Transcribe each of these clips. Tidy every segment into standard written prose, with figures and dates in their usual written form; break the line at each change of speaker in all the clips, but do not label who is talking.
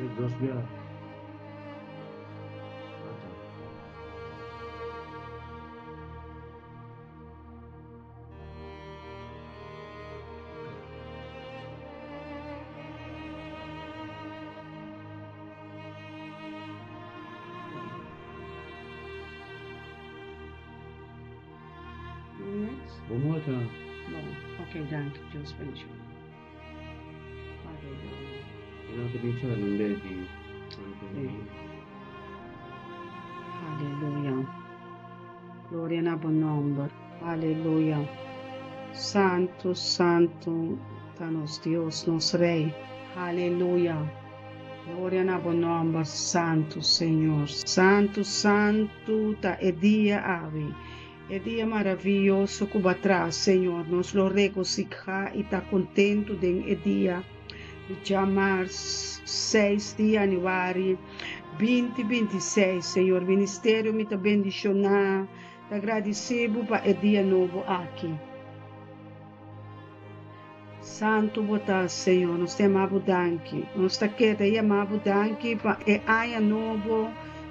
Klik dos bia. Ata.
Next.
Bo mota.
Bon, ok, danki. Dios bendiciona. Aleluya.
E nan ta bin chara un bes di
Sí. Aleluya. Gloria na bo nomber. Aleluya. Santu, santu ta nos Dios, nos Rey. Aleluya. Gloria na bo nomber, santu Señor. Santu, santu ta e dia awe. E dia maraviyoso ku bo a traha, Señor. Nos lo regosihá i ta kontentu den e dia di djamars seis di yanüari binti 26. Señor, ministerio mi ta bendishoná, ta gradisí bo pa e dia nobo aki. Santu bo ta, Señor. Nos ta yama bo danki. Nos ta keda yama bo danki pa e aña nobo,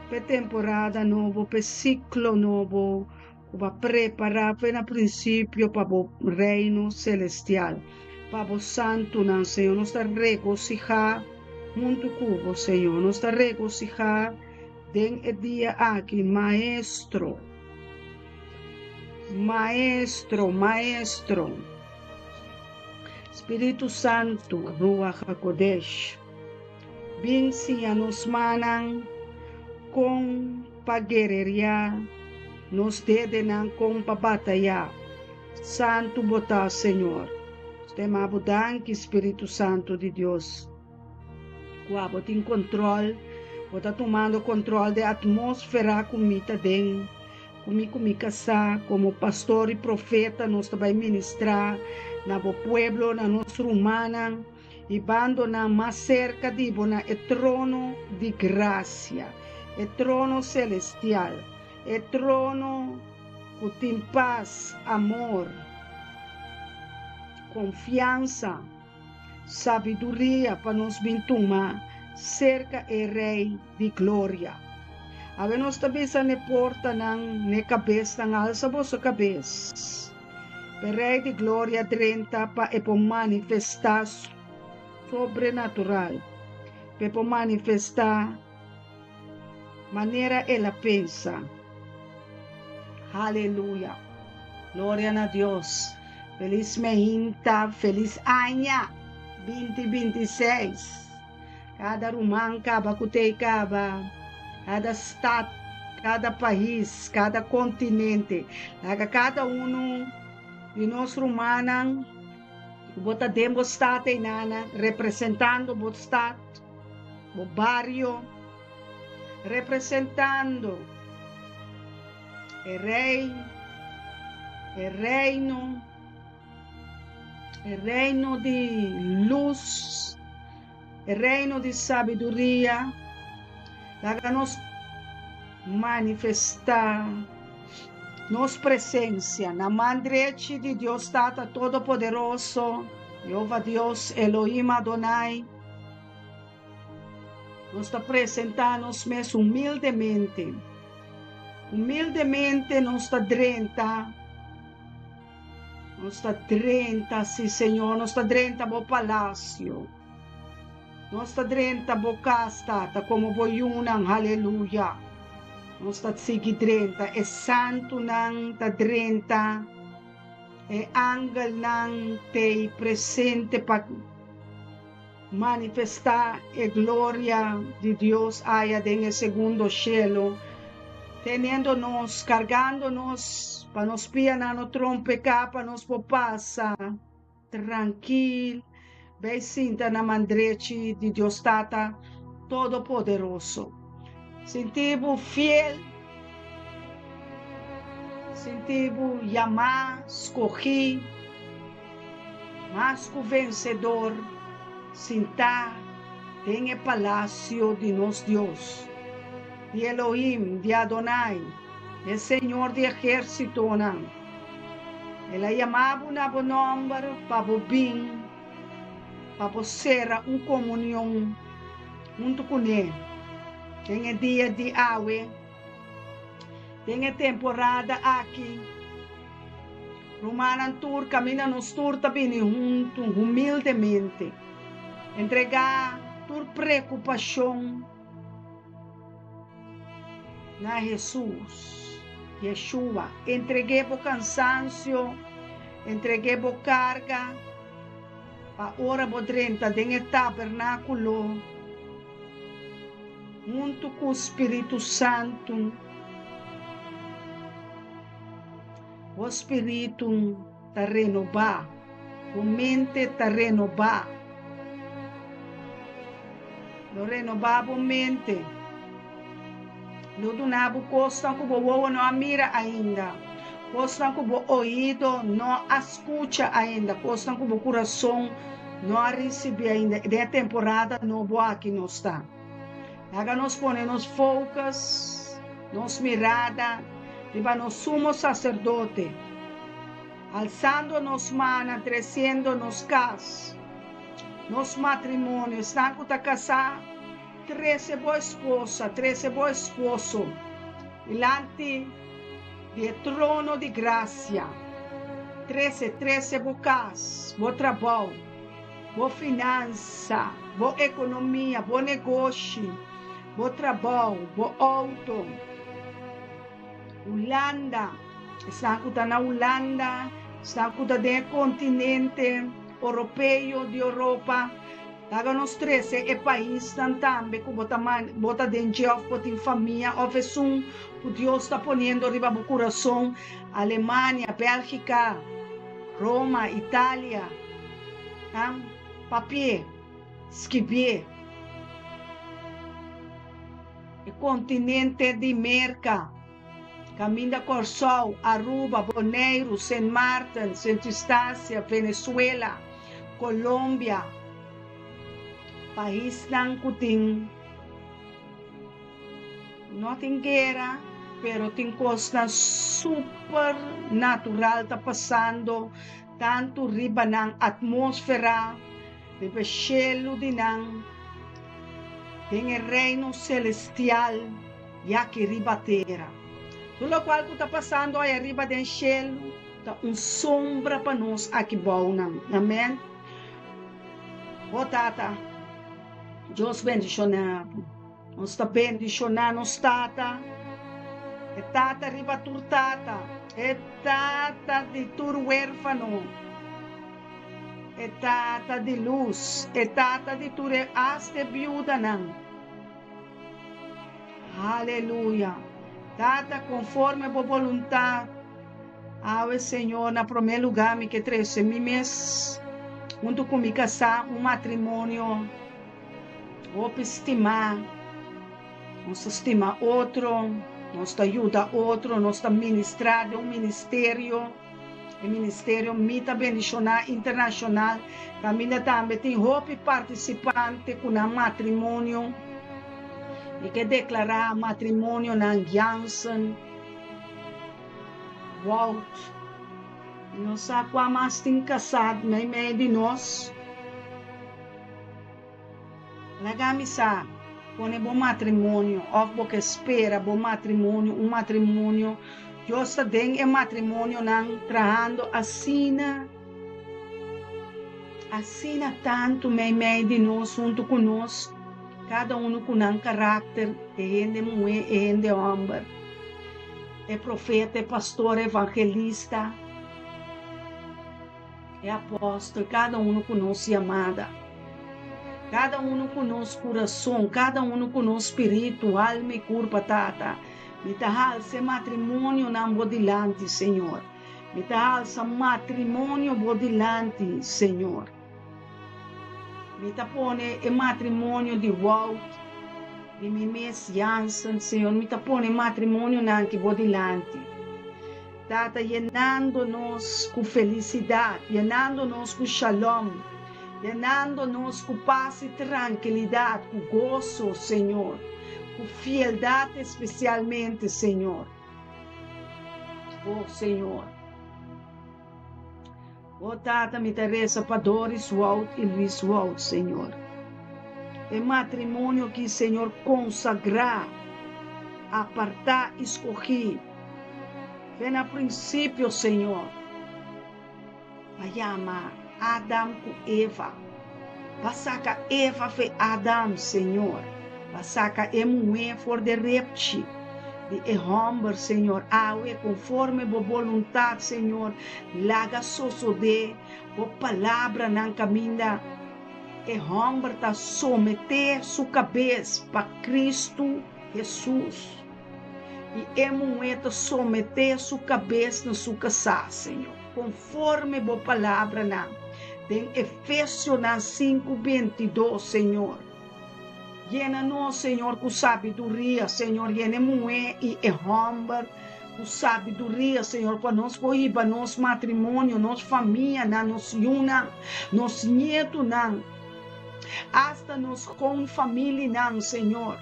pa e temporada nobo, pa e siklo nobo ku bo a prepará for na prinsipio pa bo Reino selestial, pa bo santunan, Señor. Nos ta regosihá huntu ku bo, Señor. Nos ta regosihá den e dia aki, Maestro. Maestro, Maestro. Spiritu Santu, Ruach HaKodesh, bin siña nos mannan kon pa guerreria, nos dedenan kon pa bataya. Santu bo ta, Señor. Nos ta bo danki, Spiritu Santu di Dios. Ku abo tin kontrol, bo ta tumando kontrol di atmósfera ku mi ta den, ku mi kasá, komo pastor i profeta, nos ta bai ministrá na bo pueblo, na nos rumannan, i bandonan mas serka di bo na e trono di grasia, e trono selestial, e trono ku tin pas, amor, konfiansa, sabiduria pa nos bin tuma serka e Rei di Gloria. Awe nos ta bisa n'e portanan, n'e kabesnan, alsa boso kabes. E Rei di Gloria drenta pa e por manifestá sobrenatural, pa e por manifestá manera el a pensa. Haleluya. Gloria na Dios. Felis meinta, felis aña 2026. Kada ruman kaba ku t'ei kaba, kada stat, kada pais, kada kontinente. Laga kada unu di nos rumannan ku bo ta den bo stat einana, representando bo stat, bo bario, representando e rei, e reino, e reino di lus, e reino di sabiduria. Laga nos manifestá nos presensia na man drechi di Dios Tata Todopoderoso, Jehová Dios, Elohim Adonai. Nos ta presentá nos mes humildemente. Humildemente nos ta drenta. Nos ta drenta, sí Señor, nos ta drenta bo palacio. Nos ta drenta bo kas, Tata, komo bo yunan, haleluya. Nos ta sigui drenta, e santunan ta drenta, e angelnan t'ei presente pa manifestá e gloria di Dios aya den e segundo shelu, teniendo nos, kargando nos, pa nos pianan no trompeká, pa nos por pasa trankil, bai sinta na man drechi di Dios Tata Todopoderoso. Sinti bo fiel, sinti bo yamá, skohí, mas ku vensedor, sintá den e palasio di nos Dios, di Elohim, di Adonai, e Señor di ehérsitonan. El a yama bo na bo nòmber pa bo bin, pa bo sera un komunion. Huntu kuné den e dia di awe, den e temporada aki. Rumannan tur kaminda nos tur ta bini huntu humildemente, entregá tur preokupashon na Hesus, Yeshua. Entreg'é bo kansansio, entreg'é bo karga, pa ora bo drenta den e tabernákulo huntu ku Spiritu Santu, bo spiritu ta renobá, bo mente ta renobá. Lo renobá bo mente. Lo duna bo kosnan ku bo wowo no a mira ainda, kosnan ku bo oido no a skucha ainda, kosnan ku bo kurason no a risibí ainda. Den e temporada nobo aki nos ta. Laga nos pone nos focus, nos mirada, riba nos Sumo Saserdote, alsando nos mannan, tresiendo nos kas, nos matrimonio. Esnan ku ta kasá, trese bo esposa, trese bo esposo dilanti di e trono di grasia. Trese, trese bo kas, bo trabou, bo finansa, bo ekonomia, bo negoshi, bo trabou, bo outo. Hulanda, esnan ku ta na Hulanda, esnan ku ta den e kontinente oropeo di Oropa, laga nos trese e paisnan tambe ku bo ta bo ta den dje òf bo tin famia òf esun ku Dios ta poniendo riba bo kurason, Alemania, Bèlgika, Roma, Italia, papi'é, skibié. E kontinente di Merka, kaminda Kòrsou, Aruba, Boneiru, Sint Maarten, Sint Eustatia, Venezuela, Colombia, paisnan ku tin no tin guera pero tin kosnan super natural ta pasando tantu riba nan atmósfera, riba e shelu di nan, den e reino selestial i aki riba tera. Tur lokual ku ta pasando aya riba den shelu ta un sombra pa nos aki bounan. Amèn. Bo Tata, Dios bendishoná bo. Nos ta bendishoná nos Tata, e Tata riba tur tata, e Tata di tur huérfano, e Tata di lus, e Tata di tur e asta e biudanan. Aleluya! Tata, konforme bo boluntat, awe, Señor, na promé lugá mi ke trese mi mes huntu ku mi kasá un matrimonio. Hopi stimá. Nos ta stima otro, nos ta yuda otro, nos ta ministrá den un ministerio, e ministerio Mi Ta Bendishoná Internashonal, kaminda tambe tin hopi partisipante ku nan matrimonio. Mi ke deklará matrimonionan Jansen, Wout, mi no sa kua mas tin kasá meimei di nos. Laga mi sa, pone bo matrimonio òf bo ke spera bo matrimonio, un matrimonio, Dios ta den e matrimonionan trahando asina, asina tantu meimei di nos, huntu ku nos, kada unu ku nan karakter, e hende muhé, e hende hòmber, e profeta, e pastor, e evangelista. E apòstel, kada unu ku nos yamada, kada unu ku nos kurason, kada unu ku nos spiritu, alma i kurpa, Tata, mi ta halsa e matrimonionan bo dilanti, Señor. Mi ta halsa matrimonio bo dilanti, Señor. Mi ta pone e matrimonio di Wout, di mi mes Jansen, Señor, mi ta pone matrimonionan ki bo dilanti. Tata yenando nos ku felisidat, yenando nos ku shalom, yenando nos ku pas i trankilidat, ku goso, Señor, ku fieldat espesialmente, Señor. Oh, Señor. Oh, Tata, mi ta resa pa Doris Wout i Luis Wout, Señor. E matrimonio ki Señor konsagrá, apartá i skohí. Fe na prinsipio, Señor, a yama Adam ku Eva. Ba saka Eva fe Adam, Señor. Ba saka e muhé for de repchi di e hòmber, Señor. Awe, konforme bo boluntat, Señor, laga sosodé bo palabranan kaminda e hòmber ta someté su kabes pa Kristu Hesus i e muhé ta someté su kabes na su kasá, Señor, konforme bo palabranan den Efesionan sinku bentidos, Señor. Yena nos, Señor, ku sabiduria, Señor, yena e muhé i e hòmber ku sabiduria, Señor, pa nos por hiba nos matrimonio, nos famianan, nos yunan, nos nietunan, asta nos konfamilinan, Señor.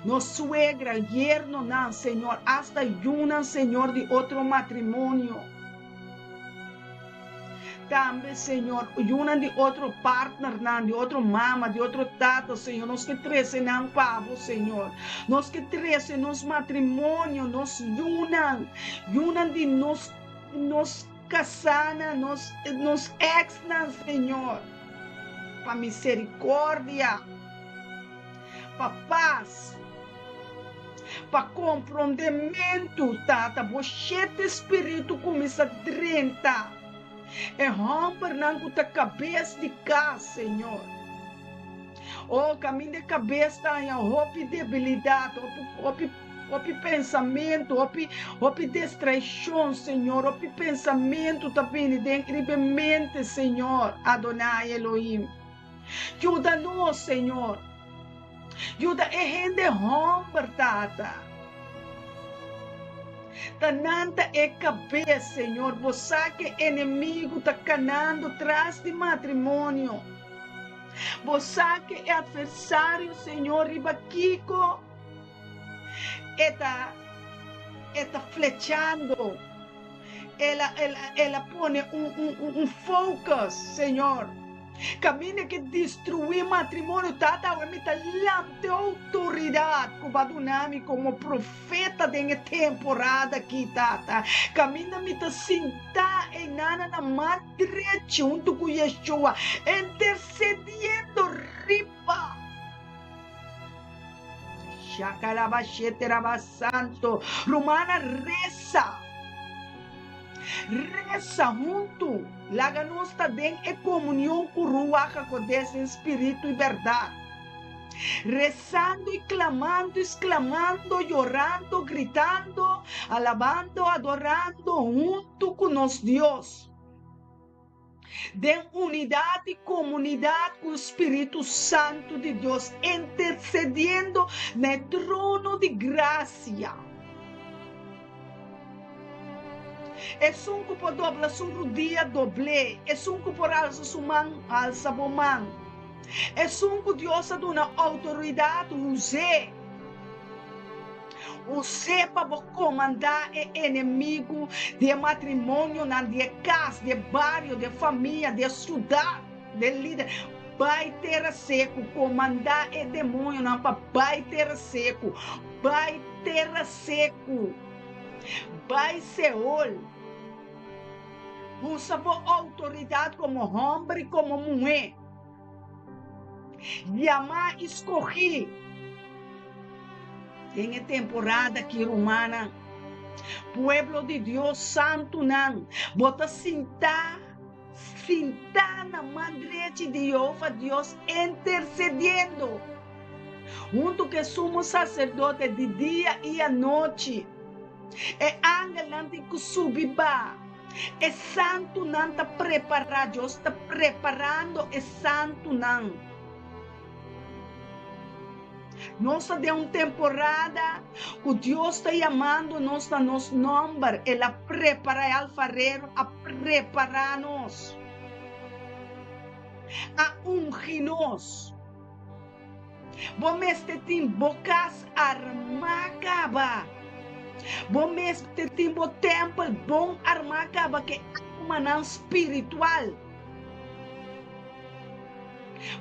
Nos suegra, yernonan, Señor, asta yunan, Señor, di otro matrimonio. Tambe, Señor, yunan di otro partnernan, di otro mama, di otro tata, Señor, nos ke trese nan pa Bo, Señor. Nos ke trese nos matrimonio, nos yunan, yunan di nos, nos kasánan, nos, nos exnan, Señor, pa misericordia. Pa pas, pa komprondementu, Tata, bo shete spiritu kuminsá drenta e hòmbernan ku ta kabes di kas, Señor. O, kaminda e kabes ta haña hopi debilidat, hopi, hopi, hopi pensamentu, hopi, hopi distraishon, Señor, hopi pensamentu ta bini den riba e mente, Señor, Adonai Elohim. Yuda nos, Señor. Yuda e hende homber, Tata. Ta nan ta e kabes, Señor. Bo sa ke enemigu ta kanando tras di matrimonio. Bo sa ke e atversario, Señor, riba kiko e ta e ta flechando. El a el a el a pone un un un focus, Señor. Kaminda ke destruí matrimonio, Tata, awe mi ta lamta e outoridat ku bo a duna mi komo profeta den e temporada aki, Tata. Kaminda mi ta sintá einana na man drechi huntu ku Yeshua, intersediendo riba. Shakalabasheteraba Santo. Rumana resa. Resa huntu. Laga nos ta den e komunion ku Ruach HaKodesh den spiritu i bèrdat. Resando i klamando i sklamando, yorando, gritando, alabando, adorando huntu ku nos Dios. Den unidat i komunidat ku Spiritu Santu di Dios intersediendo na e trono di grasia. Esun ku por dobla su rudia, dobl'é. Esun ku por alsa su man, alsa bo man. Esun ku Dios a duna outoridat, us'é. Us'é pa bo komandá e enemigu di e matrimonionan, di e kas, di e bario, di e famia, di e siudat, di e lider. Bai tera seku, komandá e demonionan pa bai tera seku, bai tera seku, bai Seol. Usa bo outoridat komo hòmber i komo muhé. Yamá i skohí. Den e temporada aki, rumannan, pueblo di Dios, santunan, bo ta sintá, sintá na man drechi di Yehova Dios intersediendo huntu ku e sumo saserdote di dia i anochi. E angelnan tin ku subi ba. E santunan ta prepará, Dios ta preparando e santunan. Nos ta den un temporada ku Dios ta yamando nos na nos nòmber. El a prepará, e alfarero a prepará nos, a ungi nos. Bo mester tin bo kas armá kaba. Bo mester tin bo tèmpel bon armá kaba ku e armanan spiritual.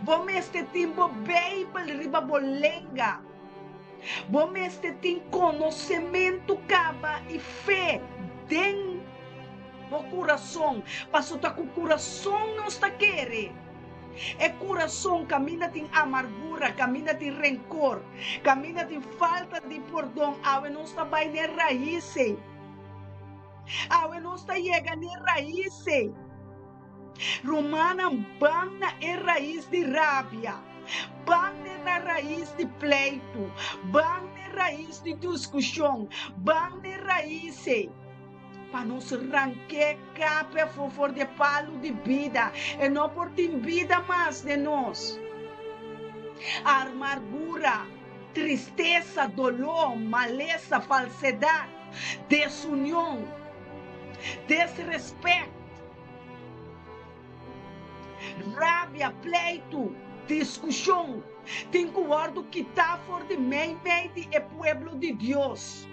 Bo mester tin bo Beibel riba bo lenga. Bo mester tin konosementu kaba i fe den bo kurason, pasobra ta ku kurason nos ta kere. E kurason kaminda tin amargura, kaminda tin renkor, kaminda tin falta di pordon, awe nos ta bai n'e rais ei. Awe nos ta yega n'e rais ei. Rumannan, ban na e rais di rabia, ban na rais di pleitu, ban na e rais di diskushon, ban na e rais ei pa nos rank'é kape afó for di e palu di bida. E no por tin bida mas den nos. Armargura, tristesa, doló, malesa, falsedat, desunion, desrespèt. Rabia, pleitu, diskushon tin ku wòrdu kitá for di meimei di e pueblo di Dios,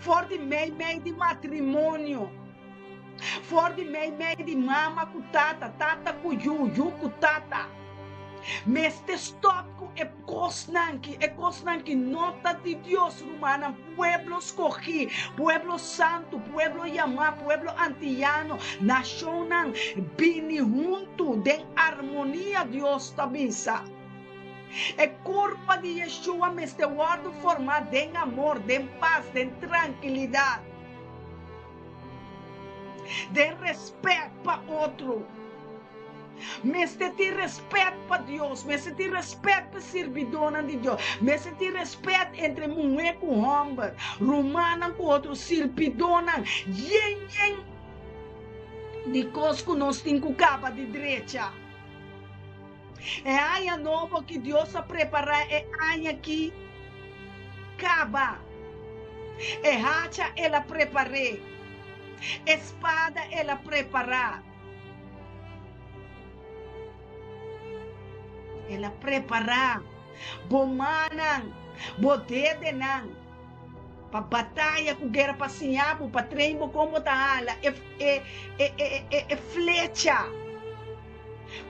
for di meimei di matrimonio, for di meimei di mama ku tata, tata ku yu, yu ku tata. Mester stòp ku e kosnan ki, e kosnan ki no ta di Dios, rumannan. Pueblo skogí, pueblo santu, pueblo yamá, pueblo antiyano, nashonnan, bini huntu den armonia, Dios ta bisa. E kurpa di Yeshua mester wòrdu formá den amor, den pas, den trankilidat, den rèspèt pa otro. Mester tin respet pa Dios, mester tin respet pa sirbidónan di Dios, mester tin respet entre muhé ku hòmber, rumannan ku otro, sirbidónan, yen yen di kos ku nos tin ku kaba di drecha. E aña nobo ki Dios a prepará e aña ki kaba, e hacha el a prepar'é, e spada el a prepará. El a prepará bo mannan, bo dedenan, pa bataya ku guera, pa siña bo, pa train bo kon bo ta hala e, e, e, e, e, e flecha.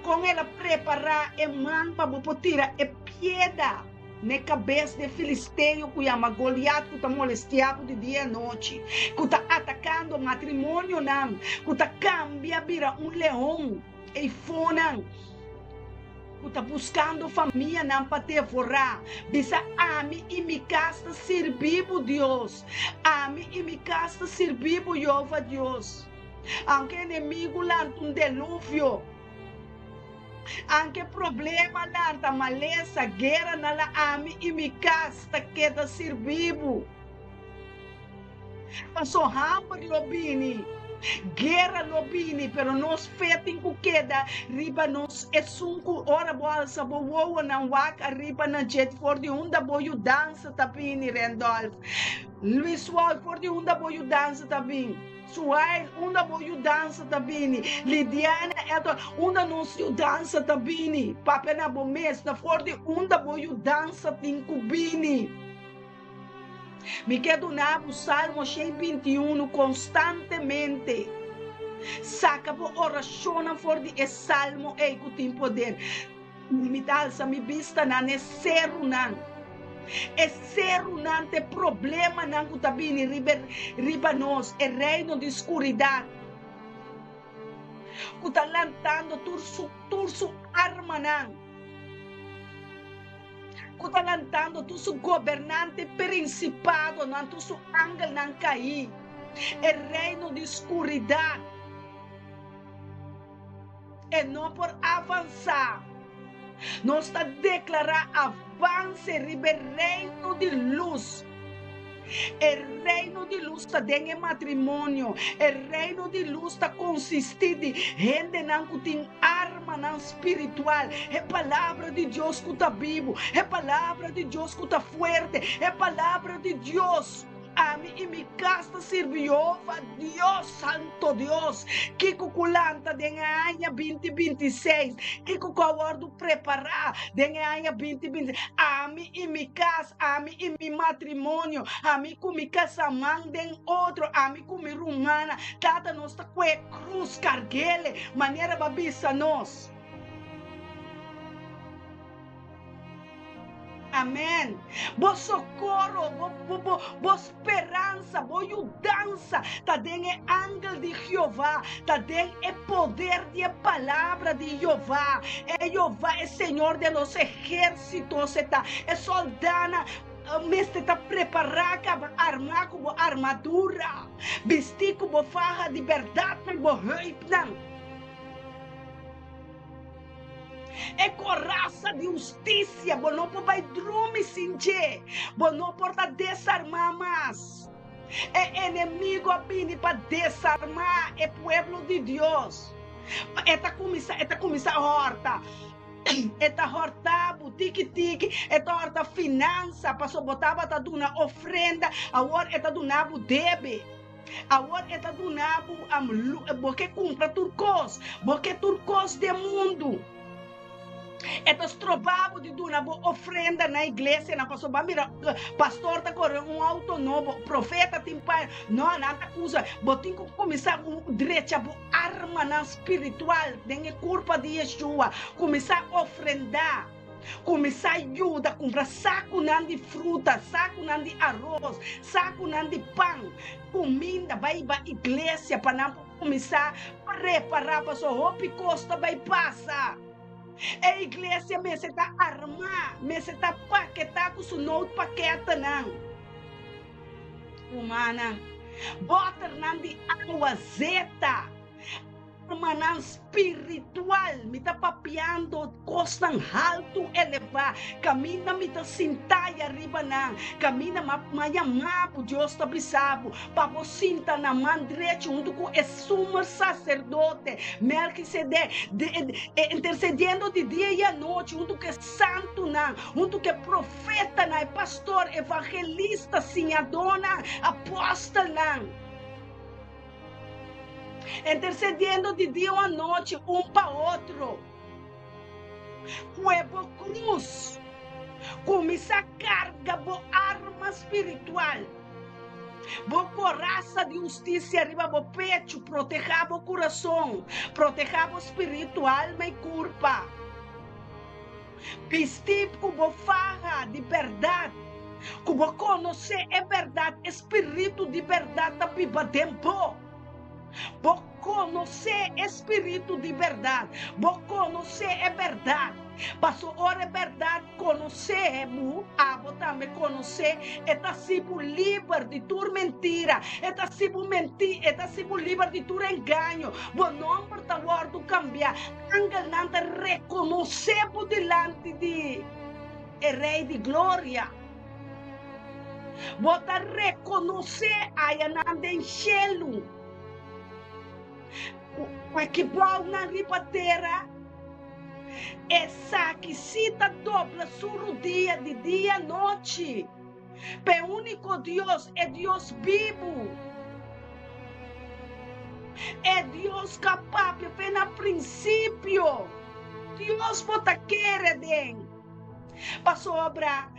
Kon el a prepará e man pa bo por tira e pieda n'e kabes di e filisteo ku yama Goliat ku ta molestiá bo di dia i anochi, ku ta atakando matrimonionan, ku ta kambia bira un leon eifonan, ku ta buskando famianan pa devorá. Bisa, Ami i mi kas ta sirbi bo, Dios. Ami i mi kas ta sirbi bo, Yehova Dios. Aunke enemigu lanta un deluvio. Anke problema lanta, malesa, guera na la ami i mi kas ta keda sirbi bo. Paso hamber lo bini, guera lo bini, pero nos fe tin ku keda riba nos esun ku ora bo alsa bo wowonan wak ariba na dje for di unda bo yudansa ta bini, Randolph. Luis Wald, for di unda bo yudansa ta bini? Suhail, unda bo yudansa ta bini? Lidiana, Elton, unda nos yudansa ta bini? Papia na bo mes, na for di unda bo yudansa tin ku bini? Mi ke duna bo Salmo 121 konstantemente. Saka bo orashonnan for di e salmo ei ku tin poder. Mi ta alsa mi bistanan e serunan. E serunan ta e problemanan ku ta bini riba riba nos, e reino di skuridat ku ta lantando tur su tur su armanan, ku ta lantando tur su gobernante prinsipadonan, tur su angelnan kaí, e reino di skuridat. E no por avansá. Nos ta deklará avanse riba e reino di lus. E reino di lus ta den e matrimonio. E reino di lus ta konsistí di hendenan ku tin armanan spiritual, e Palabra di Dios ku ta bibu, e Palabra di Dios ku ta fuerte, e Palabra di Dios. Ami i mi kas ta sirbi Yehova, Dios, Santo Dios. Kiko ku lanta den e aña 2026? Kiko ku a wòrdu prepará den e aña 2026? Ami i mi kas, ami i mi matrimonio, ami ku mi kasaman den otro, ami ku mi rumannan, Tata, nos ta kue krus karg'ele manera bo a bisa nos. Amen. Bo sokoro, bo, bo, bo, bo speransa, bo yudansa ta den e angel di Jehová, ta den e poder di e palabra di Jehová. E Jehová, e Señor de los ejércitos e ta. E soldánan mester ta prepará kaba armá ku bo armadura, bistí ku bo faha di bèrdat na bo heupnan. E korasa di hustisia, bo no por bai drumi sin dje. Bo no por ta desarmá mas. E enemigo a bini pa desarmá e pueblo di Dios. E ta kuminsá, e ta kuminsá hòrta. E ta hòrta bo tiki tiki, e ta hòrta finansa, pasobra bo tabata duna ofrenda, awor e ta duna bo debe. Awor e ta duna bo bo ke kumpra tur kos, bo ke tur kos den mundu. E ta stroba bo di duna bo ofrenda na iglesianan pasobra bo a mira pastor ta kore un outo nobo, profeta tin paña. No, nan ta kusa. Bo tin ku kuminsá drecha bo armanan spiritual den e kurpa di Yeshua. Kuminsá ofrendá. Kuminsá yuda kumpra sakunan di fruta, sakunan di aros, sakunan di pan, kuminda, bai ba iglesia pa nan por kuminsá prepará pasobra hopi kos ta bai pasa. E iglesia mester ta armá, mester ta paketá ku su noodpakketennan. Rumannan, bòternan di awa, zeta. Armanan spiritual, mi ta papiando kosnan haltu elevá, kaminda mi ta sintá i ariba nan, kaminda m'a yamá bo, Dios ta bisa bo, pa bo sinta na man drechi huntu ku e sumo saserdote Melkisedek, intersediendo di dia i anochi huntu ku e santunan, huntu ku e profetanan, e pastor, evangelista, siñadónan, apòstelnan. Intercediendo di dia o anochi un pa otro. Kue bo cruz. Cuminsa carga bo arma spiritual. Bo coraza di husticia riba bo pecho proteha bo curason, proteha bo spiritu, alma y curpa. Bisti cu bo faha di berdad, cu bo conoce e berdad, e spiritu di berdad ta biba den bo. Bo conoce e spiritu di berdad, bo conoce e berdad. Paso ora e berdad conoce bo, abo tambe conoce, e ta haci bo liber di tur mentira, e ta haci bo menti, e ta haci bo liber di tur engaño. Bo nomber ta wordo cambia. Angelnan ta rekonosé bo dilanti di e Rei di Gloria. Bo ta rekonosé ayanan den shelu. Aki bounan riba tera, esaki sí ta dobla su rudia di dia anochi pa e úniko Dios, e Dios bibu. E Dios ku a papia fe na prinsipio. Dios bo ta kere den. Pasobra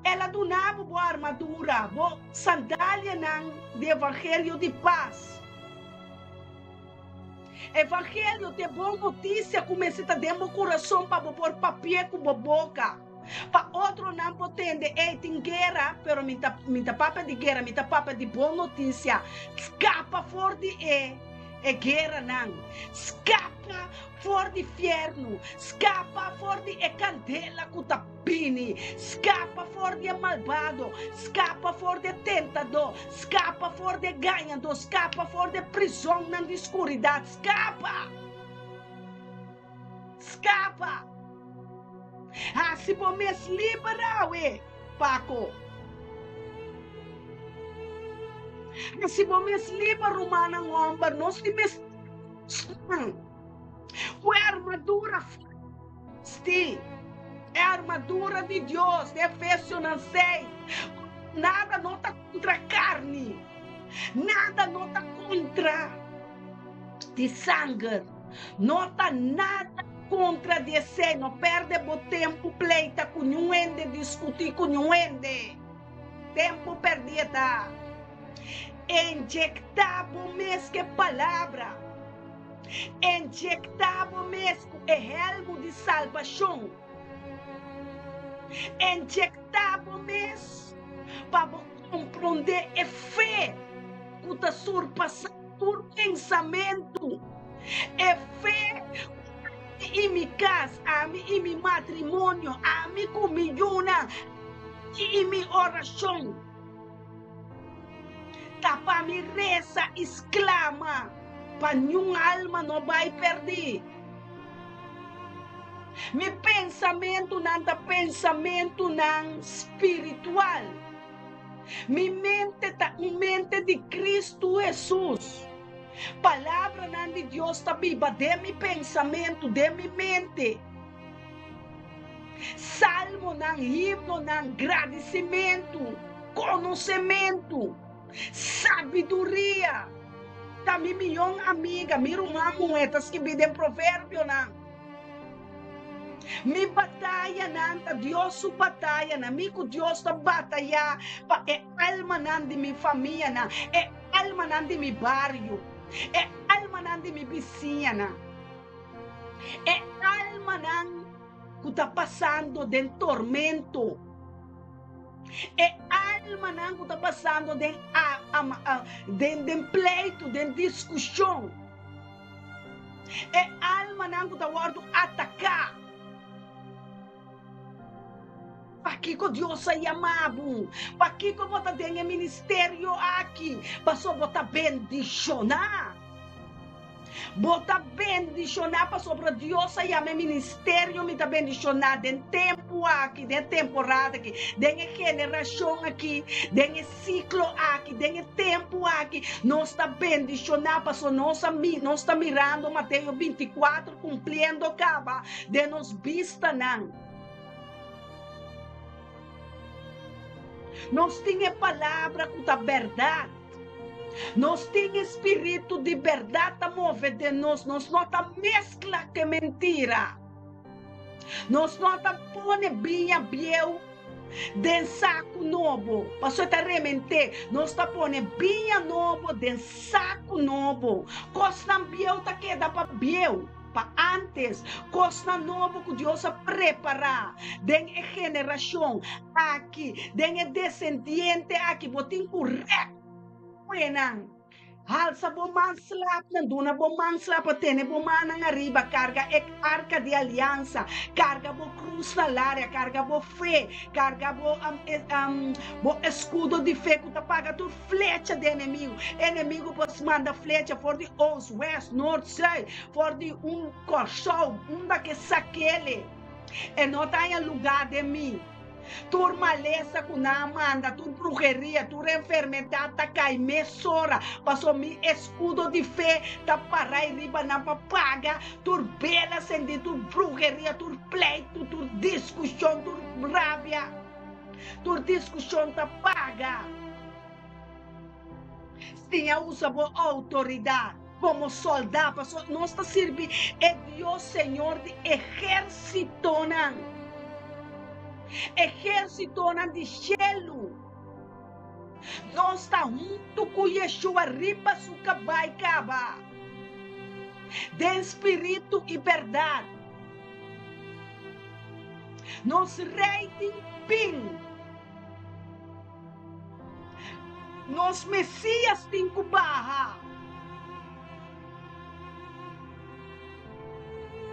El a duna bo bo armadura, bo sandalianan di evangelio di pas. Evangelio ta e bon notisia ku mester ta den bo kurason pa bo por papia ku bo boka. Pa otronan por tende, ey, tin guera, pero mi ta, mi ta papia di guera, mi ta papia di bon notisia. Skapa for di e, e gueranan. Skapa for di fiernu. Skapa for di e kandela ku ta bini. Skapa for di e malbado. Skapa for di e tentadó. Skapa for di e gañadó. Skapa for di e prizonnan di skuridat. Skapa! Skapa! Hasi bo mes liber awe, Paco. Hasi bo mes liber, rumannan homber. Nos tin mes span ku e armadura sti, e armadura di Dios, di Efesionan seis. Nada no ta kontra karni, nada no ta kontra di sanger. No ta nada kontra di esei. No pèrdè bo tempu pleita ku niun hende, diskutí ku niun hende. Tempu pèrdí e ta. Injektá bo mes ku e palabra. Injektá bo mes ku e hèlmu di salbashon. Injektá bo mes pa bo komprondé e fe ku ta surpasá tur pensamentu, e fe ku ami i mi kas, ami i mi matrimonio, ami ku mi yunan, ami i mi orashon ta pa mi resa i sklama pa niun alma no bai pèrdí. Mi pensamentunan ta pensamentunan spiritual. Mi mente ta un mente di Kristu Hesus. Palabranan di Dios ta biba den mi pensamentu, den mi mente. Salmonan, himnonan, gradisimentu, konosementu, sabiduria ta mi miyon amiga, mi ruman muhé ta skibí den Proverbionan. Mi batayanan ta Dios su batayanan. Mi ku Dios ta batayá pa e almanan di mi famianan, e almanan di mi bario, e almanan di mi bisiñanan, e almanan ku ta pasando den tormento, e almanan ku ta pasando den den pleitu, den diskushon. E almanan ku ta wòrdu ataká. Pakiko Dios a yama bo? Pakiko bo ta den e ministerio aki? Pasobra bo ta bendishoná. Bo ta bendishoná pasobra Dios a yama e ministerio mi ta bendishoná den tempu aki, den e temporada aki, den e generashon aki, den e Siklo aki, den e tempu aki, nos ta bendishoná pasobra nos a nos ta mirando Mateo bintikuater kumpliendo kaba den nos bistanan. Nos tin e palabra ku ta bèrdat. Nos tin e spiritu di bèrdat ta move den nos. Nos no ta meskla ku e mentira. Nos no ta pone biña bieu Den saku nobo, pasobra e ta rement'é. Nos ta pone biña nobo den saku nobo. Kosnan bieu ta keda pa bieu, pa ántes. Kosnan nobo ku Dios a prepará den e generashon aki, den e desendiente aki, bo tin ku rèk ku nan. Halsa bo man slapnan, duna bo man slap pa tene bo mannan ariba, karga e arka di aliansa, karga bo krus na laria, karga bo fe, karga bo bo eskudo di fe ku ta paga tur flecha di enemigu. Enemigu por manda flecha for di oost, west, noord, zuid, for di un Kòrsou, unda ke sakele, e no ta haña lugá den mi. Tur malesa ku nan a manda, tur bruheria, tur enfermedat ta kai mesora, pasobra mi eskudo di fe ta parai riba nan pa paga tur bela sendí, tur bruheria, tur pleitu, tur diskushon, tur rabia, tur diskushon ta paga. Siña usa bo outoridat komo soldá, pasobra nos ta sirbi e Dios Señor di ehérsitonan, ehérsitonan di shelu. Nos ta huntu ku Yeshua riba su kabai kaba, den spiritu i bèrdat. Nos Rei tin bin. Nos Mesías tin ku baha.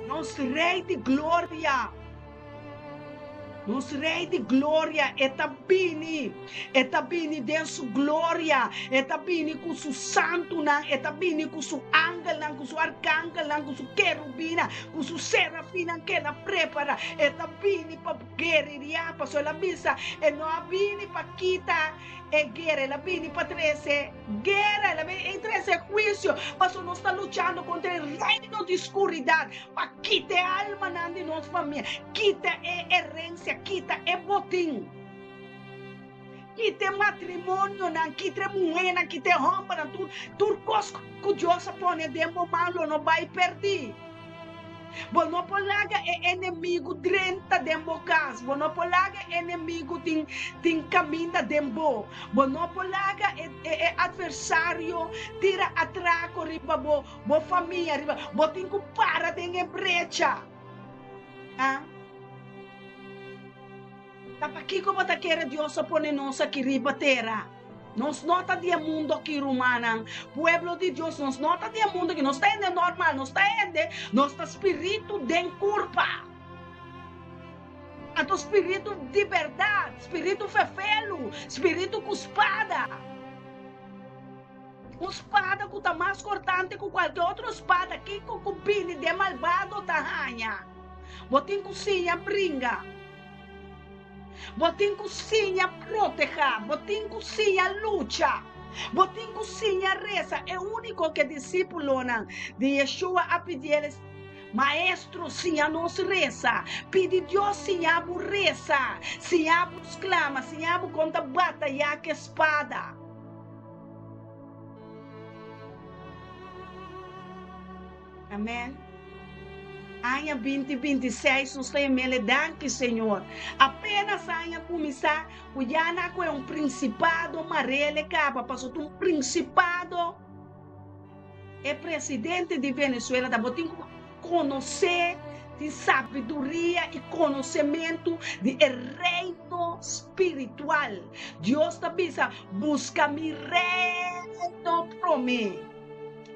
Nos Rei di Gloria. Nos Rei di Gloria, e ta bini. E ta bini den su gloria. E ta bini ku su santunan. E ta bini ku su angelnan, ku su arkangelnan, ku su kerubinnan, ku su serafinnan ku el a prepará. E ta bini pa. Guerreria, pasobra el a bisa, e no a bini pa kita e guera, el a bini pa trese guera, el a bini trese huisio, pasobra nos ta luchando kontra e reino di skuridat, pa kita e almanan di nos famia, kita e herensia, kita e botin, kita e matrimonionan, kita e muhénan, kita e hòmbernan, tur tur kos ku Dios a pone den bo man lo no bai pèrdí. Bo no por laga e enemigu drenta den bo kas. Bo no por laga e enemigu tin tin kaminda den bo. Bo no por laga e e atversario tira atrako riba bo, bo famia riba. Bo tin ku para den e brecha. Ah. Ta pakiko bo ta kere Dios a pone nos aki riba tera? Nos no ta di e mundo aki, rumannan. Pueblo di Dios, nos no ta di e mundo aki. Nos ta hende normal, nos ta hende, nos ta spiritu den kurpa. Anto spiritu di bèrdat, spiritu fefelu, spiritu ku spada. Un spada ku ta mas kortante ku kualke otro spada, kiko ku bini den malbado ta haña. Bo tin ku siña bringa. Bo tin ku siña protehá. Bo tin ku siña lucha. Bo tin ku siña resa. E úniko ku e disípulonan di Yeshua a pidi el es, Maestro, siña nos resa. Pidi Dios siña bo resa, siña bo sklama, siña bo kon ta batayá ku e spada. Amen. Aña 2026 nos ta yam'el danki Señor. Apenas aña kuminsá ku ya na ku e un prinsipado marele kaba pasobra ta un prinsipado e presidente di Venezuela ta bo tin ku konosé tin sabiduria i konosementu di e reino spiritual. Dios ta bisa buska mi reino promé.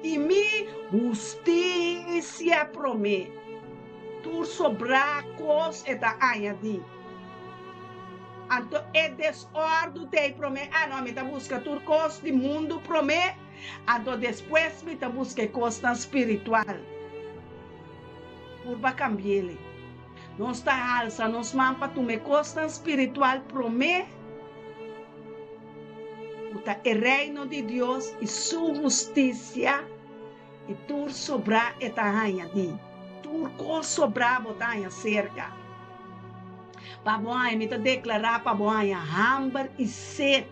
I mi hustisia promé. Tur sobrá kos e ta añadí. Anto e desòrdu t'ei promé. Ah, no, mi ta buska tur kos di mundu promé, anto despues mi ta buska e kosnan spiritual. Purba kambi'el. Nos ta halsa nos man pa tuma e kosnan spiritual promé. Ku ta e Reino di Dios i su hustisia, i tur sobrá e ta haña di. Tur kos sobrá bo ta haña serka. Pa bo haña, mi ta deklará pa bo haña hamber i set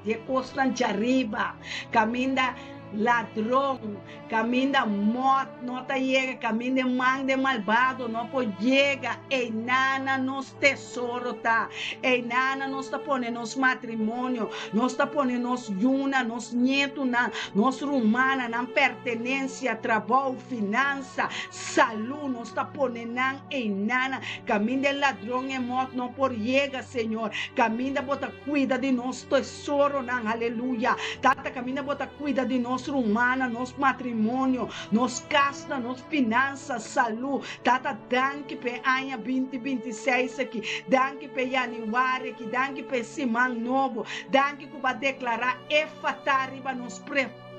di e kosnan djariba, kaminda ladron, kaminda mòt no ta yega, kaminda e man den malbado no por yega, einan na nos tesoro ta, einan na nos ta pone nos matrimonio, nos ta pone nos yunan, nos ñetunan, nos rumannan, nan pertenensia, trabou, finansa, salú, nos ta pone nan einan, kaminda e ladron e mòt no por yega, Señor, kaminda bo ta kuida di nos tesoronan, aleluya. Tata, kaminda bo ta kuida di nos rumannan, nos matrimonio, nos kasnan, nos finansa, salú. Tata, danki pa e aña 2026 aki. Danki pa e yanüari aki. Danki pa e siman nobo. Danki ku bo a deklará Éfata riba nos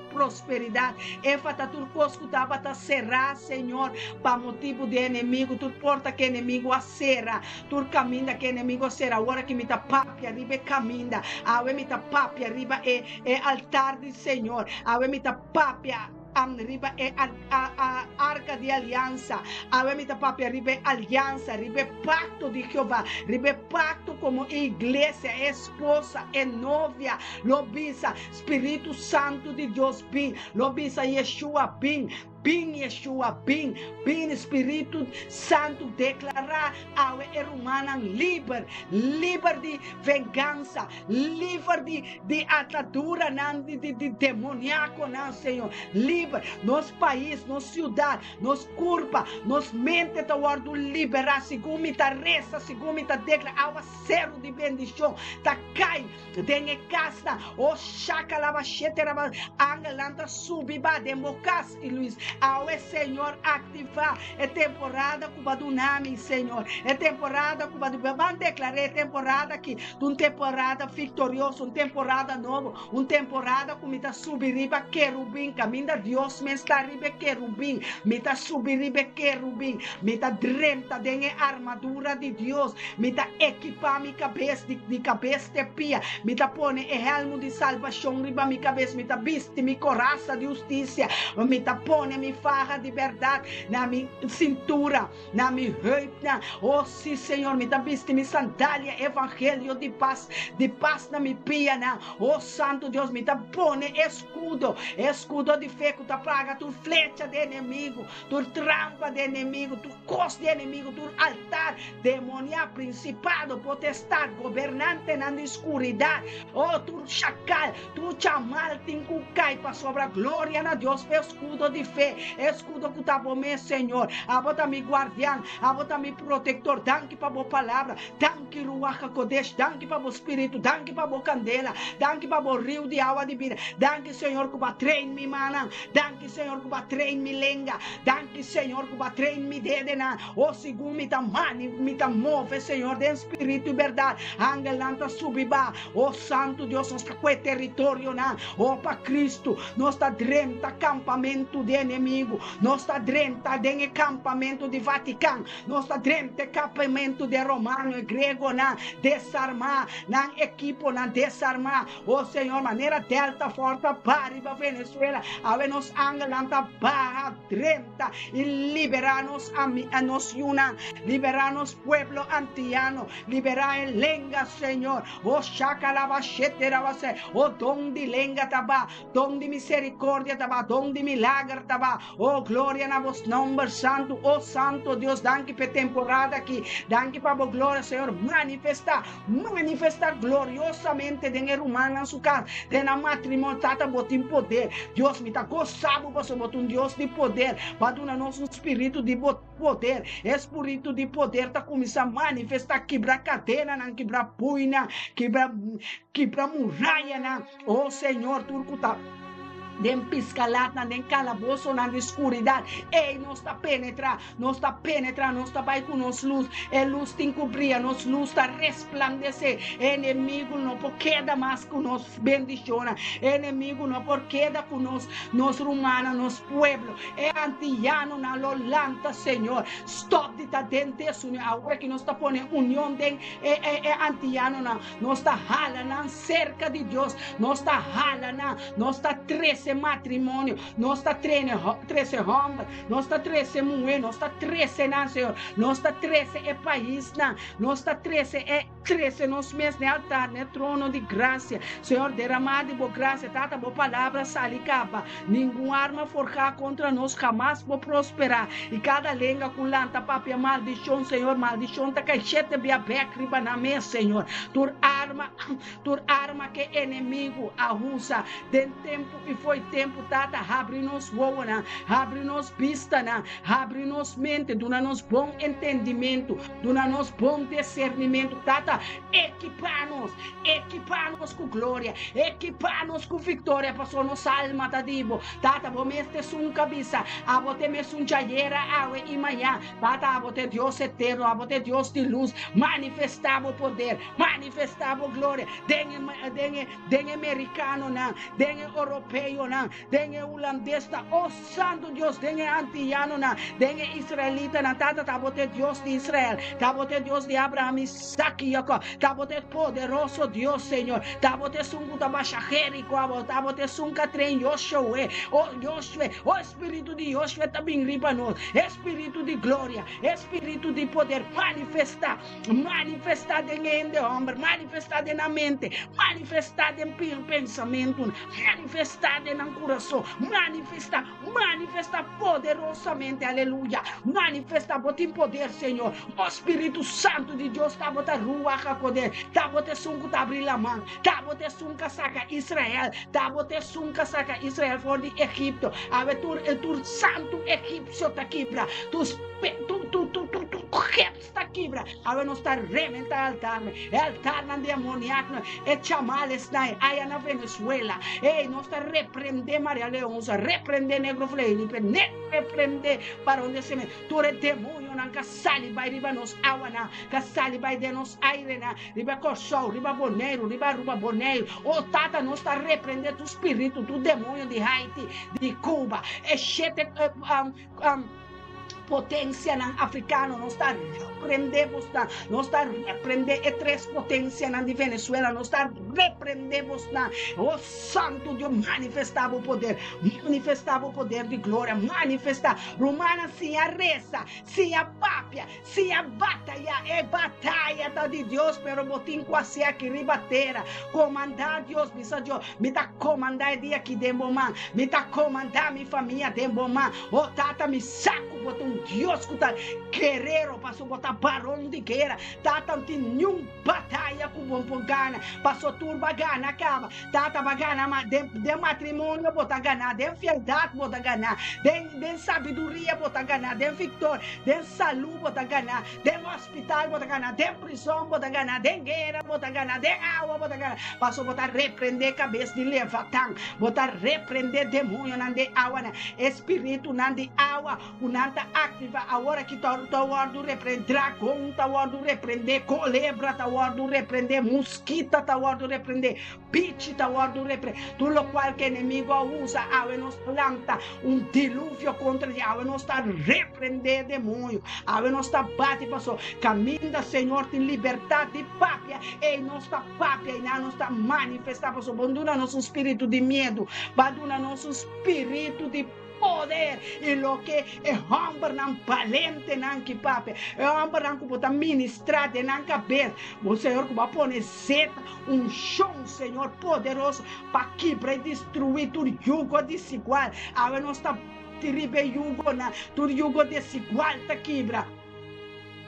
prosperidat. Éfata tur kos ku tabata será, Señor, pa motibu di enemigu, tur porta ku enemigu a sera, tur kaminda ku enemigu a sera. Awor aki mi ta papia riba e kaminda. Awe mi ta papia riba e e altar di Señor. Awe mi ta papia riba e arka di aliansa. Awe mi ta papia riba e aliansa, riba e pakto di Jehová, riba e pakto komo e iglesia, e esposa, e novia lo bisa, Spiritu Santu di Dios bin, lo bisa Yeshua bin, bin Yeshua bin, bin Spiritu Santu deklará awe e rumannan liber, liber di vengansa, liber di di ataduranan di di di demoniakonan Señor, liber nos pais, nos siudat, nos kurpa, nos mente ta wòrdu liberá segun mi ta resa, segun mi ta deklará awa seru di bendishon ta kai Den e kasnan, o shaka laba shete raba, angelnan ta subi ba den bo kas. I Luis, awe Señor aktivá e temporada ku bo a duna mi, Señor. E temporada ku bo a duna mi. Ban deklará e temporada aki ta un temporada viktorioso, un temporada nobo, un temporada ku mi ta subi riba kerubin, kaminda Dios mes ta riba e kerubin. Mi ta subi riba e kerubin. Mi ta drenta den e armadura di Dios. Mi ta ekipá mi kabes di di kabes te pia. Mi ta pone e hèlmu di salbashon riba mi kabes. Mi ta bisti mi korasa di hustisia. Mi ta pone mi faha di bèrdat na mi sintura, na mi heupnan. O sí, Señor, mi ta bisti mi sandalia evangelio di pas, di pas na mi pianan. O Santu Dios, mi ta pone e eskudo, e eskudo di fe ku ta paga tur flecha di enemigu, tur trampa di enemigu, tur kos di enemigu, tur altar Demonia, prinsipado, potestad, gobernantenan di skuridat, o tur shakal, tur chamal tin ku kai pasobra gloria na Dios p'e eskudo di fe. fe, eskudo ku ta bo mes, Señor. Abo ta mi guardian, abo ta mi protektor. Danki pa bo palabra, danki Ruach HaKodesh, danki pa bo spiritu, danki pa bo kandela, danki pa bo riu di awa di bida. Danki, Señor, ku bo a train mi mannan. Danki, Señor, ku bo a train mi lenga. Danki, Señor, ku bo a train mi dedenan. O segun mi ta mani, mi ta move, Señor, den spiritu i bèrdat. Angelnan ta subi ba. O Santu Dios, nos ta kue teritorionan. O pa Kristu, nos ta drenta kampamentu di enemigu. Nos ta drenta den e kampamentu di Vatikan. Nos ta drenta e kampamentu di e romano, e gregonan. Desarmá nan ekiponan, desarmá. O Señor, manera Delta Force ta baha riba Venezuela, awe nos angelnan ta baha drenta i liberá nos ami, nos yunan, liberá nos pueblo antiano, liberá e lenga, Señor. O shakalabasheterabase, o don di lenga ta ba, don di misericordia ta ba, don di milager ta ba. O gloria na bos nomber santu, o santo Dios, danki p'e temporada aki, danki pa bo gloria, Señor, manifestá. Manifestá gloriosamente den e rumannan su kas, den nan matrimonio. Tata, bo tin poder. Dios, mi ta gosa bo pasobra bo ta un Dios di poder. Bo a duna nos un spiritu di bo poder. E spiritu di poder ta kuminsá manifestá, kibra kadenanan, kibra puinan, kibra, kibra murayanan. O Señor, tur ku ta den piskalatnan, den kalabosonan di skuridat, ei nos ta penetrá, nos ta penetrá, nos ta bai ku nos lus, e lus tin ku bria, nos lus ta resplandesé, e enemigu no por keda mas ku nos bendishonnan, e enemigu no por keda ku nos, nos rumannan, nos pueblo, e antiyanonan lo lanta, Señor, stòp di ta den desunion, awor ki nos ta pone union den e e e antiyanonan, Nos ta hala nan serka di Dios, nos ta hala nan, nos ta trese matrimonio, nos ta trene, trese hòmber, nos ta trese muhé, nos ta trese nan, Señor, nos ta trese e paisnan, nos ta trese e, trese nos mes n'e altar, n'e trono di grasia. Señor, deramá di bo grasia, Tata, bo palabra sali kaba. Ningun arma forjá kontra nos hamas por prosperá, i kada lenga ku lanta papia maldishon, Señor, maldishon ta kai shete bia bèk riba nan mes, Señor. Tur arma, tur arma ku e enemigu a usa den tempu i fo'i tempu, Tata, habri nos wowonan, habri nos bistanan, habri nos mente, duna nos bon entendimentu, duna nos bon disernimentu, Tata, ekipá nos, Ekipá nos ku gloria, ekipá nos ku viktoria, pasobra nos alma ta di bo. Tata, bo mes ta esun ku a bisa, Abo ta e mesun djayera, awe i mañan. Tata, abo ta e Dios eterno, abo ta e Dios di lus. Manifestá bo poder, manifestá bo gloria den e, den e, den e merikanonan, den e oropeonan, den e hulandesnan, o Santu Dios, den e antiyanonan, den e israelitanan. Tata, ta bo ta e Dios di Israel, ta bo ta e Dios di Abraham, Isaac i Jacob. Ta bo ta e poderoso Dios, Señor. Ta bo ta esun ku ta basha Jeriko abou. Ta bo ta esun ku a train Joshue. O Joshue, o Spiritu di Joshue ta bin riba nos. E Spiritu di gloria, e Spiritu di poder, manifestá, manifestá den e hende hòmber, manifestá den nan mente, manifestá den pensamentunan, manifestá den nan kurason, manifestá, manifestá poderosamente, aleluya, manifestá, bo tin poder, Señor, o Spiritu Santu di Dios, ta bo ta Ruach HaKodesh, ta bo ta esun ku ta abri laman, ta bo ta esun ku a saka Israel, ta bo ta esun ku a saka Israel for di Egipto, awe tur e tur santu egipsio ta kibra, tur tur tur tur tur tur ta kibra. Awe nos ta rementa altarnan, e altarnan di amoniaknan, e chamalesnan aya na Venezuela. Ey, nos ta reprende Maria Leonza, reprende Negro Felipe, ne reprende Baron de Semen, tur e demonionan ka sali bai riba nos awanan, ka sali bai den nos airenan, riba Kòrsou, riba Boneiru, riba Aruba, Boneiru. O Tata, nos ta reprende tur spiritu, tur demonio di Haiti, di Cuba, e shete Potensianan afrikano, nos ta reprendé bosnan, nos ta reprendé e tres potensianan di Venezuela, nos ta reprendé bosnan. O Santu Dios, manifestá bo poder, manifestá bo poder di gloria, manifestá. Rumannan, siña resa, siña papia, siña batayá. E bataya ta di Dios, pero bo tin ku hasi aki riba tera. Komandá Dios, bisa Dios, mi ta komandá e dia aki den bo man, mi ta komandá mi famia den bo man. O Tata, mi sa ku. bo ta un Dios ku ta guerero, paso bo ta baron di guera. Tata no tin niun bataya ku bo por gana, paso tur bo a gana kaba. Tata bo a gana ma den den matrimonio bo ta gana, den fieldat bo ta gana, den den sabiduria bo ta gana, den viktoria, den salu bo ta gana, den hospital bo ta gana, den prison bo ta gana, den guera bo ta gana, den awa bo ta gana, paso bo ta reprende kabes di Levatan, bo ta reprende demonionan den awanan, e spiritunan di awa ku nan ta aktiva awor aki ta ta wòrdu reprende, dragon ta wòrdu reprende, kolebra ta wòrdu reprende, muskita ta wòrdu reprende, Bichi ta wòrdu repre. Tur lokual ku enemigu a usa, awe nos planta un diluvio kontra di. Awe nos ta reprendé demoño. Awe nos ta bati paso kaminda Señor tin libertat di papia, ei nos ta papia i nan nos ta manifestá. Paso bo no duna nos un spiritu di miedu, bo a duna nos un spiritu di. Poder i loke e hòmbernan balentenan ki papia, e hòmbernan ku bo ta ministrá den nan kabes, bo Señor ku bo a pone zeta, unshon, Señor poderoso, pa kibra i destruí tur yugo desigual. Awe nos ta bati riba e yugonan, tur yugo desigual ta kibra.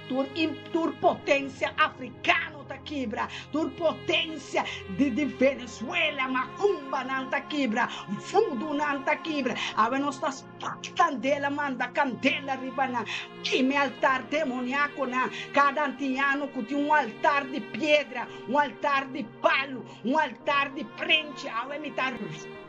Tur tur potencia africano ta kibra, tur potencia di di Venezuela, macumba nan ta kibra, voodoo nan ta kibra. Awe nos ta spak candela, manda candela riba nan, kime altar demoniaco nan, cada antiano cu tin un altar di piedra, un altar di palo, un altar di prenchi, awe mi ta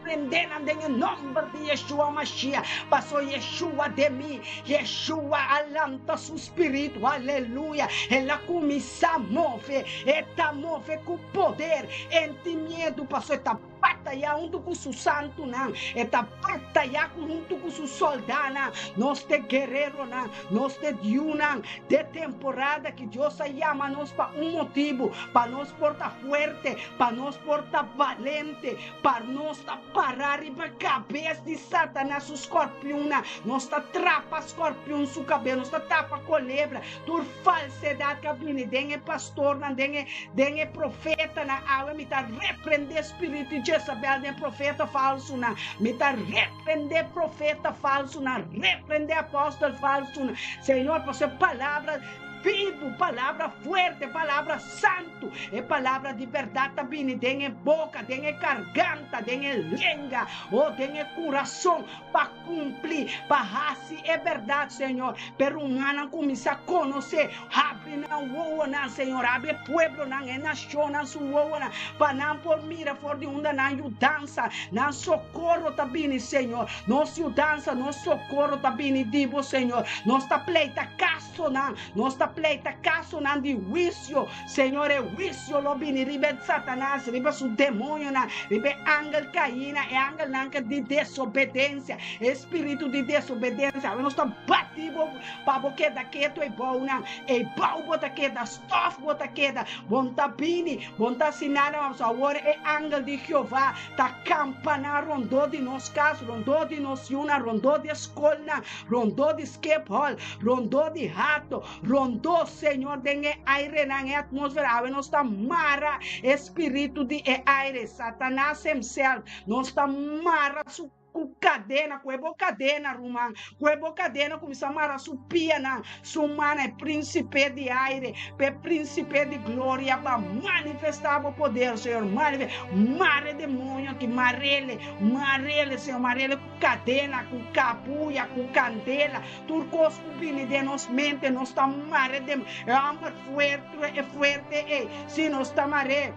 Prende nan den e nomber di Yeshua Mashiach, paso Yeshua den mi, Yeshua a lanta su spiritu, aleluya, el a kuminsá move, e ta move ku poder, e no tin miedu, paso e ta batayá huntu ku su santunan, e ta batayá huntu ku su sòldánan, nos ta e guereronan, nos ta e diunan de temporada ki Dios a yama nos pa un motibu, pa nos por ta fuerte, pa nos por ta balente, Pa nos ta pará riba kabes di Satanas su skòrpiunnan, nos ta trapa skòrpiun su kabes, nos ta tapa kolebra, tur falsedat ku a bini den e pastornan, den e den e profetanan. Awe mi ta reprendé spiritu di Jezabel den profeta falsunan, mi ta reprendé profeta falsunan, reprendé apòstel falsunan. Señor, pasobra e palabra bibu, palabra fuerte, palabra santu, e palabra di bèrdat ta bini den e boka, den e garganta, den e lenga, o den e kurason, pa kumpli, pa hasi e bèrdat, Señor. P'e rumannan kuminsá konosé, habri nan wowonan, Señor, habri e pueblonan, e nashonnan su wowonan, pa nan por mira for di unda nan yudansa, nan sokoro ta bini, Señor. Nos yudansa, nos sokoro ta bini di bo, Señor. Nos ta pleita kas. Kasonan, nos ta pleita kasonan di huisio. Señor, e huisio lo bini riba e Satanas, riba su demonionan, riba e angel kaínan, e angelnan ke di desobedensia, e spiritu di desobedensia. Awe nos ta bati bo pa bo keda ketu ei bounan. Ei bou bo ta keda, stof bo ta keda. Bo no ta bini, bo no ta hasi nada mas. Awor e angel di Jehová ta kampaná rondó di nos kas, rondó di nos yunan, rondó di e skolnan, Rondó di Schiphol, rondó di Hato, rondó, Señor, den e airenan, e atmósfera, awe nos ta mara e spiritu di e aire, Satanas himself, nos ta mara su ku kadena, ku e bo kadena, ruman, ku e bo kadena kuminsá mara su pianan, su mannan, e prínsipe di aire, p'e prínsipe di gloria pa manifestá bo poder, Señor, manifestá, mara e demonio aki, mar'ele, mar'ele, Señor, mar'ele ku. Kadena ku kabuya ku kandela, tur kos ku bini den nos mente nos ta mare den e hòmber fuerte e fuerte ei, si nos ta mar'é.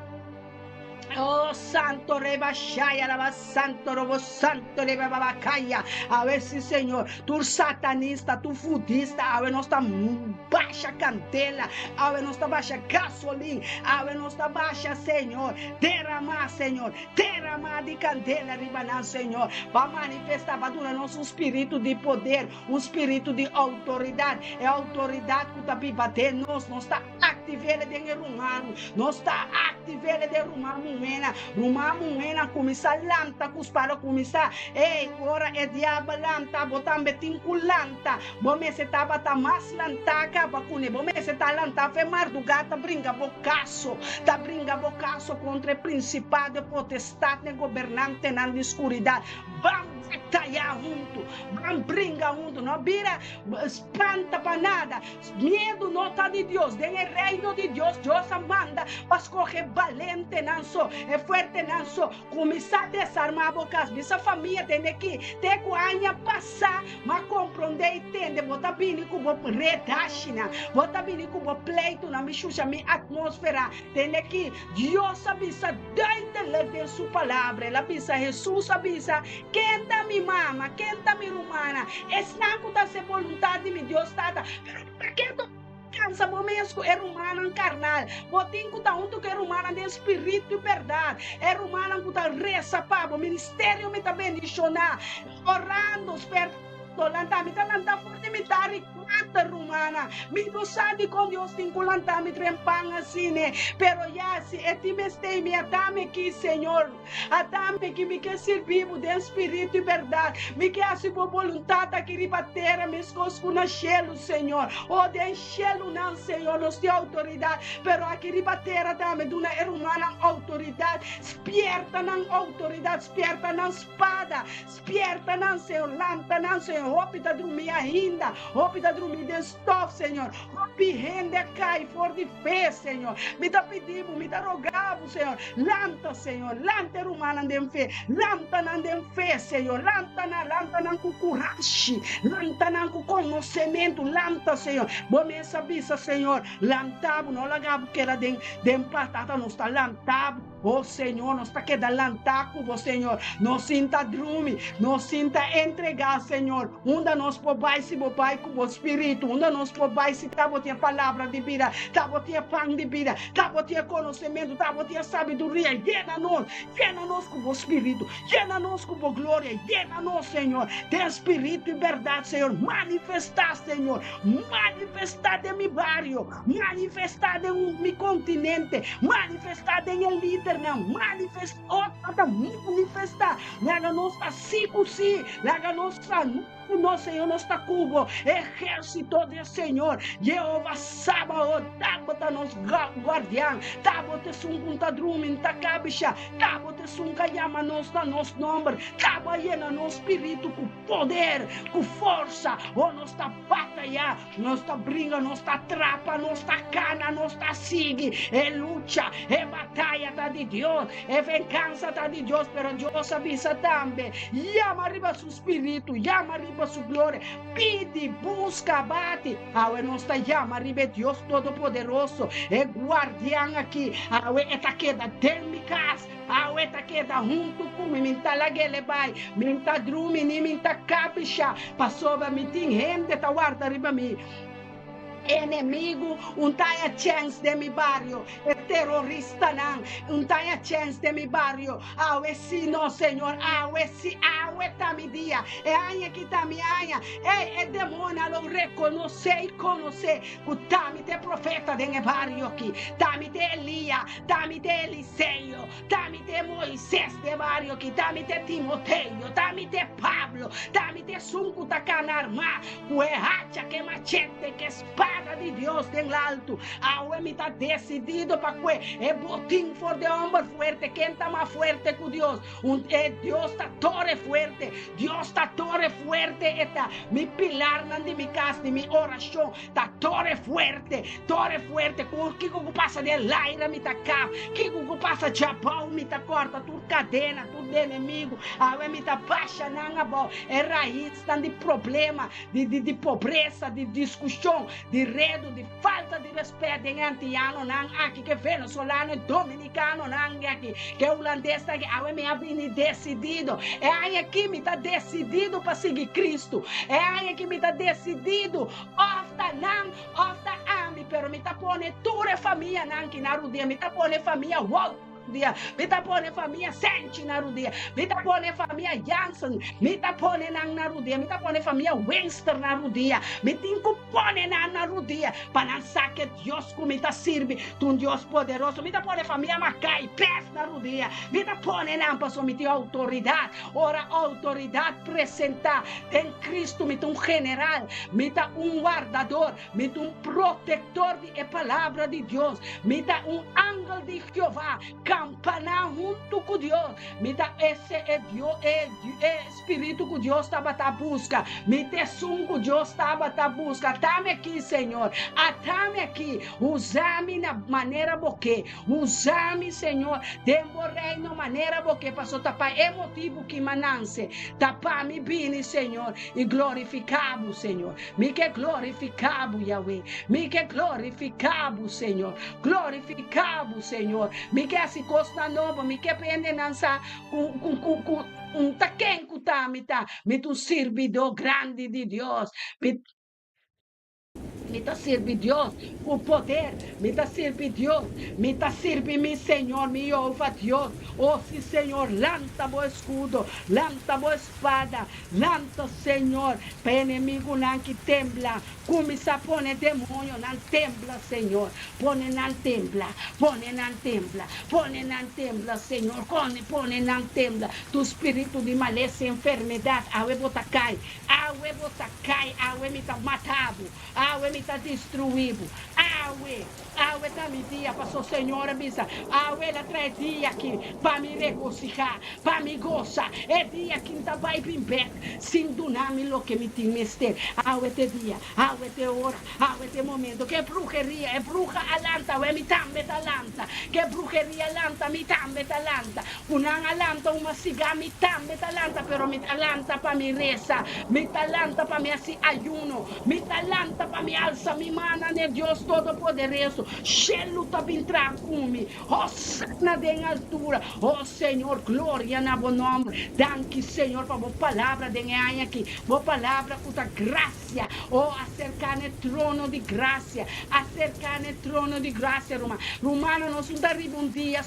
Oh santo reba shaya laba santo robo santo reba baba kaya. Awe si Señor, tur satanista, tur fudista, awe nos ta basha kandela, awe nos ta basha gasolin, awe nos ta basha Señor, derama Señor. Derama di kandela riba nan, Señor, pa manifestá, pa duna nos un spiritu di poder, un spiritu di outoridat, e outoridat ku ta biba den nos. Nos ta aktiv'é den e rumannan, nos ta aktiv'é den ruman muhénan. Ruman muhénan, kuminsá lanta ku spada, kuminsá, ey, ora e diabel lanta, bo tambe tin ku lanta. Bo mester tabata mas lantá kaba kuné. Bo mester ta lantá fe mardugá ta bringa bo kaso, ta bringa bo kaso kontra e prinsipado, e potestat, e gobernantenan di skuridat. Ban Bataya huntu, ban bringa huntu, no bira spanta pa nada. Miedu no ta di Dios. Den e reino di Dios, Dios a manda pa skohe balentenan so, e fuertenan so. Kuminsá desarmá bo kas. Bisa famia tende aki, te ku aña pasá m'a komprondé i tende bo ta bini ku bo redashinan, bo ta bini ku bo pleitunan, mi shusha mi atmósfera. Tende aki, Dios a bisa duidelijk den su Palabra, el a bisa, Hesus a bisa, Ken ta mi mama? Ken ta mi rumannan? Esnan ku ta hasi e boluntat di mi Dios Tata. Pero pakiko bo kansa bo mes ku e rumannan karnal? Bo tin ku ta huntu ku e rumannan den spiritu i bèrdat, e rumannan ku ta resa pa bo. Ministerio mi ta bendishoná, orando, spertando. Lanta mi ta lanta for di mi tari kuater rumannan. Mi no sa dikon Dios tin ku lanta mi trempan asina, pero ya si e tin mester mi a dame ki, Señor. Atami ki mi ke sirbi bo den spiritu i bèrdat. Mi ke hasi bo boluntat aki riba tera meskos ku na shelu, Señor. O, den shelunan, Señor, nos tin outoridat, pero aki riba tera tambe duna e rumannan outoridat. Spierta nan outoridat, spierta nan spada, spierta nan, Señor, lanta nan, Señor. Hopi ta drumí ainda, hopi ta drumí den stof, Señor. Hopi hende a kai for di fe, Señor. Mi ta pidi bo, mi ta roga bo, Señor, lanta, Señor, lanta e rumannan den fe, lanta nan den fe, Señor, lanta nan, lanta nan ku kurashi, lanta nan ku konosementu, lanta, Señor. Bo mes a bisa, Señor, lanta bo, no laga bo keda den den patata, nos ta lanta bo. Oh Señor, nos ta keda lantá ku bo, Señor. Nos sin ta drumi, nos sin ta entregá, Señor. Unda nos por bai si bo bai ku bo spiritu? Unda nos por bai si ta bo tin e palabra di bida, ta bo tin e pan di bida, ta bo tin e konosementu, ta bo tin e sabiduria? Yena nos, yena nos ku bo spiritu, yena nos ku bo gloria, yena nos, Señor, den spiritu i bèrdat, Señor. Manifestá, Señor, manifestá den mi bario. Manifestá den mi kontinente, manifestá den e lidernan, manifestá, oh Tata, manifestá. Laga nos ta sí ku sí, laga nos sa no ku no, Señor, nos ta ku bo. Ehérsito di e Señor, Yehova Sabaot, ta bo ta nos guardian, ta bo ta esun ku ta drumi, n ta kabisha, ta bo ta esun ku a yama nos na nos nòmber, ta bo a yena nos spiritu ku poder, ku forsa, oh nos ta batayá. Nos ta bringa, nos ta trapa, nos ta kana, nos ta sigui. E lucha, e bataya ta di Dios, e vengansa ta di Dios, pero Dios a bisa tambe, yama riba su spiritu, yama riba su gloria, pidi, buska, bati. Awe nos ta yama riba e Dios Todopoderoso, e guardian aki. Awe e ta keda den mi kas. Awe ta keda huntu ku mi, mi n'ta lag'el e bai, mi n'ta drumi ni mi n'ta kabisha, pasobra mi tin hende ta warda riba mi. Enemigu un ta haña chèns den mi bario, e teroristanan un ta haña chèns den mi bario. Awe si no, Señor, awe si, awe ta mi dia, e aña aki ta mi aña. Ey, e demonan lo rekonosé i konosé ku ta mi ta e profeta den e bario aki, ta mi ta e Elia, ta mi ta e Eliseo, ta mi ta e Moises den e bario aki, ta mi ta e Timoteo, ta mi ta e Pablo, ta mi ta esun ku ta kana armá ku e hacha, ku e machete, ku e spada di Dios den laltu. Awe mi ta desidido pa kue e botin for di e hòmber fuerte. Ken ta mas fuerte ku Dios? Un e Dios ta tore fuerte. Dios ta tore fuerte. E ta mi pilarnan di mi kas, di mi orashon. Ta tore fuerte, tore fuerte. Ku kiko ku pasa den laira mi ta kap, kiko ku pasa djabou mi ta kòrta tur kadena, tur di enemigu. Awe mi ta basha nan abou, e raisnan di problema, di di di pobresa, di diskushon, di redu, di falta di rèspèt den e antianonan aki, ke venezolano e dominikanonan aki, ke hulandesnan aki. Awe mi a bini desidido. E aña aki mi ta desidido pa sigui Kristu. E aña aki mi ta desidido Òf ta nan, òf ta ami, pero mi ta pone tur e famianan ki na rudia, mi ta pone famia Wolf na rudia, mi ta pone famia Senchi na rudia, mi ta pone famia Jansen, mi ta pone nan na rudia, mi ta pone famia Winster na rudia, mi tin ku pone nan na rudia pa nan sa ke Dios ku mi ta sirbi ta un Dios poderoso, mi ta pone famia Makai, Pes na rudia, mi ta pone nan pasobra mi tin outoridat. Ora outoridat presentá den Kristu, mi ta un general, mi ta un wardador, mi ta un protektor di e Palabra di Dios, mi ta un angel di Jehová. Kampaná huntu ku Dios. Mi ta ese e Dios, e, e spiritu ku Dios tabata buska. Mi ta esun ku Dios tabata buska. Atami aki, Señor. Atami aki. Usa mi na manera bo ke. Usa mi, Señor, den bo reino manera bo ke, paso ta pa e motibu ki mi a nanse. Ta pa mi bini, Señor, i glorifiká bo, Señor. Mi ke glorifiká bo, Yahweh. Mi ke glorifiká bo, Señor. Glorifiká bo, Señor. Mi ke hasi kosnan nobo. Mi ke pa hendenan sa ku ku ku ku un ta ken ku ta mi ta. Mi ta un sirbidó grandi di Dios. Mi Mi ta sirbi Dios ku poder. Mi ta sirbi Dios. Mi ta sirbi mi Señor, mi Jehová Dios. O sí, Señor, lanta bo eskudo, lanta bo espada, lanta, Señor, pa enemigunan ki tembla. Kuminsá pone demoñonan tembla, Señor. Pone nan tembla, pone nan tembla, pone nan tembla, Señor. Pone nan tembla. Tur spiritu di malesa i enfermedat, awe bo ta kai. Awe bo ta kai, awe mi ta mata bo, awe mi ta destruí bo, awe, awe ta mi dia, paso Señor a bisa, awe el a trae dia aki pa mi regosihá, pa mi gosa, e dia aki N ta bai bin bèk sin duna mi loke mi tin mester, awe ta e dia, awe ta e ora, awe ta e momento, ke bruheria, e bruha a lanta, awe mi tambe ta lanta, ke bruheria a lanta, mi tambe ta lanta. Ku nan a lanta un masigá, mi tambe ta lanta, pero mi ta lanta pa mi resa, mi ta lanta pa mi hasi ayuno, mi ta lanta pa mi alsa mi mannan n'e Dios Todopoderoso. Shelu ta bin traha ku mi. Hosana den altura! O Señor, gloria na bo nòmber! Danki, Señor, pa bo palabra den e aña aki, bo palabra ku ta grasia. O aserká n'e trono di grasia, aserká n'e trono di grasia, ruman. Rumannan, nos no ta riba un dia.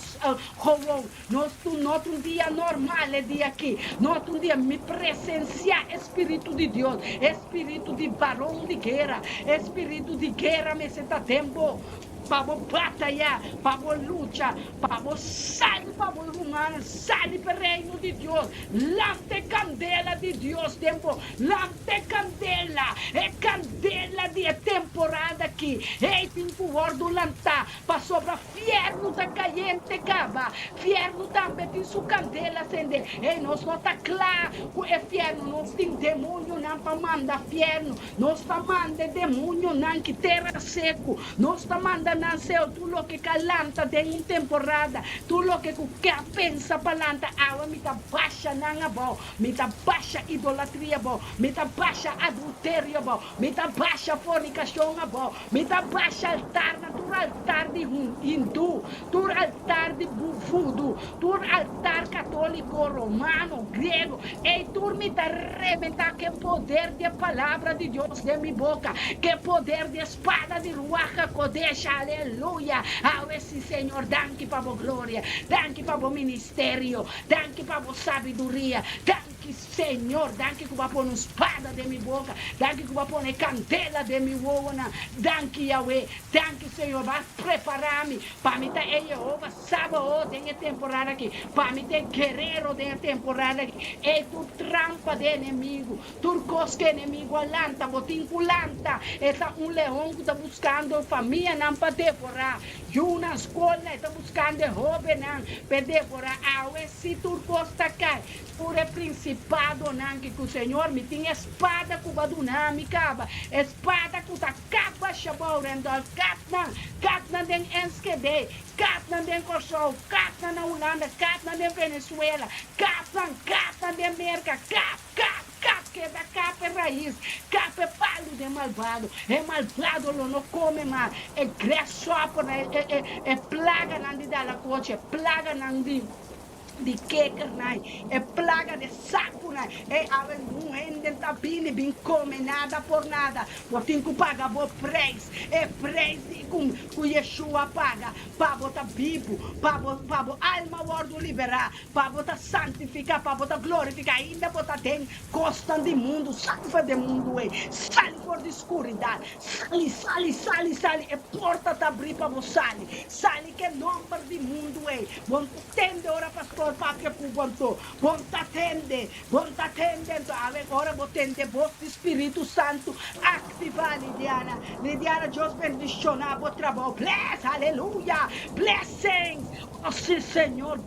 Gewoon, nos tu no ta un dia normal e dia aki. No ta un dia mi presencia e Spiritu di Dios, e Spiritu di baron di guera, e Spiritu di guera mester ta den bo pa bo bataya, pa bo lucha, pa bo sali pa bo rumannan, sali pa e Reino di Dios. Lanta e candela di Dios den bo, lanta e candela, e candela di e temporada aki, ey tin cu wordo lanta pasobra. Fiernu ta kayente kaba. Fiernu tambe tin su kandela sende. Ey, nos no ta kla ku e fiernu. Nos tin demonionan pa manda fiernu. Nos ta manda e demonionan ki tera seku. Nos ta manda nan seo tur loke ka lanta den un temporada, tur loke ku ke a pensa pa lanta. Awe mi ta basha nan abou. Mi ta basha idolatria abou. Mi ta basha adulterio abou. Mi ta basha fornikashon abou. Mi ta basha altarnan, tur altar di hindú, tur altar di vudu, tur altar katóliko, romano, griego, ei tur mi ta rebentá ku e poder di e palabra di Dios den mi boka, ku e poder di e spada di Ruach HaKodesh. Aleluya! Awe sí, Señor, danki pa bo gloria, danki pa bo ministerio, danki pa bo sabiduria, danki. Danki Señor, danki ku bo a pone un spada den mi boka, danki ku bo a pone kandela den mi wowonan, danki Yahweh, danki Señor, bo a prepara mi pa mi ta e Yehova Sabaoth den e temporada aki, pa mi ta e guerero den e temporada aki, ey tur trampa di enemigu, tur kos ku enemigu a lanta, bo tin ku lanta, e ta un leon ku ta buskando famianan pa devorá, yunan, skolnan, e ta buskando e hóbennan pa e devorá, awe si tur kos ta kai. Tur e prinsipadonan ki ku Señor mi tin e spada ku bo a duna mi kaba, e spada ku ta kap basha bou Randolph, kap nan, kap nan den Enschede, kap nan den Kòrsou, kap nan na Hulanda, kap nan den Venezuela, kap nan, kap nan den Merka, kap, kap, kap, keda kap e rais, kap e palu den malbado, e malbado lo no kome mas, e grasshoppernan, e, e, e plaganan di dalakochi, e plaganan di. Di kekernan, e plaga di sakunan, e awe un hende ta bini bin kome nada por nada, bo tin ku paga bo preis, e preis di ku ku Yeshua paga pa bo ta bibu, pa bo pa bo alma wòrdu liberá, pa bo ta santifiká, pa bo ta glorifiká, ainda bo ta den kosnan di mundu, sali for di e mundu ei, sali for di skuridat, sali, sali, sali, sali, e porta ta abrí pa bo sali, sali ku e nòmber di mundu ei, bo. Tende ora pastor. Señor papia ku bo anto. Bon ta tende, bon ta tende anto. Awe ora bo tende bos di Spiritu Santu, aktivá Lidiana. Lidiana, Dios bendishoná bo trabou. Bless, aleluya! Blessings! O si Señor,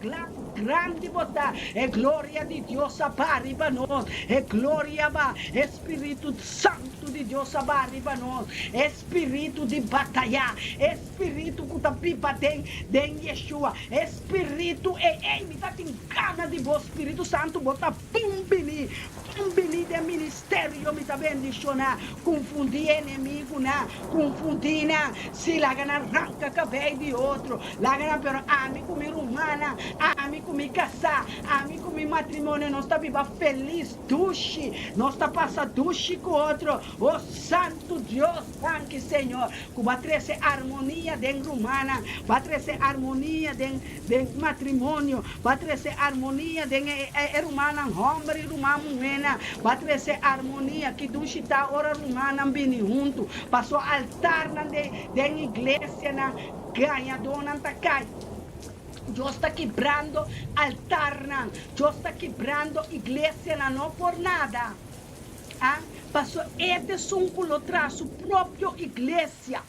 grandi bo ta. E gloria di Dios a ba riba nos. E gloria ba, e Spiritu Santu di Dios a ba riba nos. E spiritu di batayá, e spiritu ku ta biba den den Yeshua, e spiritu ei, ei, mi ta tin gana di bo, Spiritu Santu, bo ta bon bini, bon bini den ministerio, mi ta bendishoná, konfundí e enemigunan, konfundí nan, sí, laga nan ranka kabei di otro, laga nan, pero ami ku mi rumannan, ami ku mi kasá, ami ku mi matrimonio, nos ta biba felis, dushi, nos ta pasa dushi ku otro, O Santu Dios, danki Señor ku bo a trese armonia den rumannan, bo a trese armonia den den matrimonio, bo a trese armonia den e e rumannan hòmber i ruman muhénan, bo a trese armonia. Ki dushi ta ora rumannan bini huntu, paso altarnan den den iglesianan gañadónan ta kai. Dios ta kibrando altarnan, Dios ta kibrando iglesianan, no por nada. A Paso e ta esun ku lo traha su propio iglesia.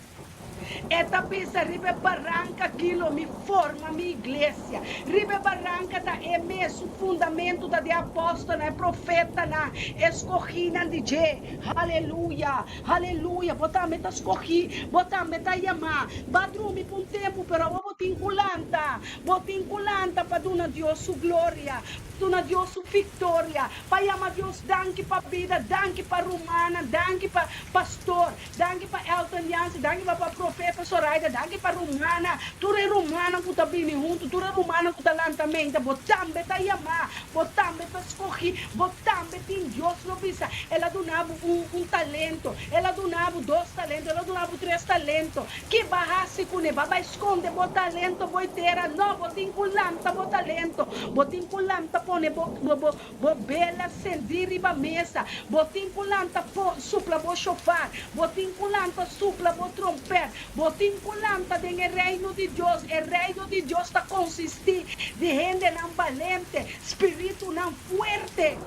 E ta bisa, Riba e baranka aki lo mi forma mi iglesia. Riba e baranka ta e mes, su fundamentu ta di e apòstelnan, e profetanan, e skohínan di dje. Haleluya! Haleluya! Bo tambe ta skohí, bo tambe ta yamá. Bo a drumi pa un tempu, pero awor bo tin ku lanta. Bo tin ku lanta pa duna Dios su gloria. Duna Dios su victoria. Pa yama Dios danki pa bida, danki pa rumannan, danki pa pastor, danki pa Elton Jansen, danki pa pa profeta Soraida, danki pa rumannan, tur e rumannan ku ta bini huntu, tur e rumannan ku ta lanta menta, bo tambe ta yamá, bo tambe ta skohí, bo tambe tin Dios lo bisa, El a duna bo un un talento, El a duna bo dos talento, El a duna bo tres talento, Ki ba hasi kuné? Ba bai skonde bo talento bo tera? No, bo tin ku lanta bo talento. Bo tin ku lanta pone bo bo bo bela sendí riba mesa. Bo tin ku lanta po supla bo shofar. Bo tin ku lanta supla bo trompèt. Bo tin ku lanta den e Reino di Dios. E Reino di Dios ta konsistí di hendenan balente, spiritunan fuerte,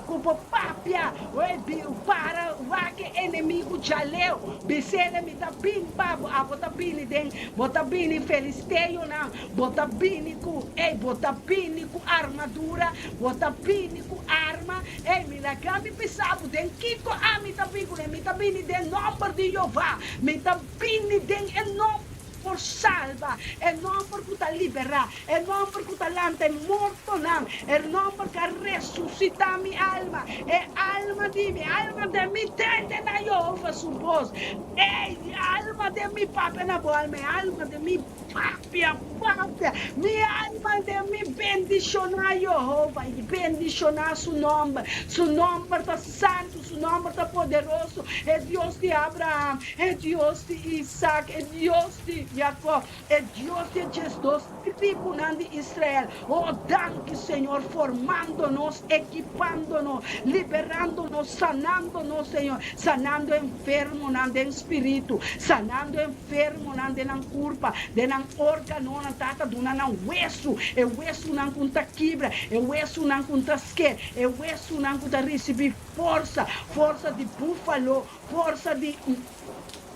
ku por papia, para wak e enemigu djaleu. Bisele, Mi ta bin pa bo. Abo ta bini den, bo ta bini filisteonan, bo ta bini ku, ey, bo ta bini ku armadura, bo ta bini ku arma. Ey, mi laga mi bisa bo den kiko ami ta bin kuné. Mi ta bini den nòmber di Jehová. Mi ta bini den e nòmber ku por salba, e nòmber ku ta liberá, e nòmber ku ta lanta e mortonan, e nòmber ku a resusitá mi alma, e alma di mi, alma den mi tende na Yehova su bos. Ey, alma den mi papia na bo alma, e alma den mi papia, papia, mi alma den mi bendishoná Yehova i bendishoná su nòmber. Su nòmber ta santu, su nòmber ta poderoso, e Dios di Abraham, e Dios di Isaac, e Dios di Jacob, e Dios di e diesdos tribunan di Israel. Oh, danki, Señor, formando nos, ekipando nos, liberando nos, sanando nos, Señor, sanando enfermonan den spiritu, sanando enfermonan den nan kurpa, den nan órganonan, Tata, duna nan wesu, e wesunan ku ta kibra, e wesunan ku ta sker, e wesunan ku ta risibí forsa, forsa di búfalo, forsa di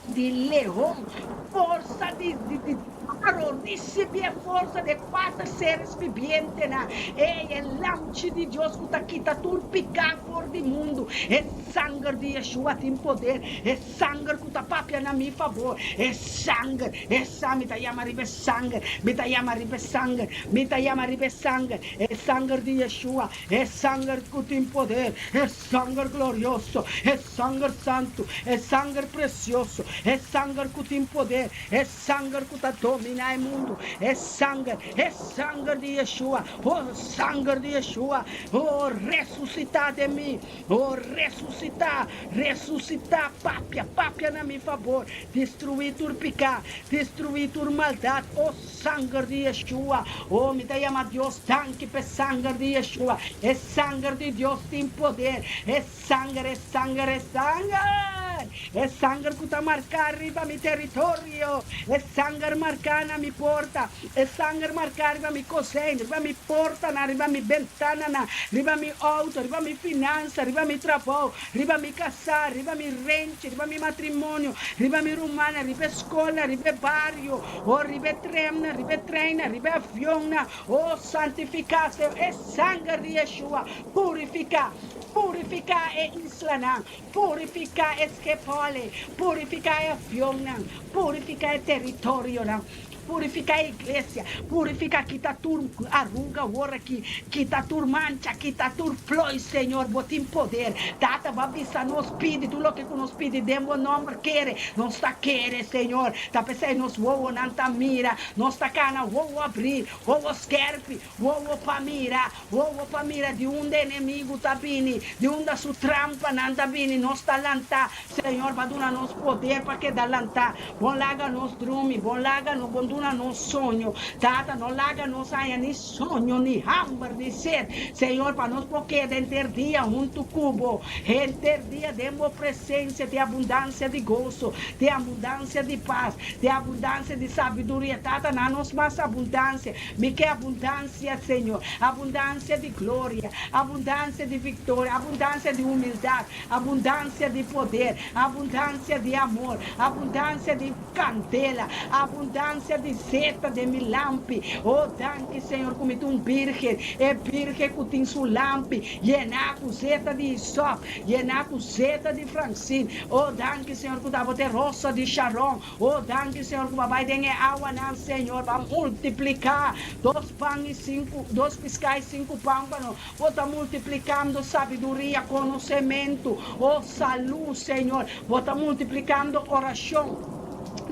di leon, forsa di di di toro, risibí e forsa di e kuater seres bibientenan. Ey, e Lamchi di Dios ku ta kita tur piká for di mundu. E sanger di Yeshua tin poder, e sanger ku ta papia na mi fabor, e sanger, e sa, mi ta yama riba e sanger, mi ta yama riba e sanger, mi ta yama riba e sanger, e sanger di Yeshua, e sanger ku tin poder, e sanger glorioso, e sanger santu, e sanger presioso, e sanger ku tin poder, e sanger ku ta dominá e mundu, e sanger, e sanger di Yeshua, oh, sanger di Yeshua, oh, resusitá den mi, oh, resusitá, resusitá, papia, papia na mi fabor, destruí tur piká, destruí tur maldat, oh, Sanger di Yeshua. Oh, mi ta yama Dios danki p'e sanger di Yeshua. E sanger di Dios tin poder. E sanger, e sanger, e sanger! E sanger ku ta marká riba mi teritorio, e sanger marká na mi porta, e sanger marká riba mi kosein, riba mi portanan, riba mi bentananan, riba mi outo, riba mi finansa, riba mi trabou, riba mi kasá, riba mi renchi, riba mi matrimonio, riba mi rumannan, riba e skolnan, riba e bario, o riba e tremnan, riba e treinnan, riba e avionnan. O santifiká, Señor, e sanger di Yeshua, purifiká, purifiká e islanan, Purifiká e skepole, purifiká e avionnan, purifiká e teritorionan, purifiká e iglesia, purifiká, kita tur aruga awor aki, kita tur mancha, kita tur ploi, Señor, Bo tin poder. Tata, Bo a bisa nos pidi tur loke ku nos pidi den Bo nomber, kere, nos ta kere, Señor. Ta p'esei nos wowonan ta mira, nos ta kana wowo abrí, wowo skerpi, Wowo pa mira, wowo pa mira di unda enemigu ta bini, di unda su trampanan ta bini, nos ta lantá, Señor ba duna nos poder pa keda lantá, Bon laga nos drumi, Bon laga no, Bon duna nos soño, Tata no laga nos haña ni soño, ni hamber, ni sed, Señor pa nos por keda henter dia huntu ku Bo, henter dia den Bo presencia tin abundancia di goso, tin abundancia di pas, tin abundancia di sabiduria, Tata na nos mas abundancia. Mi ke abundansia, Señor, abundansia di gloria, abundansia di viktoria, abundansia di humildat, abundansia di poder, abundansia di amor, abundansia di kandela, abundansia di zeta den mi lampi. O, danki, Señor, ku mi ta un birgen, e birgen ku tin su lampi yená ku zeta di hisop, yená ku zeta di fransin. O, danki, Señor, ku ta bo ta e rosa di Sharon. O danki Señor ku bo a bai den e awanan Señor bo a multipliká dos pan i sinku dos piská i sinku pan pa nos bo ta multiplikando sabiduria konosementu o salú Señor bo ta multiplikando orashon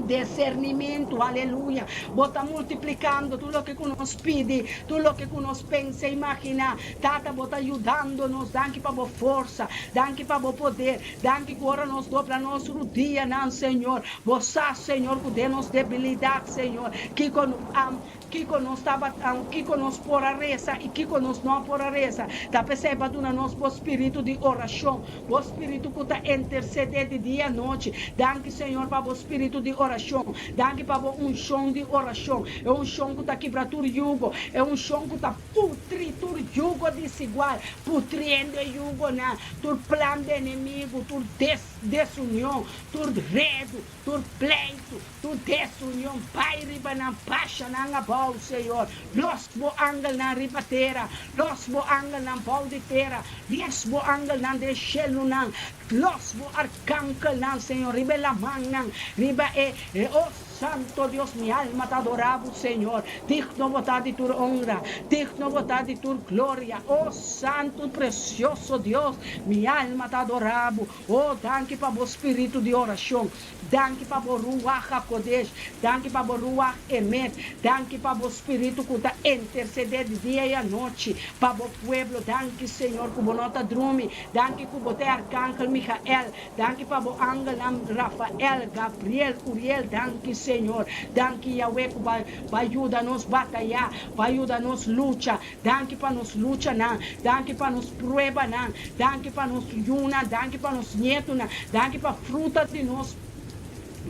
desernimentu aleluya bo ta multiplikando tur loke ku nos pidi tur loke ku nos pensa imaginá Tata bo ta yudando nos danki pa bo forsa danki pa bo poder Danki ku ora nos dobla nos rudianan, Señor, Bo sa, Señor, ku den nos debilidat, Señor, kiko kiko nos tabata, kiko nos por a resa i kiko nos no por a resa. Ta p'esei Bo a duna nos Bo spiritu di orashon, Bo spiritu ku ta intersedé di dia i anochi. Danki, Señor, pa Bo spiritu di orashon. Danki pa Bo unshon di orashon, e unshon ku ta kibra tur yugo, e unshon ku ta putri tur yugo desigual, putriendo e yugonan. Tur plan di enemigu, tur desunion, tur redu, tur pleitu, tur desunion bai riba nan, basha nan abou, Señor. Los bo angelnan riba tera, los bo angelnan bou di tera, los bo angelnan den shelunan, los bo arkangelnan, Señor, riba e lamannan, riba e, o Santo Dios, mi alma ta adorá bo, Señor. Digno bo ta di tur honra, digno bo ta di tur gloria. O Santo i precioso Dios, mi alma ta adorá bo. O, danki pa bo spiritu di oracion. Danki pa bo Ruach HaKodesh. Danki pa bo Ruach Emet. Danki pa bo spiritu cu ta intercede di dia i anochi pa bo pueblo. Danki, Señor, cu bo no ta drumi. Danki cu bo ta e Arcangel Michael. Danki pa bo angelnan Rafael, Gabriel, Uriel danki Señor danki Yahweh ku ba ba yuda nos bataya ba yuda nos lucha danki pa nos luchanan danki pa nos pruebanan danki pa nos yunan danki pa nos nietunan danki pa fruta di nos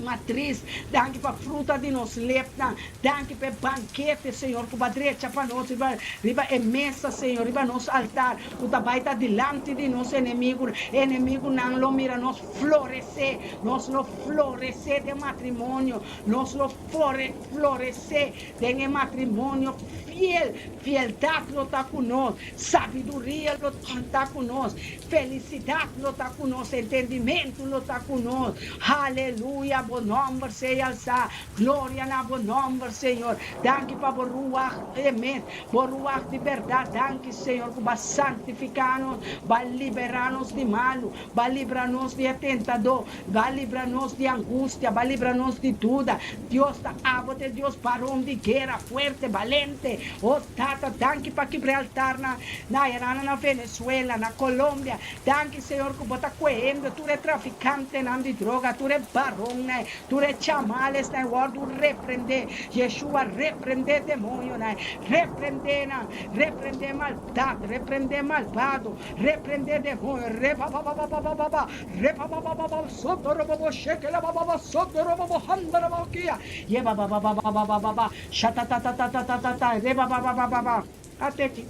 matris danki pa fruta di nos lepnan Danki pa e bankete, Señor, ku bo a drecha pa nos riba, riba e mesa, Señor, riba nos altar, ku ta bai ta dilanti di nos enemigunan. E enemigunan lo mira nos floresé. Nos lo floresé den matrimonio. Nos lo fore, floresé den e matrimonio fiel. Fieldat lo ta ku nos. Sabiduria lo ta ku nos. Felisidat lo ta ku nos. Entendimentu lo ta ku nos. Haleluya! Bo nòmber sea alsá. Gloria na bo nomber, Señor. Danki pa bo Ruach Emet, bo Ruach di berdad. Danki, Señor, cu bo a santifica nos, bo a libera nos di malu, bo a libra nos di e tentador, bo a libra nos di angustia, bo a libra nos di duda. Dios ta abo ta e Dios baron di guera, fuerte, balente. Oh, Tata, danki pa kibra e altarnan na Irana, na Venezuela, na Colombia. Danki, Señor, cu bo ta cohendo tur e traficantenan di droga, tur e baronnan. nan, tur e chamales nan wòrdu reprendé. Yeshua reprendé demoñonan, reprendé nan, reprendé maldat, reprendé malbado, reprendé demoño, rebabababababa, rebababababa, sotorobobo, shekelabababa, sotorobobo, handarabokia, yebababababababa, shatatatatatatatata, rebababababa. Ate aki.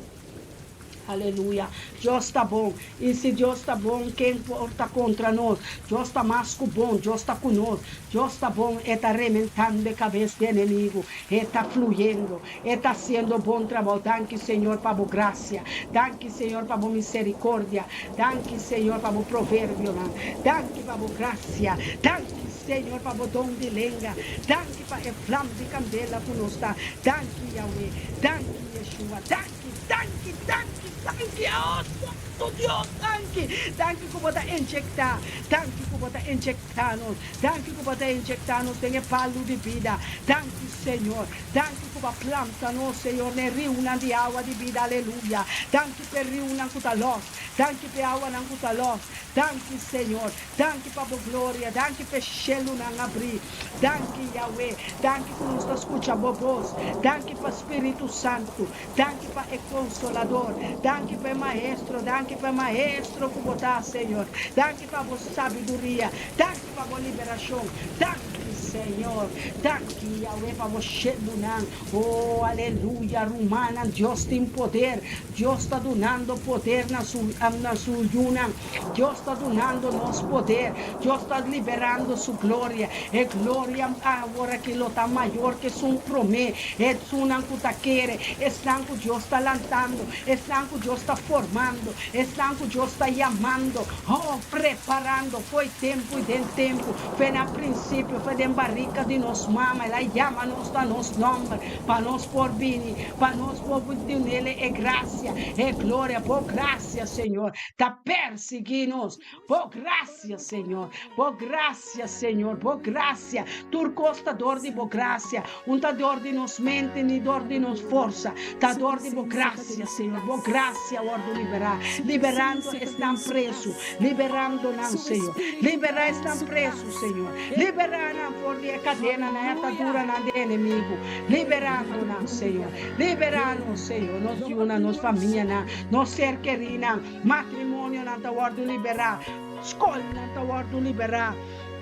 Aleluya. Dios ta bon. I si Dios ta bon, ken por ta kontra nos? Dios ta mas ku bon. Dios ta ku nos. Dios ta bon. E ta rementando e kabes di enemigu. E ta fluyendo. E ta hasiendo bon trabou. Danki, Señor, pa bo grasia. Danki, Señor, pa bo miserikordia. Danki, Señor, pa bo proverbionan. Danki pa bo grasia. Danki, Señor, pa bo don di lenga. Danki pa e vlam di kandela ku nos ta. Danki, Yahweh. Danki, Yeshua. Danki, danki, danki, danki. Oh, Santo Dios, danki. Danki ku bo ta injektá. Danki ku bo ta injektá nos. Danki ku bo ta injektá nos den e palu di bida. Danki, Señor. Danki ku bo a planta nos, Señor, na e riunan di awa di bida. Aleluya. Danki p'e riunan ku ta lòs. Danki p'e awanan ku ta lòs. Danki, Señor. Danki pa bo gloria. Danki p'e shelunan abrí. Danki, Yahweh. Danki ku nos ta skucha bo bos. Danki pa Spiritu Santu. Danki pa e Konsolador. Danki pa e Maestro. Danki pa e Maestro ku bo ta, Señor. Danki pa bo sabiduria. Danki pa bo liberashon. Danki, Señor. Danki, Yahweh, pa bo shelunan. Oh, aleluya, rumannan. Dios tin poder. Dios ta dunando poder na su, na su yunan. Dios ta dunando nos poder. Dios ta liberando su gloria. E gloria awor aki lo ta mayor ku esun promé. Esunnan ku ta kere, esnan ku Dios ta lantando, esnan ku Dios ta formando, esnan ku Dios ta yamando, oh, preparando fo'i tempu i den tempu, fe na prinsipio, fe den barika di nos mama, El a yama nos na nos nòmber, pa nos por bini, pa nos por dun'El e grasia, e gloria. Bo grasia, Señor, ta persiguí nos. Bo grasia, Señor, Bo grasia, Señor, Bo grasia. Tur kos ta dor di Bo grasia. Un ta dor di nos mente ni dor di nos forsa. Ta dor di Bo grasia, Señor. Bo grasia wòrdu liberá, liberando esnan presu, liberando nan, Señor. Liberá esnan presu, Señor. Liberá nan for di e kadenanan i ataduranan di enemigu. Liberando nan, Señor. Liberá nos, Señor, nos yunan, nos famianan, nos ser kerínan. Matrimonionan ta wòrdu liberá, skolnan ta wòrdu liberá,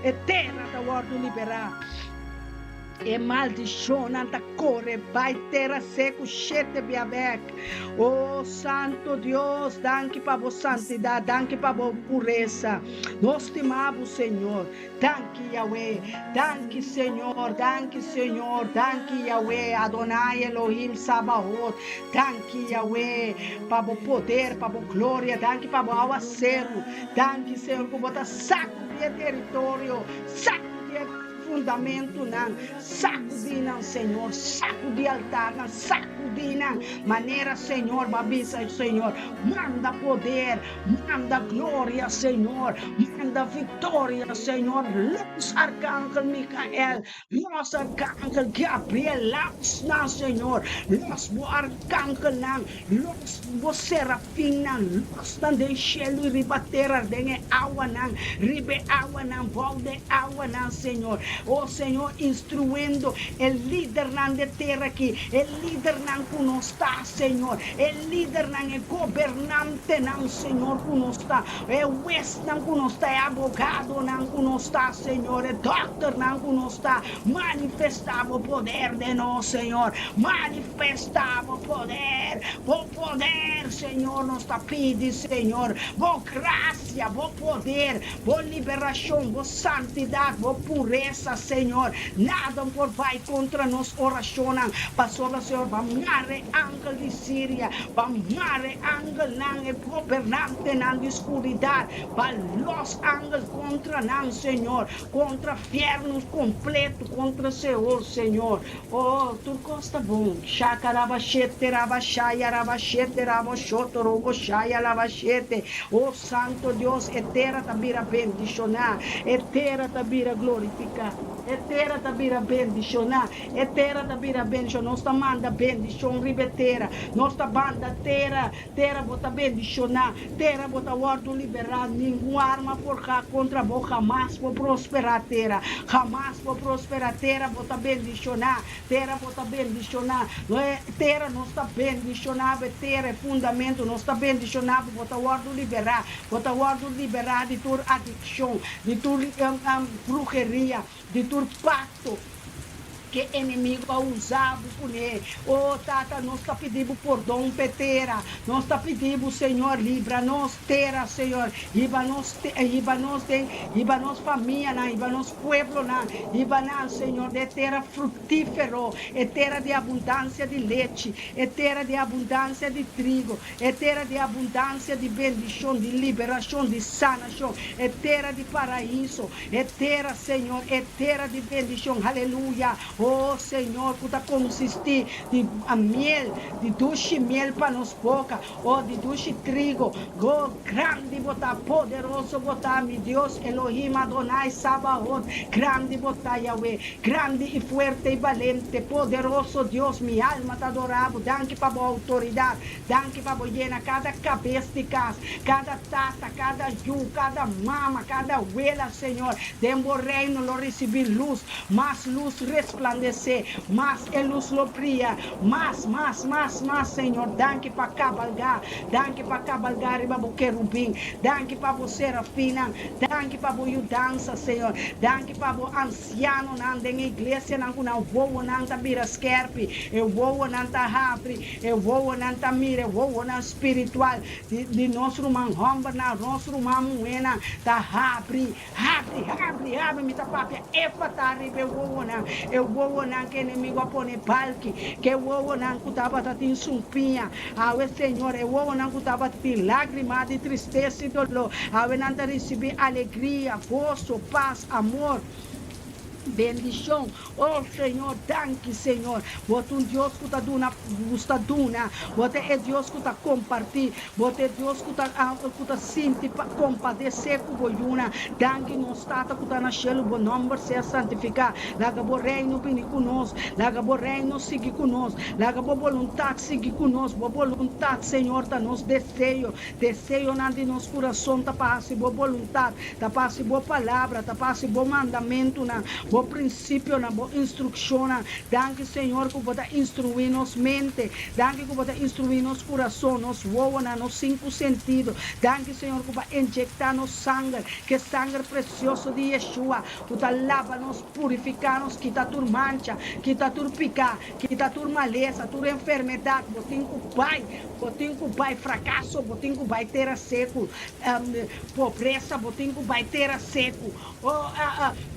e tera ta wòrdu liberá. E maldishonnan ta kore bai tera seku shete bia bèk. O Santo Dios, danki pa bo santidat, danki pa bo puresa. Nos stima bo, Señor. Danki Yahweh, danki Señor, danki Señor, danki Yahweh, Adonai Elohim Sabaot, danki Yahweh pa bo poder, pa bo gloria, danki pa bo awaseru, danki Señor ku bo ta sakudi e teritorio, sakudi e fundamentunan, sakudi nan Señor, sakudi altarnan, sakudi nan, manera Señor bo a bisa Señor, manda poder, Manda gloria, Señor. Manda victoria, Señor. Los Arcángel Micael, los Arcángel Gabriel, los nan, Señor. Los bo arcángelnan, los bo serafinnan, los nan den shelu y riba tera, den e awanan, riba e awanan, bou den awanan, Señor. Oh, Señor, instruendo e lidernan de tera aki, e lidernan cu nos ta, Señor. E lidernan, e gobernantenan, Señor, ku nos ta, e huesnan ku nos ta, e abogadonan ku nos ta, Señor, e dòkternan ku nos ta, manifestá Bo poder den nos, Señor. Manifestá Bo poder, Bo poder, Señor, nos ta pidi, Señor, Bo grasia, Bo poder, Bo liberashon, Bo santidat, Bo puresa, Señor. Nada no por bai kontra nos orashonnan, pasobra, Señor, Bo a mara e angel di Siria, Bo a mara e angelnan, e gobernantenan di skuridat, Bo a lòs angel kontra nan, Señor, kontra fièrnu kompletu, kontra Seol, Señor. Oh, tur kos ta bon. Shaka raba shete raba shaya raba shete rabo shoto robo shaya laba shete. Oh, Santo Dios, e tera ta bira bendishoná, e tera ta bira glorifiká. E tera ta bira bendishoná. E tera ta bira bendishoná. Nos ta manda bendishon riba e tera. Nos ta manda tera, tera bo ta bendishoná. Tera bo ta wòrdu liberá. Ningun arma forjá kontra bo hamas por prosperá, tera. Hamas por prosperá. Tera bo ta bendishoná. Tera bo ta bendishoná. No e tera nos ta bendishoná bo, e tera, e fundamentu. Nos ta bendishoná bo, bo ta wòrdu liberá. Bo ta wòrdu liberá di tur adikshon, di tur bruheria, di tur pakto ku e enemigu a usa bo kuné. O Tata, nos ta pidi bo pordon p'e tera. Nos ta pidi bo, Señor, libra nos tera, Señor. Hiba nos, hiba nos den, hiba nos famianan, hiba nos pueblonan, hiba nan, Señor, den e tera fruktífero, e tera di abundansia di lechi, e tera di abundansia di trigo, E tera di abundansia di bendishon, di liberashon, di sanashon, e tera di paraiso, e tera, Señor, e tera di bendishon, haleluya, o Señor, ku ta konsistí di miel, di dushi miel pa nos boka, o di dushi trigo, o grandi bo ta, poderoso bo ta, mi Dios, Elohim Adonai Sabaot, grandi bo ta, Yahweh, grandi i fuerte i balente, poderoso Dios, mi alma ta adorá bo, danki pa bo outoridat, Danki pa bo yena kada kabes di kas, kada tata, kada yu, kada mama, kada wela, Señor. Den bo reino lo risibí lus, mas lus resplandesé, mas e lus lo bria, mas, mas, mas, mas, Señor. Danki pa kabalgá, danki pa kabalgá riba bo kerubin, danki pa bo serafinnan, danki pa bo yudansa, Señor. Danki pa bo ansianonan den e iglesianan ku nan wowonan ta bira skèrpi, e wowonan ta habri, E wowonan ta mira, e wowonan spiritual di di nos ruman hòmbernan, nos ruman muhénan ta habri, habri, habri, habri. Mi ta papia efatá riba e wowonan, e wowonan ku enemigu a pone balki, ku e wowonan ku tabata tin sumpiña. Awe, Señor, e wowonan ku tabata tin lágrima di tristesa i doló, awe nan ta risibí alegria, goso, pas, amor. Bendishon. Oh Señor, danki Señor. Bo ta un Dios ku ta duna, gusta duna. Bo ta e Dios ku ta kompartí. Bo ta e Dios ku ta ku ta sinti pa kompadesé ku bo yunan. Danki nos Tata ku ta na shelu, bo nòmber sea santifiká. Laga bo Reino bini ku nos. Laga bo Reino sigui ku nos. Laga bo boluntat sigui ku nos. Bo boluntat, Señor, ta nos deseo. Deseonan di nos kurason ta pa hasi bo boluntat, ta pa hasi bo palabra, ta pa hasi bo mandamentunan, bo prinsipionan, bo instrukshonnan. Danki, Señor, ku bo ta instruí nos mente. Danki ku bo ta instruí nos kurason, nos wowonan, nos sinku sentido. Danki, Señor, ku bo a injektá nos sanger, ku e sanger presioso di Yeshua, ku ta laba nos, purifiká nos, kita tur mancha, kita tur piká, kita tur malesa, tur enfermedat. Bo tin ku bai Bo tin ku bai frakaso, bo tin ku bai tera seku, pobresa, bo tin ku bai tera seku, oh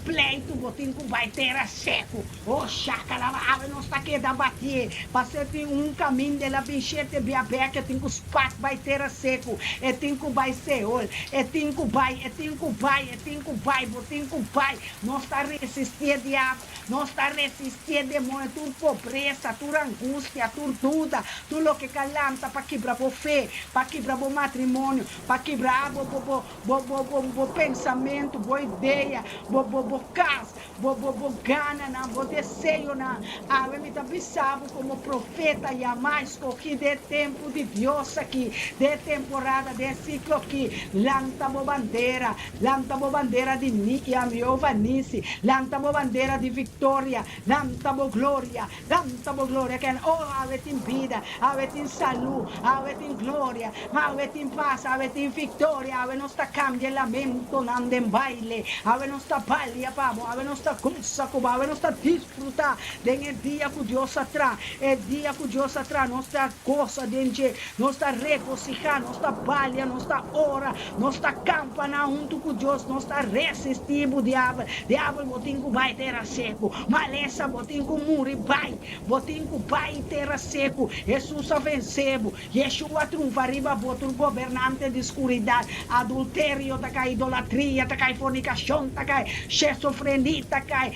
pleitu, bo tin ku bai tera seku, oh shakalaba, awe nos ta keda batié, pasó e tin un kaminda el a bin shete bia bèk, e tin ku spat bai tera seku, e tin ku bai Seol, e tin ku bai, e tin ku bai, e tin ku bai, bo tin ku bai, nos ta resistié diabel. Nos ta resistí e demoño, tur pobresa, tur angustia, tur duda, tur loke ka lanta pa kibra bo fe, pa kibra bo matrimonio, pa kibra bo bo bo bo bo bo bo pensamentu, bo idea, bo bo bo kas, bo bo bo gananan, bo deseonan. Awe mi ta bisa bo komo profeta yamá, eskogí den e tempu di Dios aki, den e temporada, den e siklo aki, lanta bo bandera, Lanta bo bandera di mi i am Jehová Nisi. Lanta bo bandera di viktoria. Lanta bo gloria. Lanta bo gloria. Ken, oh, awe tin bida. Awe tin salú. Awe tin gloria. Awe tin pas. Awe tin viktoria. Awe nos ta kambia e lamentonan den baile. Awe nos ta balia pa bo. Awe nos ta gosa ku bo. Awe nos ta disfrutá den e dia ku Dios a traha. E dia ku Dios a traha, nos ta gosa den dje. Nos ta regosihá, nos ta balia, nos ta ora, nos ta kampaná huntu ku Dios, nos ta resistí bo diabel. Diabel, bo tin ku bai tera seku. Malesa, bo tin ku muri bai. Bo tin ku bai tera seku. Hesus a vensé bo. Yeshua triunfa riba bo. Tur gobernante di skuridat, adulterio ta kai, idolatria ta kai, fornikashon ta kai, shesofreni ta. ta kai,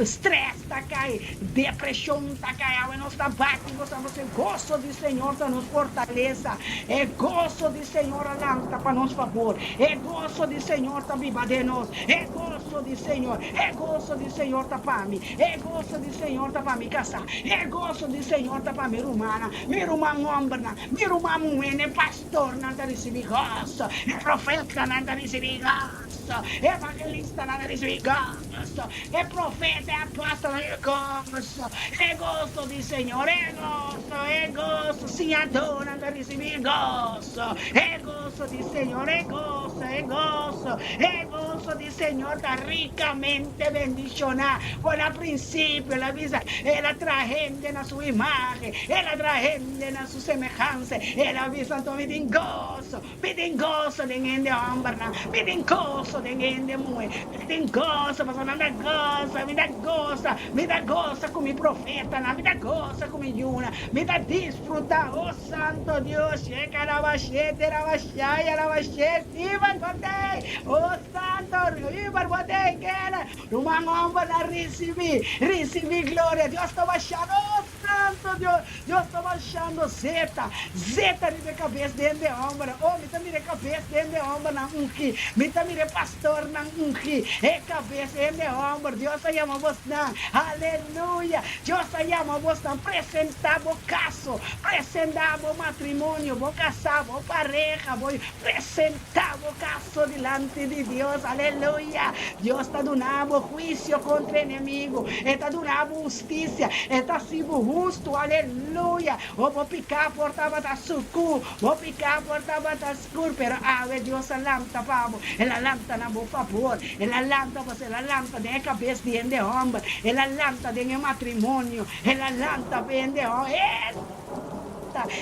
stress ta kai, depreshon ta kai. Awe nos ta bati nos a nos e goso di Señor ta nos fortalesa. E goso di Señor a lanta pa nos fabor. E goso di Señor ta biba den nos. E goso di Señor, e goso di Señor ta pa mi. E goso di Señor ta pa mi kasá. E goso di Señor ta pa mi rumannan, mi ruman hòmbernan, mi ruman muhénan, e pastornan ta risibí goso, e profetanan ta risibí goso, e evangelistanan ta risibí goso, e profeta, e apòstelnan, e goso, e goso di Señor, e goso, e goso, siñadónan ta risibí goso, e goso di Señor, e goso, e goso, e goso di Señor ta rikamente bendishoná. For na prinsipio el a bisa, El a traha hende na su imágen, El a traha hende na su semehansa. El a bisa anto, Mi tin goso, mi tin goso den hende hòmbernan, mi tin goso den hende muhé, mi tin goso pasobra nan ta gosa, mi ta gosa, mi ta gosa ku mi profetanan, mi ta gosa ku mi yunan, mi ta disfrutá, o Santo Dios, shekarabashete rabashayarabashe, Ibarbatei, o Santo, Ibarbatei, kere. Ruman homber a ricibi, ricibi gloria. Dios ta bashando, oh Santo Dios, Dios ta bashando zeta, zeta riba e cabes di hende hombernan. Oh, mi ta mira e cabes di hende hombernan ungi, mi ta mira e pastornan ungi, e cabes di hende homber. Dios a yama bosnan, aleluya. Dios a yama bosnan, presenta bo caso, presenta bo matrimonio, bo casa, bo pareha, bo presenta bo caso. So dilanti di Dios, aleluya! Dios ta duna bo huisio kontra enemigu, E ta duna bo hustisia, E ta hasi bo hustu, aleluya! O bo piká por tabata sukú, bo piká por tabata skur, pero awe Dios a lanta pa bo, El a lanta na bo fabor, El a lanta pasobra El a lanta den e kabes di hende hòmber, El a lanta den e matrimonio, El a lanta pa e hende hòmber.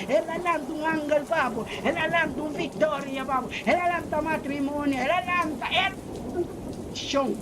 El a lanta un angel pa bo, el a lanta un victoria pa bo, el a lanta matrimonio, el a lanta, el shon,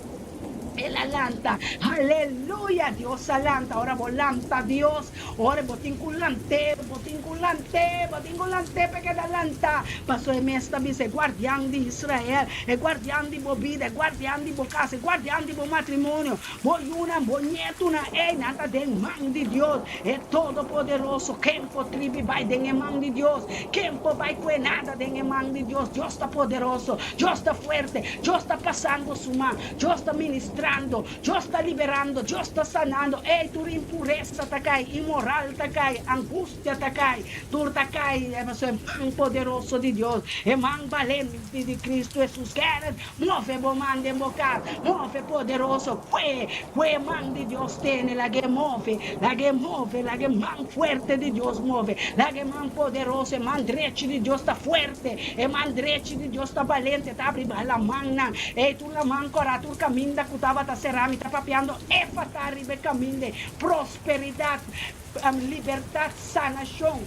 el a lanta, aleluya, Dios a lanta, ora bo lanta Dios, ora bo tin cu lant'é, bo tin cu lant'é, bo tin cu lant'é pa e keda lanta, pasobra e mes ta bisa e guardian di Israel, e guardian di bo bida, e guardian di bo casa, e guardian di bo matrimonio, Bo yunan, bo nietunan, ei, nan ta den man di Dios, e Todopoderoso. Ken por tribi bai den e man di Dios? Ken por bai kue nada den e man di Dios? Dios ta poderoso, Dios ta fuerte, Dios ta pasando su man, Dios ta ministrando, Dios ta liberando, Dios ta sanando. Ei, tur impuresa ta kai, inmoral ta kai, angustia ta kai, tur ta kai, pasobra e man poderoso di Dios, e man balente di Cristo Hesus, kere Move bo man den bo kas, move poderoso, kue, kue man di Dios tene, lag'e move, lag'e move, lag'e man fuerte di Dios move, lag'e man poderoso, e man drechi di Dios ta fuerte, e man drechi di Dios ta balente, ta abri lamannan, ey tur laman kòrá, tur kaminda ku tabata será, mi ta papiando Éfata riba e kaminda, prosperidat, libertat, sanashon.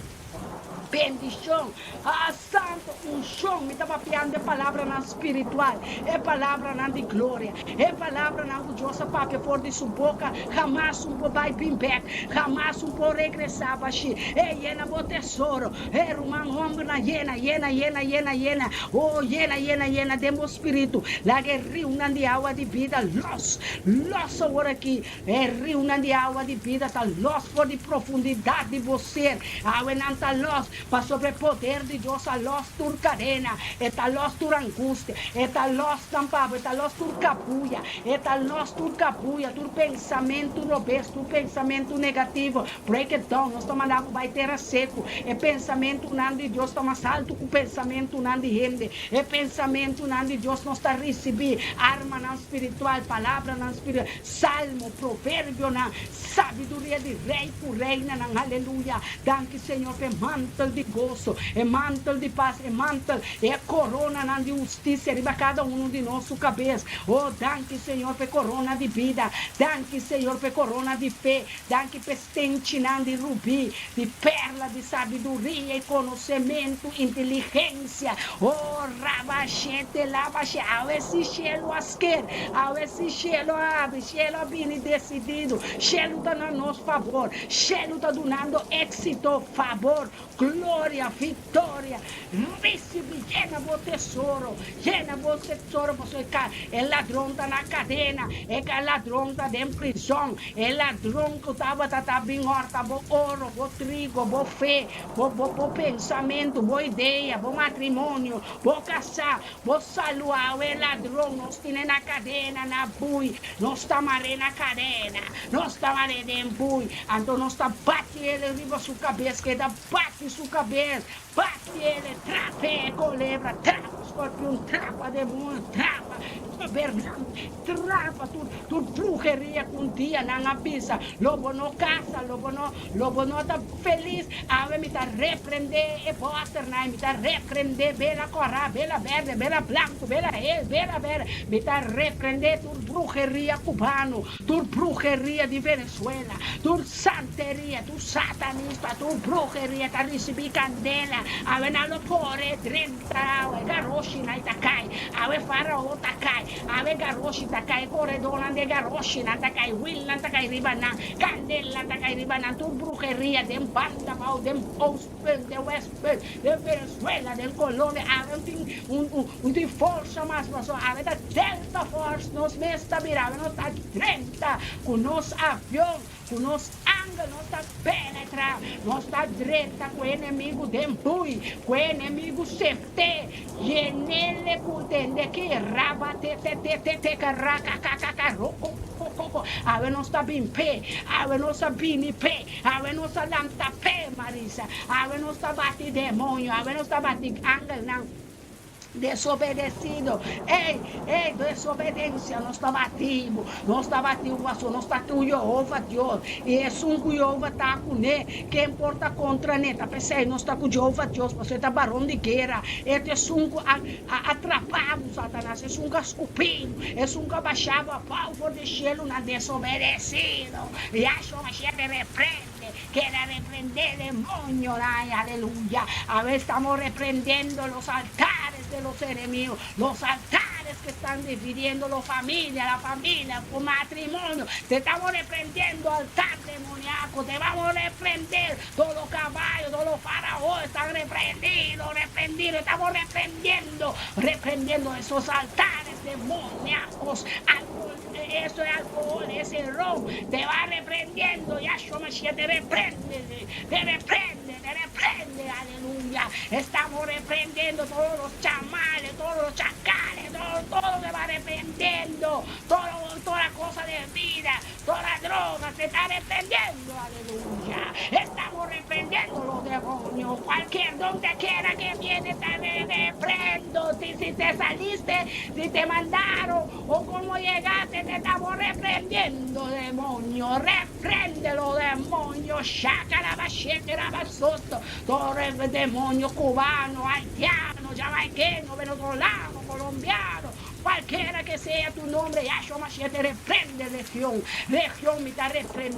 Bendishon. Ah, santo, unshon. Mi ta papiando e palabranan spiritual, e palabranan di gloria, e palabranan ku Dios a papia for di su boka. Hamas un por bai bin bèk, hamas un por regresá bashí. E yena bo tesoro. E ruman hòmbernan, yena, yena, yena, yena, yena. Oh, yena, yena, yena den bo spiritu. Laga e riunan di awa di bida lòs, lòs awor aki. E riunan di awa di bida ta lòs for di profundidat di bo ser. Awe nan ta lòs, pasobra e poder di Dios a lòs tur kadena, e ta lòs tur angustia, e ta lòs nan pa bo, e ta lòs tur kabuya, e ta lòs tur kabuya, tur pensamentu robes, tur pensamentu negativo. Break it down, nos ta manda bo bai tera seku. E pensamentunan di Dios ta mas altu ku pensamentunan di hende. E pensamentunan di Dios nos ta risibí, armanan spiritual, palabranan spiritual. Salmo, proverbionan, sabiduria di rei ku reinanan, aleluya! Danki Señor pa e mantel di goso, e mantel di pas, e mantel, e koronanan di hustisia riba kada unu di nos su kabes. Oh, danki Señor pa e korona di bida, danki Señor pa e korona di fe, danki pa e stenchinan di rubí, di perla di sabiduria i konosementu, inteligensia. Oh, rabashete, labashe, awe si shelu a sker, awe si shelu a habri, shelu a bini desididu, shelu ta na nos fabor, shelu ta dunando éksito, fabor, gloria. Gloria, victoria. Ricibi, yena bo tesoro, yena bo tesoro, pasobra e ka, e ladron ta na cadena, e ka ladron ta den prison, e ladron cu tabata ta bin horta bo oro, bo trigo, bo fe, bo, bo, bo pensamento, bo idea, bo matrimonio, bo casa, bo salu. Awe ladron nos tine na cadena, na bui, nos ta mare na cadena, nos ta mare den bui, anto nos ta bati el riba su cabes, keda bati su cabes, Bati el, trapa e colebra, trapa scorpion, trapa demonio, trapa gobernante, trapa tur tur bruheria cu un dia nan a bisa, lo bo no casa, lo bo no lo bo no ta feliz, awe mi ta reprende e boternan, mi ta reprende bela cora, bela berde, bela blanco, bela hel, bela berde, mi ta reprende tur bruheria cubano, tur bruheria di Venezuela, tur santeria, tur satanista, tur bruheria ta ricibi candela, awe nan lo core drenta awe garoshinan ta cay, awe farao ta cay, awe garoshi ta cay, coredornan di e garoshinan ta cay, wielnan ta cay riba nan, candelnan ta cay riba nan, tur bruheria den banda bao, den oostpunt, den westpunt, den Venezuela, den Colombia, awe no tin un tin forsa mas pasobra awe ta Delta Force nos mes ta bira, awe nos ta drenta cu nos avion. Ku nos angel nos ta penetrá, nos ta drenta ku e enemigu den bui, ku e enemigu seft'é, yen'é ku tende ki rabatetetetetekarakakarokokokoko. Awe nos ta bin p'e, awe nos a bini p'e, awe nos a lanta p'e, Marisa, awe nos ta bati demoño, awe nos ta bati angelnan. Desobedecido, ey, ey, desobedencia, nos ta bati bo, nos ta bati bo pasobra nos ta tin un Jehova Dios, i esun ku Jehova ta kuné, ken por ta kontra ne? Ta p'esei nos ta ku Jehova Dios, pasobra e ta baron di guera, e ta esun ku a a atrapá bo, Satanas, esun ku a skupí bo, esun ku a bashá bo abou for di shelunan, desobedecido, Yahshua Mashiach te reprende. Keda reprende demonionan, aleluya. Awe estamos reprendiendo los altares de los enemigos, los altares que están dividiendo la familia, la familia, con matrimonio. Te estamos reprendiendo altar demoniaco, te vamos a reprender todos los caballos, todos los faraones están reprendidos, reprendidos. Estamos reprendiendo, reprendiendo esos altares demoníacos. Alcohol, eso es alcohol, ese ron, te va reprendiendo, Yahshua Mashiach te reprende, te reprende, te reprende, aleluya. Estamos reprendiendo todos los chamales, todos los chacales, todo, todo se va reprendiendo, todo, toda cosa de vida, toda droga se está reprendiendo, aleluya. Estamos reprendiendo los demonios, cualquier donde quiera que viene, te reprendo. Si, si te saliste, si te mandaron o cómo llegaste, te estamos reprendiendo, demonio. Repréndelo, demonio. Shakarabashekerabasotto. Todo el demonio cubano, haitiano, jamaiqueño, venezolano, colombiano, cualquiera que sea tu nombre, Yahshua Mashiach te reprende, legión. Legión, mi ta reprende,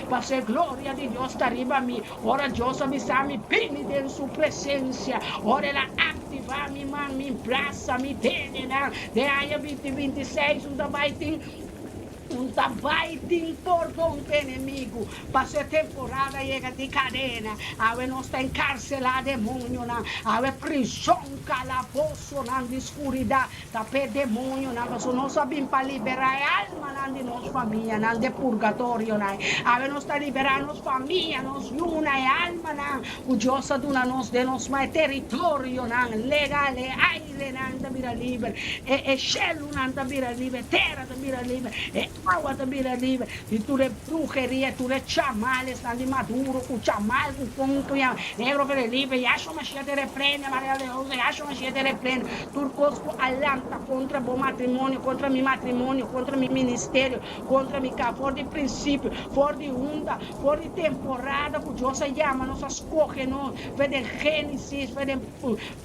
pa ser gloria di Dios ta riba mi. Ora Dios a bisa mi bini den su presencia. Ora el a activa mi man, mi brasa, mi dedenan. Den aña 2026 un ta bai tin un ta bai tin pordon pa enemigu. Paso e temporada yega di cadena. Awe nos ta encarcela demonionan. Awe prison, calabosonan di scuridad Ta p'e demonionan, pasobra nos a bin pa liberá e almanan di nos famianan d'e purgatorionan. Awe nos ta liberá nos famia, nos yunan, e almanan ku Dios a duna nos den nos man, e teritorionan legal, e airenan ta bira liber, e e shelunan ta bira liber, e tera ta bira liber, e awa ta bira liber di tur e bruheria, tur e chamalesnan di Maduro ku chamal ku kon ku yama negro Felipe, Yahshua Mashiach te reprende, Maria de Jose, Yahshua Mashiach te reprende. Tur kos ku a lanta kontra bo matrimonio, kontra mi matrimonio, kontra mi ministerio, kontra mi ka, for di prinsipio, for di hunta, for di temporada ku Dios a yama nos, a skohe nos, for den Génesis, for den,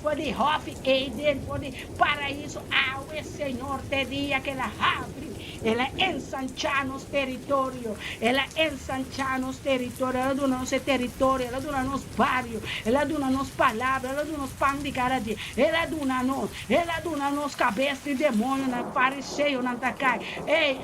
for di Hòfi Eden, for di Paraíso, awe Señor te dia ku el a habri. El a ensanchá nos teritorio, El a ensanchá nos teritorio, El a duna nos e teritorio, El a duna nos bario, El a duna nos palabra, El a duna nos pan di kada dia, El a duna nos, El a duna nos kabes di demonionan, fariseonan ta kai, ey,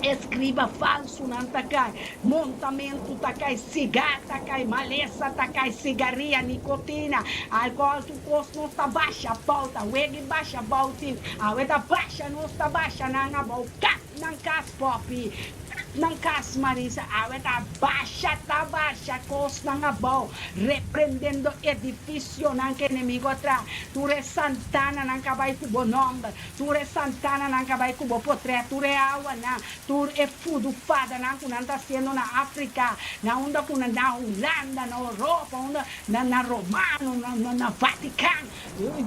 Escriba falsunan ta kai, montamentu ta kai, sigar ta kai, malesa ta kai, sigaria, nikotina, alkohòl, tur kos nos ta basha abou, ta wega i basha abou tin, awe ta basha nos ta basha nan abou, kap nan kas Poppy, kap nan kas Marisa, awe ta basha ta basha kosnan abou, reprendendo edifisionan ku enemigo a traha, tur e santananan ku a bai ku bo nòmber, Tur e santananan ka bai ku bo potrèt, tur e awanan, tur e fudufadanan ku nan ta hasiendo na Afrika, na unda ku nan, na Hulanda, na Oropa, unda, na, na Romano, na, na, na Vatikan,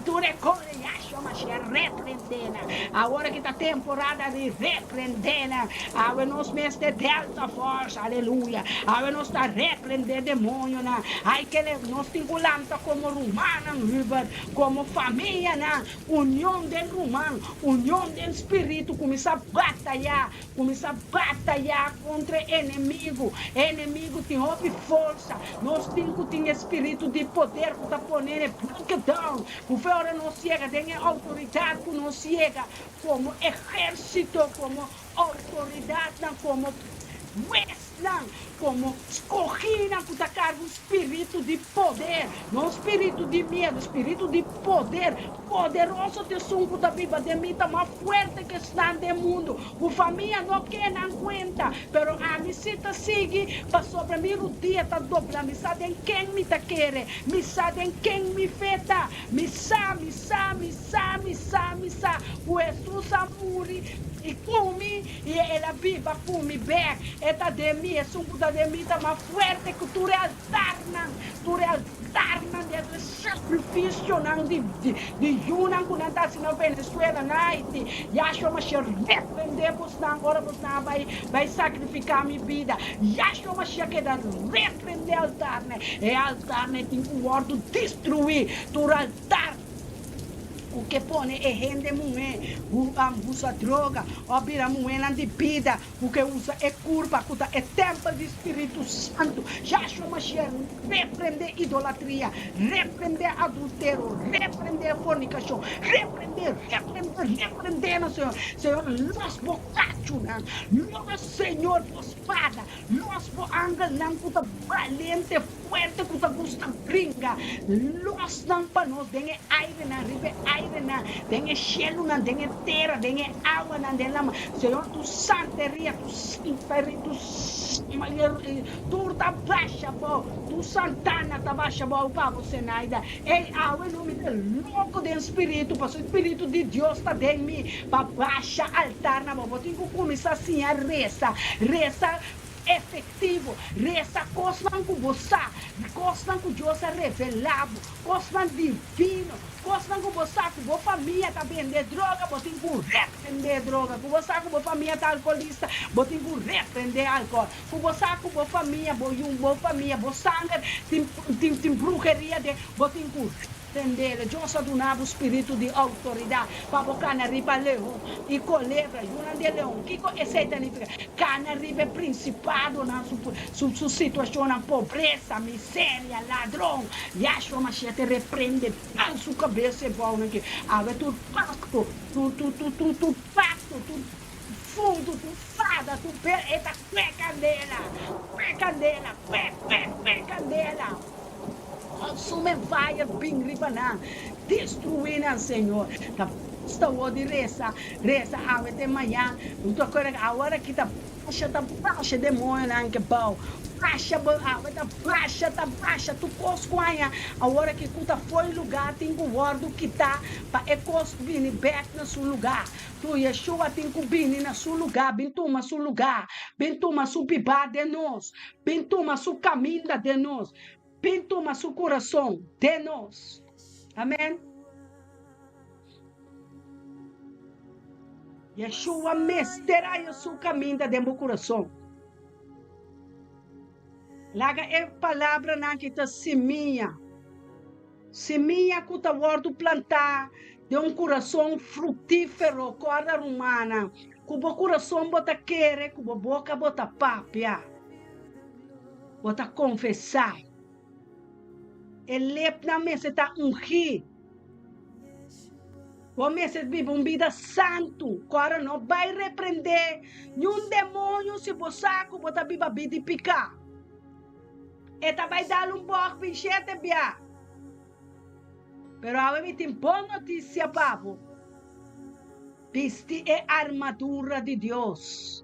tur e kore, Yahshua Mashiach reprendé nan. Awor aki ta temporada di reprendé nan. Awe nos mester Delta Force, aleluya. Awe nos ta reprendé demonionan. Ai kele, nos tin ku lanta komo rumannan, Hubert, komo famianan, Union den ruman, union den spiritu kuminsá batayá, kuminsá batayá kontra e enemigu. E enemigu tin hopi forsa. Nos tin ku tin e spiritu di poder ku ta pone e break it down. Ku fe ora nos yega den e outoridat ku nos yega komo ehérsito, komo outoridatnan, komo huesnan, komo skohínan ku ta karga un spiritu di poder, no un spiritu di miedu, spiritu di poder. Poderoso ta esun ku ta biba den mi, ta mas fuerte ku esnan den mundu. Ku famia no ke nan kuenta, pero ami si ta sigui, pasobra mi rudia ta dobla. Mi sa den ken mi ta kere, mi sa den ken mi fe ta. Mi sa, mi sa, mi sa, mi sa, mi sa ku Hesus a muri i ku mi. I el a biba ku mi bek. E ta den mi, esun ku ta den mi ta mas fuerte ku tur e altarnan, tur e altarnan di e sakrifisionan di di yunan ku nan ta hasi na Venezuela, na Haiti. Yahshua Mashiach reprendé bosnan ora bosnan a bai bai sakrifiká mi bida. Yahshua Mashiach keda reprendé altarnan. E altarnan tin ku wòrdu destruí, tur altar. Ku ke pone e hende muhé usa droga òf bira muhénan di bida ku ke usa e kurpa ku ta e tèmpel di Spiritu Santu. Yahshua Mashiach reprendé idolatria, reprendé adultero, reprendé fornikashon, reprendé, reprendé, reprendé nan Señor. Señor los bo kachunan, los Señor bo spada, Los bo angelnan ku ta balente, fuerte, ku ta gusta bringa, los nan pa nos den e airenan, riba e airenan, den e shelunan, den e tera, den e awanan, den lama. Señor, tu santeria, tu santeria, tu tur ta basha abou, tu santana ta basha abou pa bo, Zenaida. Ey, awe no mi ta loko den spiritu, pasobra e spiritu di Dios ta den mi, pa basha altar na bo. Bo tin ku kuminsá siña resa, resa efektivo, resa kosnan ku bo sa, kosnan ku Dios a revelá bo, kosnan divino, kosnan ku bo sa ku bo famia ta bende droga, bo tin ku reprendé droga, ku bo sa ku bo famia ta alkoholista, bo tin ku reprendé alkohol. Ku bo sa ku bo famia, bo yun, bo famia, bo sanger tin tin tin bruheria den, bo tin ku reprendele. Dios a duna bo spiritu di outoridat pa bo kana riba leon i kolebra, yunan di e leon. Kiko esei ta nifiká? Kana riba e prinsipadonan, su su su situashonnan, pobresa, miseria, ladron. Yahshua Mashiach te reprende ban su kabes e bounan ki awe tur pakto, tur tur tur tur tur pakto, tur Fudu, tu fada, tu per e ta kue kandela, kue kandela, kue, kue, kue kandela. Consume fire bin riba nan, destrui nan, Señor. Ta basta awor di resa, resa awe te mañan. Mi ta kere awor aki ta basha, ta basha demonionan ke bou. Basha bo, awe ta basha, ta basha tur kos ku haña awor aki ku ta fo'i lugar tin ku wòrdu kitá pa e kos bini bèk na su lugar. Tu Yeshua tin ku bini na su lugá, bin tuma su lugá, bin tuma su bibá den nos, bin tuma su kaminda den nos, bin tuma su kurason den nos. Amen. Yeshua mester haña su kaminda den bo kurason. Laga e palabranan ki ta simia. Simia ku ta wòrdu plantá den un kurason fruktífero, kòrda rumannan, ku bo kurason bo ta kere, ku bo boka bo ta papia, bo ta konfesá. E lepnan mester ta ungí. Bo mester biba un bida santu. Ku ora no bai reprendé niun demoño si bo sa ku bo ta biba bida di piká. E ta bai dal un bòg binshete bia. Pero awe mi tin bon notisia pa bo. Bisti e armadura di Dios.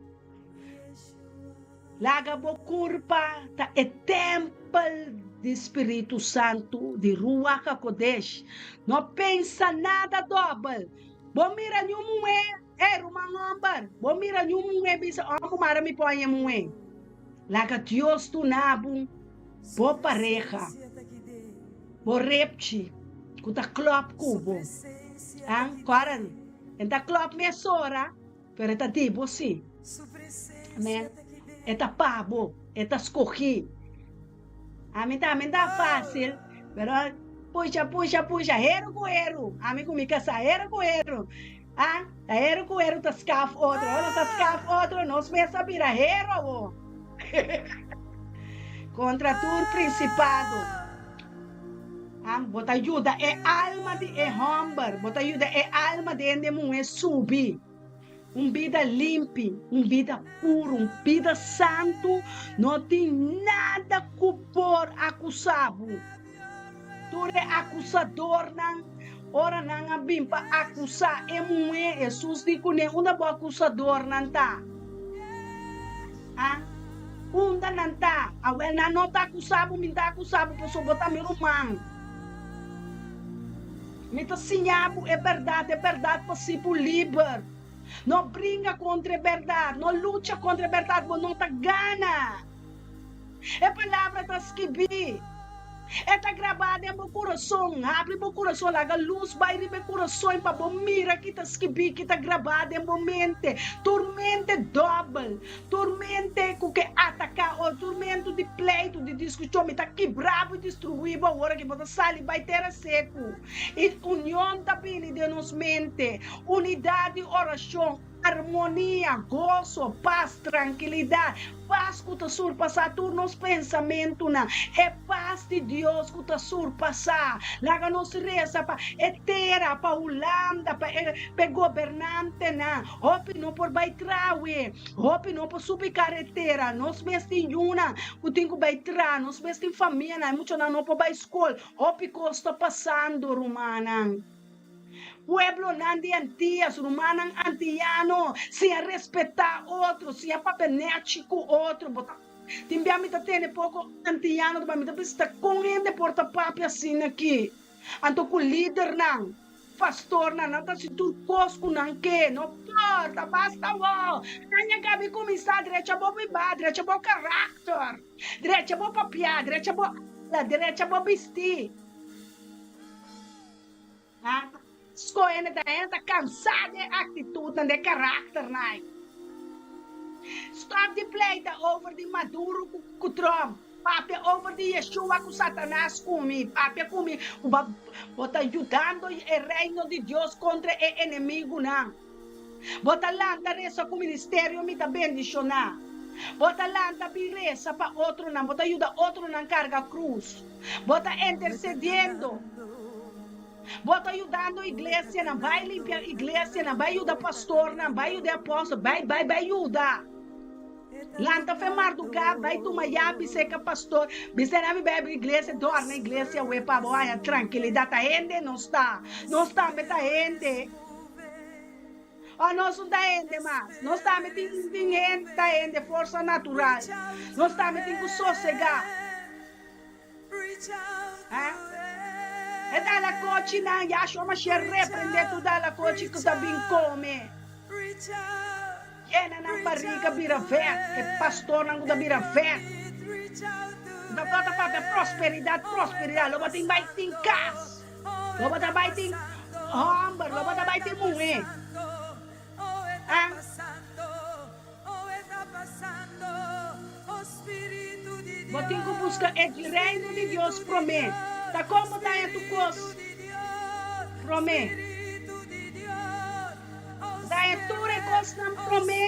Laga bo kurpa ta e tèmpel di Spiritu Santu, di Ruach HaKodesh. No pensa nada dòbel. Bo mira niun muhé, ey ruman hòmber, bo mira niun muhé bisa, Òmber mara mi por haña muhé. Laga Dios duna bo bo pareha, bo repchi ku ta klòp ku bo. An, kòrda, e ta klòp mesora. Pero e ta di bo sí. Amen. E ta pa bo. E ta skohí. Ami tambe ta fásil, pero pusha, pusha, pusha, heru ku heru. Ami ku mi kasá, heru ku heru. Ah, ta heru ku heru ta skaf otro. Ora nos ta skaf otro, nos mes a bira heru awor. Kontra tur prinsipado. Ah, bo ta yuda e alma di e hòmber, bo ta yuda e alma di hende muhé subi. Un bida limpi, un bida puru, un bida santu no tin nada ku por akusá bo. Tur e akusadornan, ora nan a bin pa akusá e muhé, Hesus di kuné, Unda bo akusadornan ta? Ah, unda nan ta? Awel, nan no ta akusá bo, mi ta akusá bo pasobra bo ta mi ruman. Mi ta siña bo e bèrdat, e bèrdat pa si bo liber. No bringa kontra e bèrdat, no lucha kontra e bèrdat, bo no ta gana. E palabra ta skibí. E ta grabá den bo kurason. Habri bo kurason, laga lus bai riba e kurason pa bo mira ki ta skibí, ki ta grabá den bo mente. Tur mente dòbel, tur mente ku ke ataká o tur mentu di pleitu, di diskushon, mi ta kibrá bo i destruí bo awor aki. Bo ta sali bai tera seku. I union ta bini den nos mente, unidat di orashon. Armonia, goso, pas, trankilidat, pas ku ta surpasá tur nos pensamentunan, e pas di Dios ku ta surpasá. Laga nos resa pa e tera, pa Hulanda, pa e pa e gobernantenan. Hopi no por bai trawe, hopi no por subi karetera. Nos mes tin yunan ku tin ku bai tra, nos mes tin famianan, e muchanan no por bai skol. Hopi kos ta pasando, rumannan. Pueblonan di Antias, rumannan antiano, siña respetá otro, siña papia nèchi ku otro. Bo ta tin bia mi ta tene poko antiano ta mi ta bisa ta kon hende por ta papia asina aki. Anto ku lidernan, pastornan, nan ta hasi tur kos ku nan ke. No por, ta basta wou. Aña gabi kuminsá drecha bo bibá, drecha bo karakter, drecha bo papia, drecha bo ala, drecha bo bistí. Ha? Skohe ta hende ta kansá di e aktitutnan, di e karakternan. Stòp di pleita over di Maduro ku Trump. Papia over di Yeshua ku Satanas ku mi. Papia ku mi ku bo ta yudando e reino di Dios kontra e enemigunan. Bo ta lanta resa ku ministerio mi ta bendishoná. Bo ta lanta bin resa pa otronan, bo ta yuda otronan karga krus. Bo ta intersediendo. Bo ta yudando iglesianan, bai limpia iglesianan, bai yuda pastornan, bai yuda e apòstel, bai, bai, bai yuda. Lanta fe mardugá, bai tuma yabi seka pastor, bisa nan mi bai abri iglesia, dòrna iglesia awe pa bo haña trankilidat. Ta hende nos ta, nos tambe ta hende. O nos no ta hende mas. Nos tambe tin tin hende ta hende forsa natural. Nos tambe tin ku sosegá. Eh? E dala kochinan, Yahshua Mashiach reprende tur dala kochi ku ta bin kome. Yena nan barriga bira vet, e pastornan ku ta bira vet. Ku ta flota papia prosperidat, prosperidat. Lo bo tin bai tin kas. Lo bo ta bai tin hòmber, lo bo ta bai tin muhé. Ah. Bo tin ku buska e Reino di Dios promé. Ta kon bo ta haña tur kos promé? Bo ta haña tur e kosnan promé,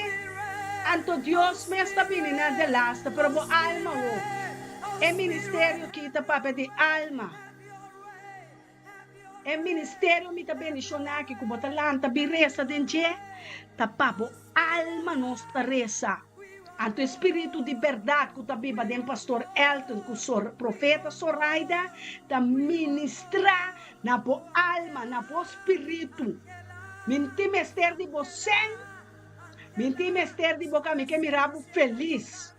anto Dios mes ta bini na delaster. Pero bo alma ho. E ministerio ki ta papia di alma. E ministerio mi ta bendiciona aki cu bo ta lanta bin reza den dje, ta pa bo alma nos ta reza. Anto e spiritu di berdad cu ta biba den Pastor Elton cu Sor Profeta Soraida ta ministra na bo alma, na bo spiritu. Mi n'tin mester di bo sen, mi n'tin mester di bo ca mi ke mira bo feliz,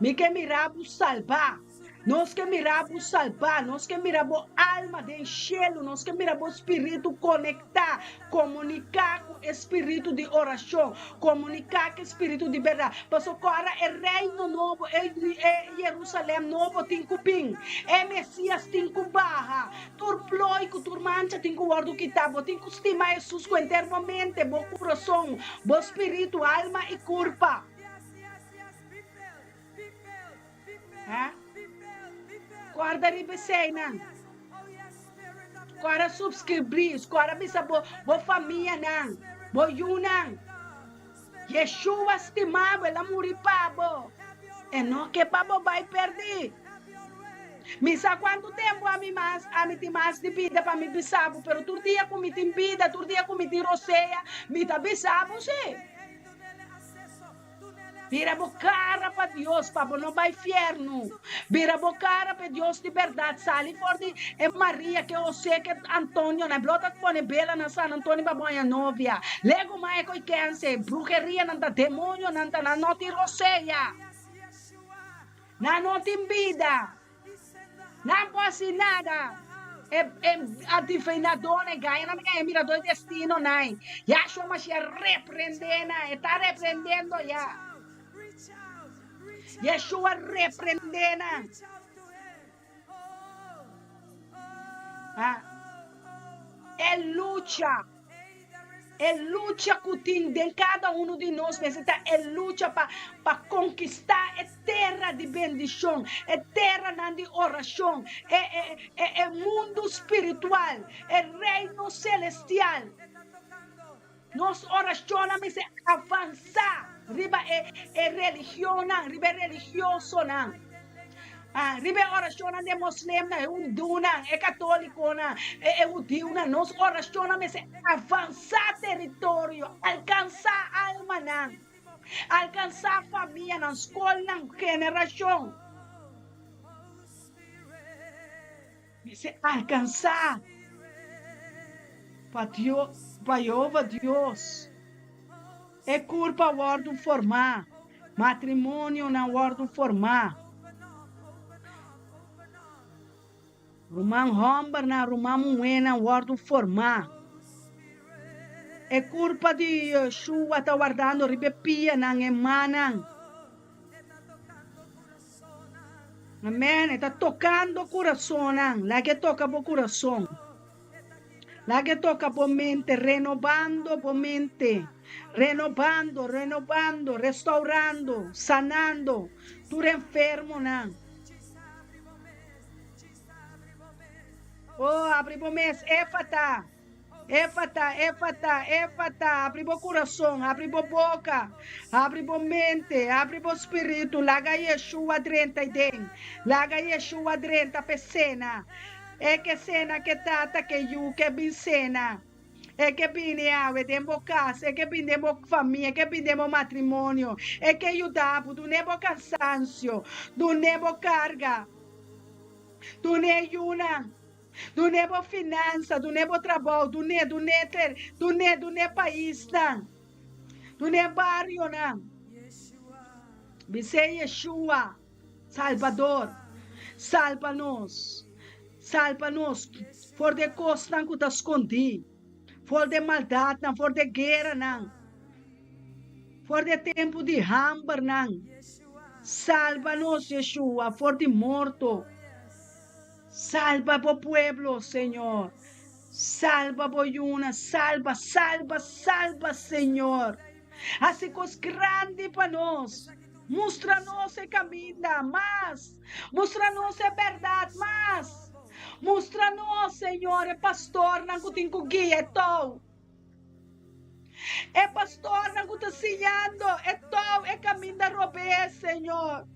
mi ke mira bo salba. Nos ke mira bo salbá, nos ke mira bo alma den shelu, nos ke mira bo spiritu konektá, komuniká ku e spiritu di orashon, komuniká ku e spiritu di bèrdat. Pasobra ku ora e reino nobo, e e Yerusalèm nobo tin ku bin, e Mesias tin ku baha, tur ploi ku tur mancha tin ku wòrdu kitá. Bo tin ku stima Hesus ku henter bo mente, bo kurason, bo spiritu, alma i kurpa. Ha? Corda riba eseinan. Corda subscribí, corda bisa bo, bo famianan, bo yunan. Yeshua stima bo, el a muri pa bo. E no ke pa bo bai perdí. Mi sa cuantu tempu ami mas, ami tin mas di bida pa mi bisa bo, pero tur dia cu mi tin bida, tur dia cu mi tin rosea, mi ta bisa bo si. Bira bo cara pa Dios pa bo no bai fiernu. Bira bo cara pa e Dios di berdad. Sali for di e Maria ke Jose ke Antonio nan blota pone bela na San Antonio pa bo haña novia. Lego ma e koy kense. Brujeria nan ta demonio nan ta nan no tin rosea. Nan no tin bida. Nan por hasi nada. E e adivinadónan, e gañanan ta gaña miradó e destinonan. Yahshua Mashiach reprendé nan. E ta reprendendo ya. Yeshua reprendé nan. Ah. E lucha. E lucha ku tin den kada unu di nos mester ta e lucha pa pa konkistá e tera di bendishon, e teranan di orashon, e e e e mundu spiritual, e reino selestial. Nos orashonnan mester avansá riba e e religionnan, riba e religiosonan. Ah, riba e orashonnan di e moslemnan, e hundunan, e katolikonan, e e hudiunan, nos orashonnan mester avansá teritorio, alkansá almanan, alkansá famianan, skolnan, generashon. Mester alkansá pa Dios, pa Yehova Dios. E kurpa wòrdu formá, matrimonionan wòrdu formá. Ruman hòmbernan, ruman muhénan wòrdu formá. E kurpa di Yeshua ta wardando riba e pianan, e mannan. Amèn. E ta tokando kurasonnan. Laga e toka bo kurason. Laga e toka bo mente, renobando bo mente, renobando, renobando, restaurando, sanando tur enfermonan. Oh, abri bo mes, Éfata, Éfata, Éfata, Éfata, abri bo kurason, abri bo boka, abri bo mente, abri bo spiritu, laga Yeshua drenta ei den, laga Yeshua drenta p'e sena. E ke sena ke tata ke yu ke bin sena. E ke bini awe den bo kas, e ke bin den bo famia, e ke bin den bo matrimonio, e ke yuda bo, dun'é bo kansansio, dun'é bo karga, dun'é yunan, dun'é bo finansa, dun'é bo trabou, dun'é, dun'é ter, dun'é, dun'é paisnan, dun'é barionan. Bis'é Yeshua. Salbador, salba nos, salba nos for di e kosnan ku ta skondí, for di e maldatnan, for di e gueranan, for di e tempu di hambernan. Salba nos, Yeshua, for di morto. Salba bo pueblo, Señor. Salba bo yunan, salba, salba, salba, Señor. Hasi kos grandi pa nos. Mustra nos e kaminda, mas. Mustra nos e bèrdat, mas. Mustra nos, Señor, e pastornan ku tin ku guia e tou. E pastornan ku ta siñando e tou e kaminda robes, Señor.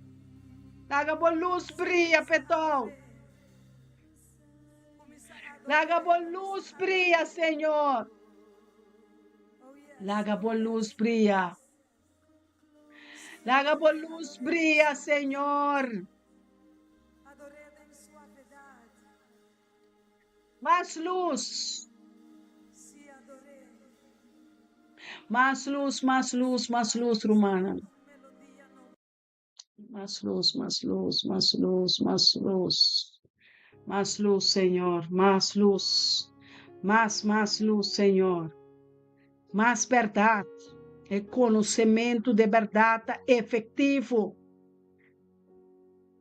Laga bo lus bria p'e tou. Laga bo lus bria, Señor. Laga bo lus bria. Laga bo lus bria, Señor. Mas lus. Mas lus, mas lus, mas lus, rumannan. Mas lus, mas lus, mas lus, mas lus. Mas lus, Señor, mas lus. Mas, mas lus, Señor. Mas berdad. E conocemento de berdad ta efectivo.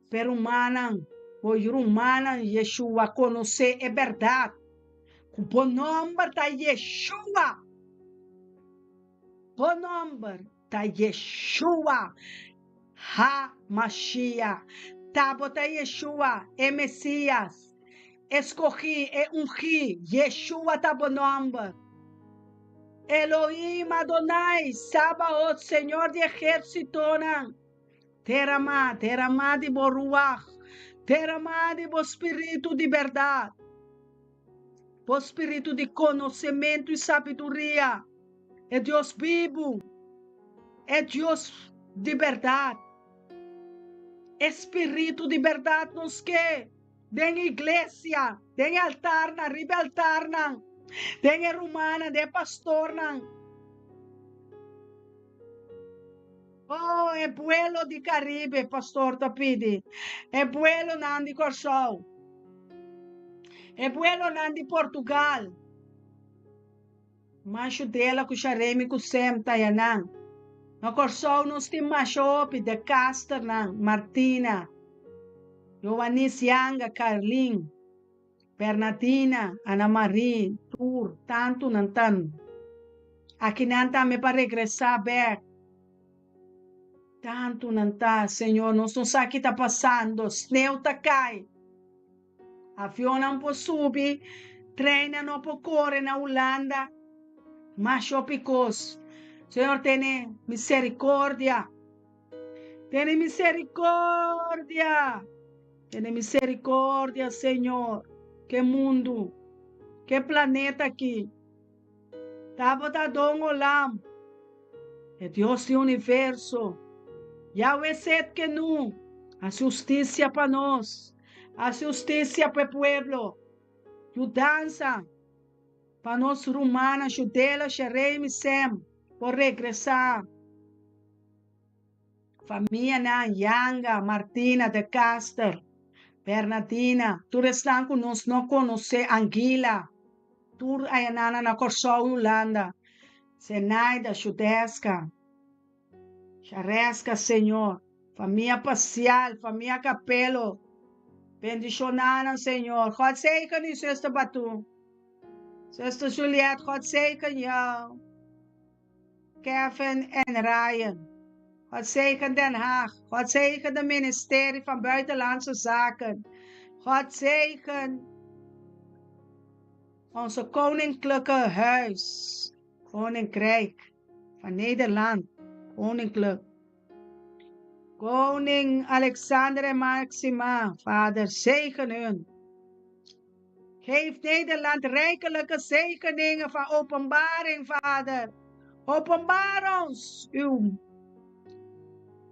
Pero rumannan, bo rumannan, Yeshua conoce e berdad. Cu bo nomber ta Yeshua. Bo nomber ta Yeshua Ha Mashiach. Ta bo ta Yeshua, e Mesias, escogí, e ungí. Yeshua ta bo nomber. Elohim Adonai, Sabaoth, Señor di ehérsitonan, deramá, deramá di bo ruach, deramá di bo spiritu di bèrdat, bo spiritu di konosementu i sabiduria. E Dios bibu, e Dios di bèrdat, e spiritu di bèrdat nos ke den iglesia, den e altarnan, riba e altarnan, den e rumannan, den e pastornan. Oh, e pueblo di Caribe, pastor ta pidi, e pueblonan di Kòrsou, e pueblonan di Portugal. Mashu Dela ku Sharemi ku Sem ta yanan. Na Kòrsou nos tin masha hopi, De Casternan, Martina, Joanis Yanga, Carlin, Bernadina, Ana Marie, tur, tantu nan tan. Aki nan tambe pa regresá bèk. Tantu nan ta, Señor, nos no sa ki ta pasando, sneu ta kai. Avionnan por subi, treinnan no por kore na Hulanda. Mas hopi kos. Señor tene misericordia. Tene misericordia. Tene misericordia, Señor. Ke mundu, ke planeta aki. Tabata Don Olam, e Dios di universo. Yahweh Setkenu, hasi hustisia pa nos, hasi hustisia pa e pueblo. Yudansa pa nos rumannan Shudela, Sheremi, Sem por regresá. Famianan Yanga, Martina, De Caster, Bernadina, tur esnan ku nos no konosé, Anguila, tur ayanana na Kòrsou i Hulanda, Zenaida, Shudeska, Shareska, Señor, famia Pasial, famia Capello, bendishoná nan, Señor. God zegen u, Zuster Batu. Zuster Juliette, God zegen jou. Kevin en Ryan. God zegen Den Haag. God zegen de ministerie van Buitenlandse Zaken. God zegen onze koninklijke huis, koninkrijk van Nederland, koninklijk. Koning Alexander en Maxima, Vader, zegen hun. Geef Nederland rijkelijke zegeningen van openbaring, Vader. Openbaar ons uw,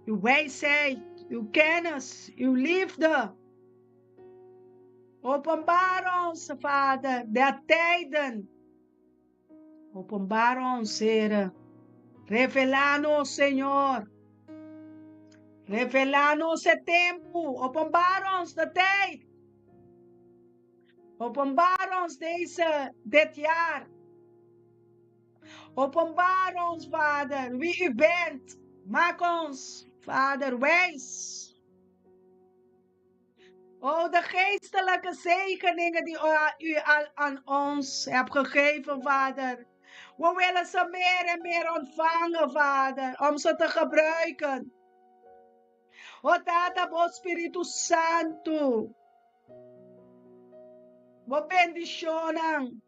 uw wijsheid, uw kennis, uw liefde. Openbaar ons, Vader, de tijden. Openbaar ons, Heere. Revelá nos, Señor. Revelá nos e tempu. Openbaar ons de tijd. Openbaar ons deze, dit jaar. Openbaar ons, Vader, wie u bent. Maak ons, Vader, wijs. O, de geestelijke zegeningen die u al aan ons hebt gegeven, Vader. We willen ze meer en meer ontvangen, Vader, om ze te gebruiken. O Tata, bo Spiritu Santu, bo bendicionnan.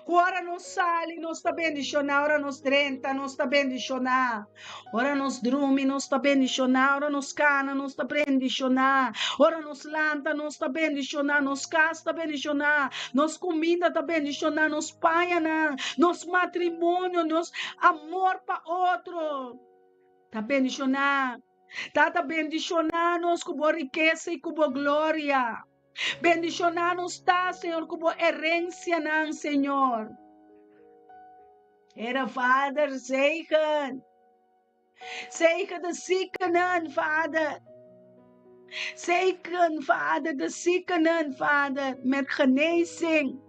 Ku ora nos sali nos ta bendishoná, ora nos drenta nos ta bendishoná. Ora nos drumi nos ta bendishoná, ora nos kana nos ta bendishoná. Ora nos lanta nos ta bendishoná, nos kas ta bendishoná, nos kuminda ta bendishoná, nos pañanan, nos matrimonio, nos amor pa otro ta bendishoná. Tata bendishoná nos ku bo rikesa i ku bo gloria. Bendishoná nos ta, Señor, ku bo herensianan, Señor. Here Vader, zegen. Zegen de ziekenen, Vader. Zegen, Vader, de ziekenen, Vader, met genezing.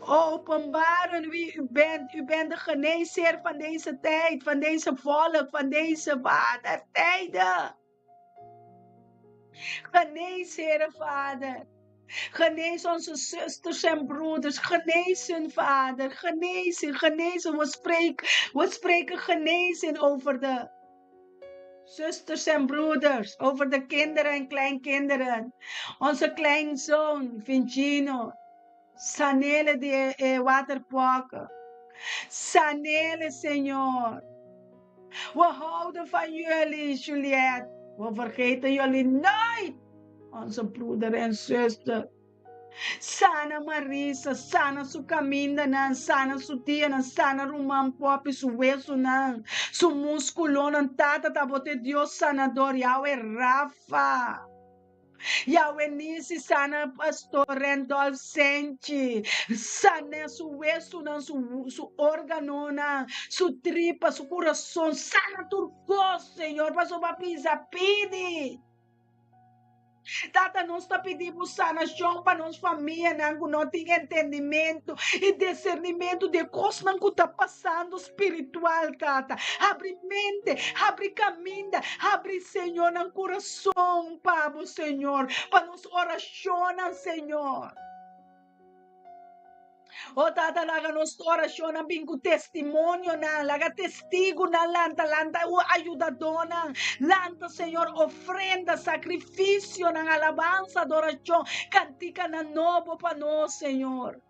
Openbaren wie u bent. U bent de geneesheer van deze tijd, van deze volk, van deze Vader, tijden. Genees, Heere Vader. Genees onze zusters en broeders. Genees hun, Vader. Genees hun, genees hun. We spreken, we spreken genezing over de zusters en broeders. Over de kinderen en kleinkinderen. Onze kleinzoon, Vincino. Sanele di e waterpokken. Sanele, Señor. We houden van jullie, Juliette. We vergeten jullie nooit, onze broeder en zuster. Sana Marisa, sana su kamindanan, sana su dianan, sana ruman Poppy su wesunan, su muskulonan. Tata ta bo te Dios sanador, Yahweh Rafa. Yahweh Nisi, sana Pastor Randolph Senchi, sana su wesunan, su, su organonan, su tripa, su kurason, sana tur kos, Señor, pasobra pisa pidi. Tata, nos ta pidi bo sanashon pa nos famianan ku no tin entendimentu i disernimentu di e kosnan ku ta pasando spiritual, Tata. Habri mente, habri kaminda, habri, Señor, nan kurason pa bo, Señor, pa nos orashonnan, Señor. O Tata, laga nos orashonnan bin ku testimonionan, laga testigunan lanta, lanta u ayudadónan, lanta, Señor, ofrenda, sakrifisionan, alabansa, adorashon, kantikanan nobo pa nos, Señor.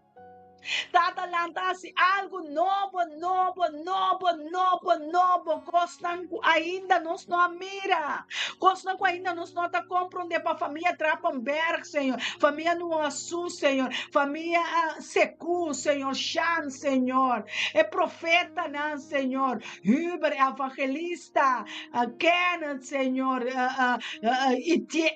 Tata, lanta hasi algu nobo, nobo, nobo, nobo, nobo, kosnan ku ainda nos no a mira, kosnan ku ainda nos no ta komprondé pa famia Trapenberg, Señor, famia Nuasu, Señor, famia Seku, Señor, Shan, Señor, e profetanan, Señor, Huber, evangelista, Kenneth, Señor,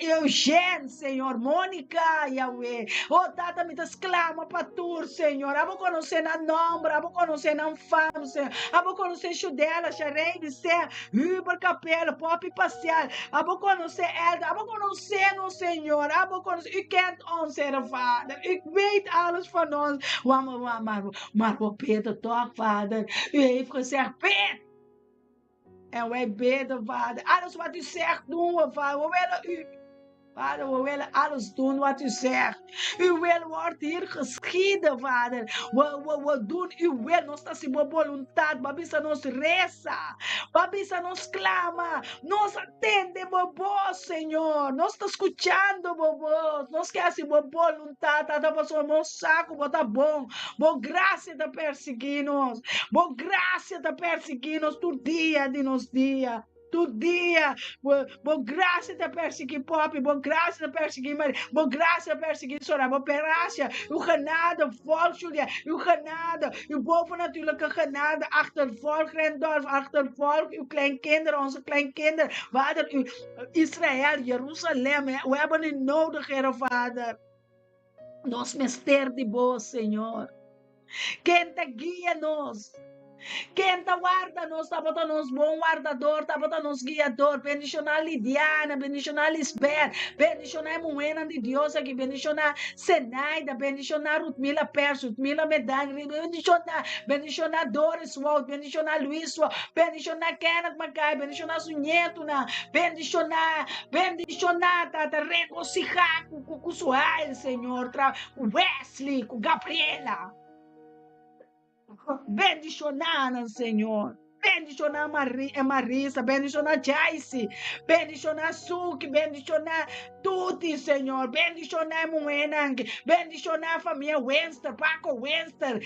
Eugene, Señor, Monica, Yahweh. Oh, Tata, mi ta sklama pa tur, Señor. Abo konosé nan nomber, abo konosé nan fam, Señor. Abo konosé Shudela, Sharey, Visea, Huber Capello, Poppy Pacial. Abo konosé Elder, abo konosé nos, Señor. Abo konosé, U kent ons, Heere Vader. U weet alles van ons. Maar, maar, maar, maar we bidden toch, Vader. U heeft gezegd, bid. En wij bidden, Vader. Alles wat u zegt, doen we, Vader. We willen u. Vader, we willen alles doen wat u zegt. Uw wil wordt hier geschieden, Vader. We, we, we doen uw wil. Nos ta hasi bo boluntat. Bo a bisa nos resa. Bo a bisa nos klama. Nos a tende bo bos, Señor. Nos ta skuchando bo bos. Nos ke hasi bo boluntat, Tata, pasobra nos sa ku bo ta bon. Bo grasia ta persiguí nos. Bo grasia ta persiguí nos tur dia di nos dia. Tur dia bo, bo grasia ta persiguí Poppy, bo grasia ta persiguí Maria, bo grasia ta persiguí Soraya, bo grasia, uw genade volgt Julia, uw genade, uw bovennatuurlijke genade achtervolgt Randolph, achtervolgt uw kleinkinderen, onze kleinkinderen, Vader, uw Israël, Jerusalem, we hebben u nodig, Heere Vader. Nos mester di bo, Señor. Ken ta guia nos? Ken ta warda nos? Tabata nos bon wardador, tabata nos guiador. Bendishoná Lidiana, bendishoná Lisbeth, bendishoná e muhénan di Dios aki, bendishoná Zenaida, bendishoná Rutmila Pers, Rutmila Medan, bendishoná, bendishoná Doris Wout, bendishoná Luis Wout, bendishoná Kenneth Mackay, bendishoná su ñetunan, bendishoná, bendishoná, Tata, regosihá ku, ku, ku Suhail, Señor, tra, ku Wesley, ku Gabriela. Bendishoná nan, Señor. Bendishoná Marisa, bendishoná Jaisi, bendishoná Suki, bendishoná Tuti, Señor. Bendishoná e muhénan, bendishoná famia Wenster, Paco Wenster,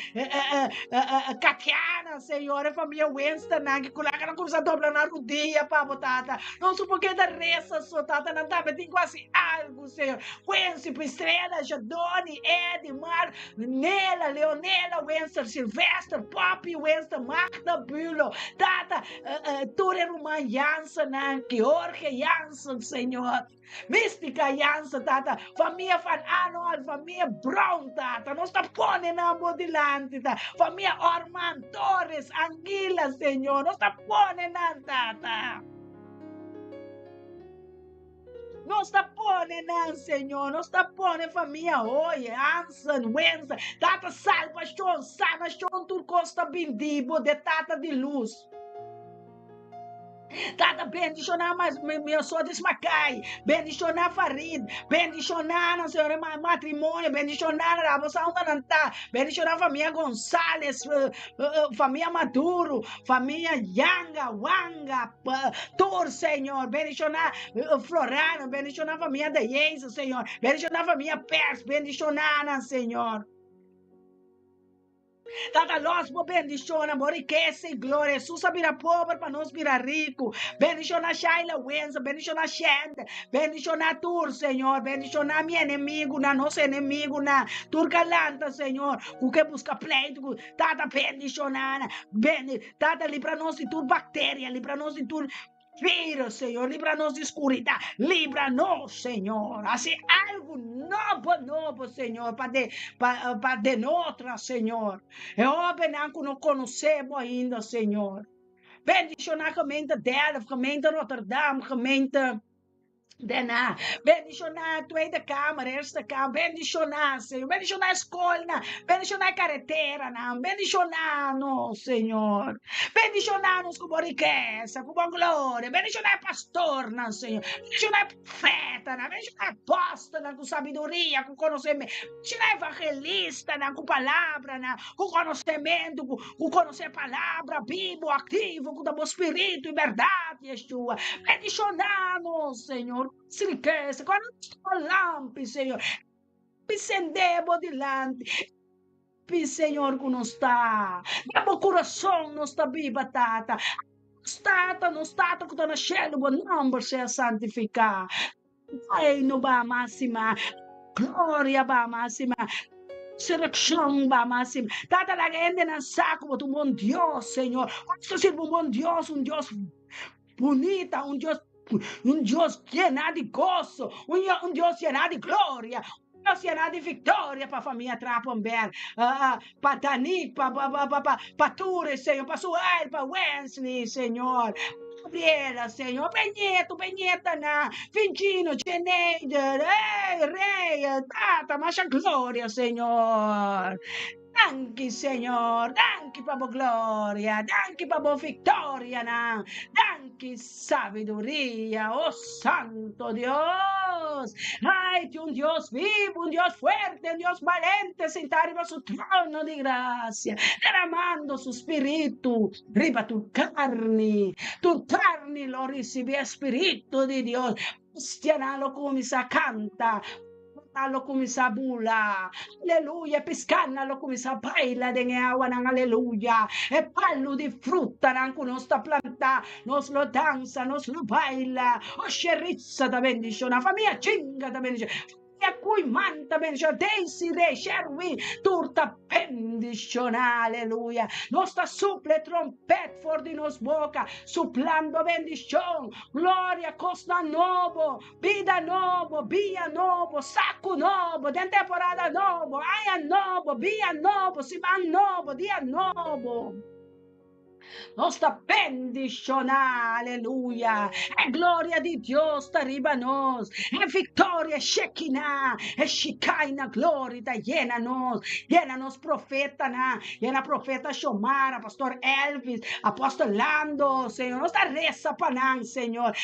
Katiana, Señor, e famia Wensternan ku laga nan kuminsá dobla nan rudia pa bo, Tata. Nos no por keda resa so, Tata, nan tambe tin ku hasi algu, Señor. Quincy, Pristrela, Jadoni, Eddie, Mark, Nela, Leonela Wenster, Sylvester, Poppy Wenster, Magda Bulo, Tata, tur e ruman Jansennan, Jorge Jansen, Señor, Mystica Jansen, Tata, famia Van Arnold, famia Brown, Tata, nos ta pone nan bo dilanti, Tata, famia Orman, Torres, Anguila, Señor, nos ta pone nan, Tata. Nos ta pone nan, Señor. Nos ta pone famia Hoye, Hansen, Wensen. Tata, salvacion, sanacion, tur cos ta bin di bo, de Tata di luz. Tata, bendiciona mas Miosotis Mackay, bendiciona Farid, bendiciona nan, Señor, e matrimonio, bendiciona nan, abo sa unda nan ta, bendiciona famia Gonzales, famia Maduro, famia Yanga, Wanga, Tur, Señor, bendiciona Florano, bendiciona famia de Jesus, Señor, bendiciona famia Pers, bendiciona nan, Señor. Tata, los bo bendiciona, bo rikesa y gloria. Jesus a bira pober pa nos bira rico. Bendiciona Shaila Wenzel, bendiciona Shende, bendiciona tur, Señor, bendiciona mi enemigo na nos enemigo na tur kalanta, Señor, ku ke busca pleito ku Tata bendiciona na, bendi, Tata libra nos di tur bacteria, libra nos di tur virus, Señor, libra nos di scuridad, libra nos, Señor. Haci algo nobo, nobo, Señor, pa de, pa, pa denotra, Señor. E hobennan cu no conoce bo ainda, Señor. Bendiciona gemeente Delft, gemeente Rotterdam, gemeente Den Haag. Bendishoná Tweede Kamer, Eerste Kamer. Bendishoná, Señor. Bendishoná skolnan. Bendishoná kareteranan. Bendishoná nos, Señor. Bendishoná nos ku bo rikesa, ku bo gloria. Bendishoná e pastornan, Señor. Bendishoná e profetanan. Bendishoná e apòstelnan ku sabiduria, ku konosementu. Bendishoná e evangelistanan ku palabranan, ku konosementu, ku ku konosé palabra bibu, aktivo, ku ta bo spiritu i bèrdat, Yeshua. Bendishoná nos, Señor, ku nos rikesa, ku nos lampi, Señor. Lampi sendé bo dilanti. Lampi, Señor, ku nos ta. Den bo kurason nos ta biba, Tata. Nos Tata, nos Tata ku ta na shelu, bo nòmber sea santifiká. Reino ba máxima, gloria ba máxima, resurrección ba máxima. Tata laga hendenan sa ku bo ta un bon Dios, Señor. Nos ta sirbi un bon Dios, un Dios bunita, un Dios, un Dios llená di goso, un, un Dios llená di gloria, un Dios llená di victoria pa famia Trapenberg, pa Danik, pa, pa, pa, pa, pa, pa Ture, Señor, pa Suhail, pa Wensley, Señor. Gabriela, Señor, pa e nieto, pa e nietanan, Fingino, Jeneider, ey, Rey, Tata, masha gloria, Señor. Danki, Señor, danki pa bo gloria, danki pa bo victorianan, danki sabiduria, oh Santo Dios. Ay, tin un Dios vivo, un Dios fuerte, un Dios balente sintá riba su trono di gracia, derramando su spiritu riba tur carni. Tur carni lo ricibi e spiritu di Dios. Bestianan lo cuminsa canta, nan lo cuminsa bula. Aleluya! E piscanan lo cuminsa baila den e awanan. Aleluya! E palu di frutanan cu nos ta planta, nos lo dansa, nos lo baila. O Sheritza ta bendiciona, famia Chinga ta bendiciona. E cui man ta bendiciona, Desiree, Sherwin, tur ta bendiciona, aleluya. Nos ta supla e trompet for di nos boca, suplando bendicion, gloria, cosnan nobo, bida nobo, bia nobo, sacu nobo, den temporada nobo, aña nobo, bia nobo, siman nobo, dia nobo. Nos ta bendishoná, aleluya. E gloria di Dios ta riba nos. E victoria Shekinah, e Shekinah glory ta yena nos. Yena nos profetanan, yena profeta Xiomara, pastor Elvis, apostel Lando, Señor. Nos ta resa pa nan, Señor.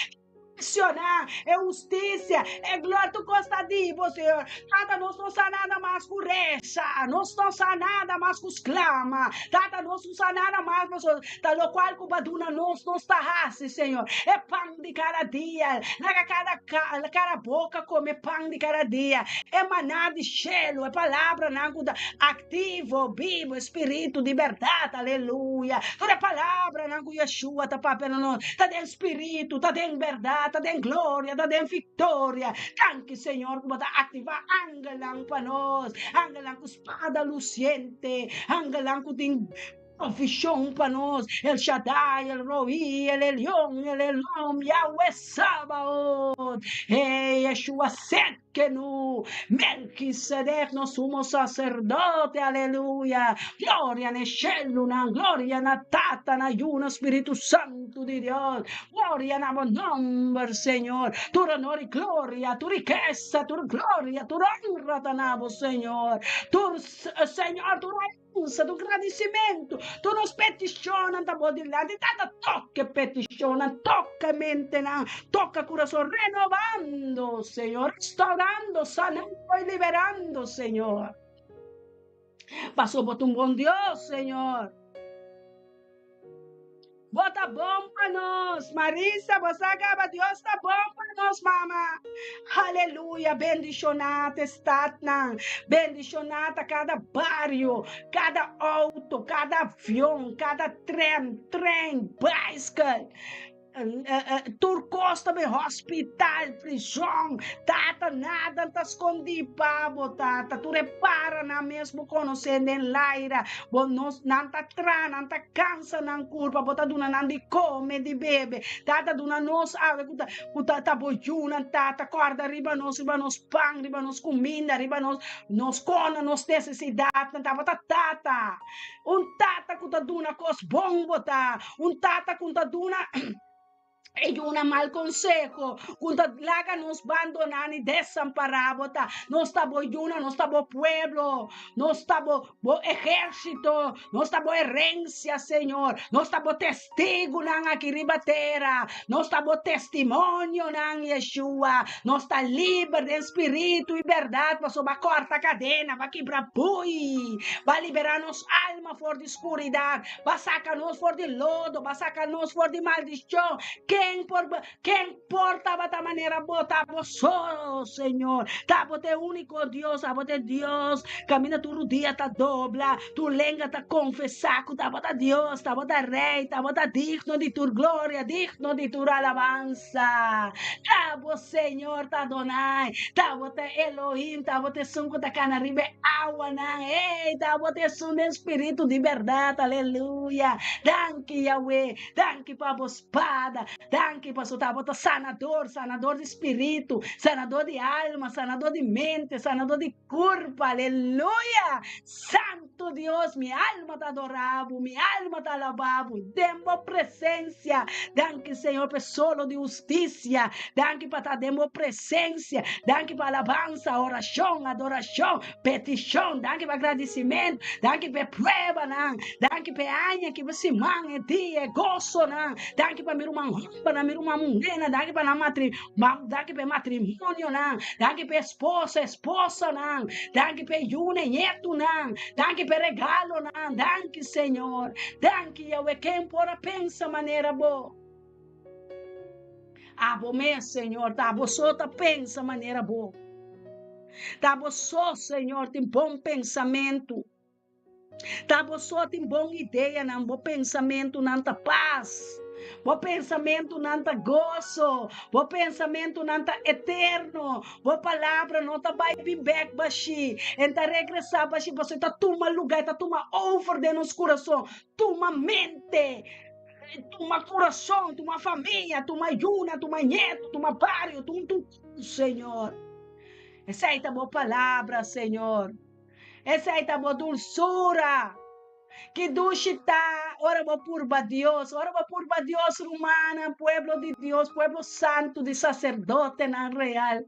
Bendicioná e hustisia, e gloria, tur kos ta di bo, Señor. Tata, nos no sa nada mas ku resa, nos no sa nada mas ku sklama. Tata, nos no sa nada mas pasobra ta lokual ku bo a duna nos, nos ta hasi, Señor. E pan di kada dia, laga kada kada boka kome pan di kada dia. E maná di shelu, e palabranan ku ta aktivo, bibu, e spiritu di bèrdat, aleluya. Tur e palabranan ku Yeshua ta papia na nos, ta den spiritu, ta den bèrdat, ta den gloria, ta den viktoria. Danki, Señor, ku bo ta aktivá angelnan pa nos, angelnan ku spada lusiente, angelnan ku tin provishon pa nos, El Shaddai, El Roí, El Elyon, El Elom, Yahweh Sabaot, Hey, Yeshua Tsidkenu, Melkisedek, nos sumo saserdote, aleluya! Gloria na e shelunan, gloria na Tata, na Yu, na Spiritu Santu di Dios. Gloria na bo nomber, Señor. Tur honor i gloria, tur rikesa, tur gloria, tur honra ta na bo, Señor. Tur, Señor, tur alabansa, tur gradisimentu, tur nos petishonnan ta bo dilanti. Tata, toka e petishonnan, toka e mentenan, toka kurason, renovando, Señor, restaurando, sanando i liberando, Señor. Pasobra bo ta un bon Dios, Señor. Bo ta bon pa nos. Marisa, bo sa kaba Dios ta bon pa nos, mama. Aleluya, bendishoná ta e statnan, bendishoná ta kada bario, kada outo, kada avion, kada tren, trein, baiskel. Tur kos ta bay hospital, prison, tata nada ta skondi pa bo tata, tur e paranan mes bo konosé den laira, bo nos nan ta traha, nan ta kansa nan kurpa, bo ta duna nan di kome, di bebe, tata duna nos awe ku ta ku ta ta bo yunan tata, kòrda riba nos, riba nos pan, riba nos kuminda, riba nos nos kona, nos nesesidatnan, tabata tata. Un tata ku ta duna kos bon bo ta, un tata ku ta duna e yuna mal konseho, ku ta laga nos bandoná ni desampará bo ta. Nos ta bo yuna, nos ta bo pueblo, nos ta bo bo ehérsito, nos ta bo herensia, Señor. Nos ta bo testigunan aki riba tera, nos ta bo testimonionan, Yeshua. Nos ta liber den spiritu i bèrdat, pasobra bo a kòrta kadena, bo a kibra bui, bo a liberá nos alma for di skuridat, bo a saka nos for di lodo, bo a saka nos for di maldishon. Ken por Ken por tabata manera bo? Ta bo so, Señor. Ta bo ta e úniko Dios. Abo ta e Dios kaminda tur rudia ta dobla, tur lenga ta konfesá ku ta bo ta Dios, ta bo ta Rei, ta bo ta digno di tur gloria, digno di tur alabansa. Ta bo, Señor, ta Adonai. Ta bo ta Elohim, ta bo ta esun ku ta kana riba e awanan. Ey, ta bo ta esun den spiritu di bèrdat. Aleluya! Danki, Yahweh. Danki pa bo spada. Danki pasobra abo ta sanador, sanador di spiritu, sanador di alma, sanador di mente, sanador di kurpa. Aleluya! Santu Dios, mi alma ta adora bo, mi alma ta alaba bo den bo presensia. Danki Señor pa e solo di hustisia. Danki pa ta den bo presensia. Danki pa alabansa, orashon, adorashon. Petishon, danki pa gradisimentu, danki pa e pruebanan, danki pa e aña ki bo siman, e dia, e gosonan, danki pa mi ruman hombernan, mi ruman muhernan, danki pa nan matri, danki pa e matrimonionan, danki pa e esposo, esposanan, danki pa e yunan, e ñetunan, danki pa e regalonan, danki Señor, danki Yahweh, ken por a pensa manera bo? Abo mes, Señor, ta abo so ta pensa manera bo. Ta abo so, Señor, tin bon pensamentu. Ta abo so tin bon ideanan, bo pensamentunan ta pas. Bo pensamentunan ta goso, bo pensamentunan ta eterno, bo palabra no ta bai bin bek bashí, en ta regresá bashí, pasobra e ta tuma lugá, e ta tuma over den nos kurason, tuma mente. Tuma kurason, tuma famia, tuma yuna, tuma ñetu, tuma bario, tuma tur, Señor. Esei ta bo palabra, Señor. Esei ta bo dulsura. Ki dushi ta ora bo purba Dios, ora bo purba Dios, rumannan, pueblo di Dios, pueblo santu di saserdotenan real.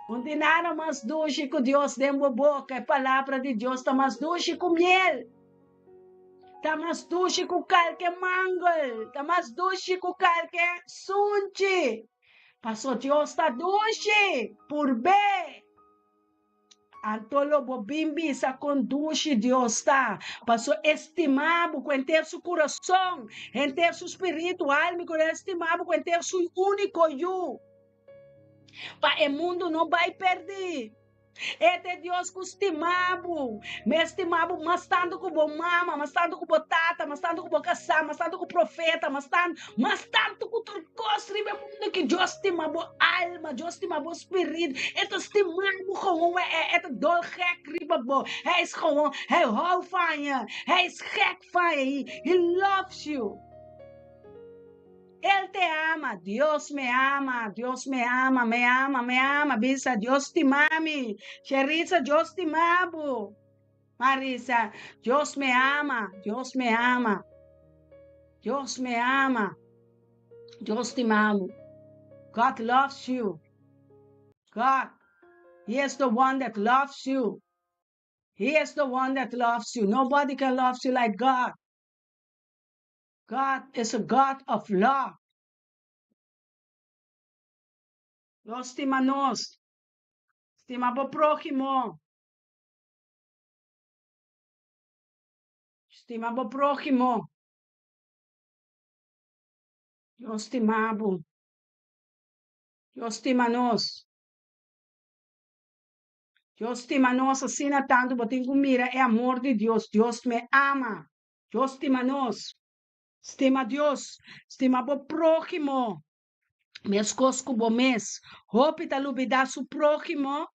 Un di nada mas dushi ku Dios den bo boka, e palabra di Dios ta mas dushi ku miel. Ta mas dushi ku kalke mangel, ta mas dushi ku kalke sunchi. Paso Dios ta dushi, purb'é. Anto lo bo bin bisa kon dushi Dios ta, paso e stima bo ku henter su kurason, henter su spiritu, alma i kurason, e stima bo ku henter su úniko Yu, pa e mundu no bai pèrdí. E ta e Dios ku stima bo. Mi a stima bo mas tantu ku bo mama, mas tantu ku bo tata, mas tantu ku bo kasá, mas tantu ku profeta, mas tantu, mas tantu ku tur kos riba e mundu aki. Dios stima bo alma, Dios stima bo spiritu. E ta stima bo gewoon, e, e ta dol gek riba bo. Hij is gewoon, hij hou van je. Hij is gek van je. He, he loves you. El te ama, Dios me ama, Dios me ama, me ama, me ama, bisa Dios stima mi, Sherisa Dios stima bo, Marisa Dios me ama, Dios me ama, Dios me ama, Dios stima bo, God loves you, God, He is the one that loves you, He is the one that loves you, nobody can love you like God. God is a God of love. Dios stima nos. Stima bo próhimo. Stima bo próhimo. Dios stima bo. Dios stima nos. Dios stima nos asina tantu bo tin ku mira e amor di Dios. Dios me ama. Dios stima nos. Stima Dios, stima bo próhimo meskos ku bo mes. Hopi ta lubidá su próhimo,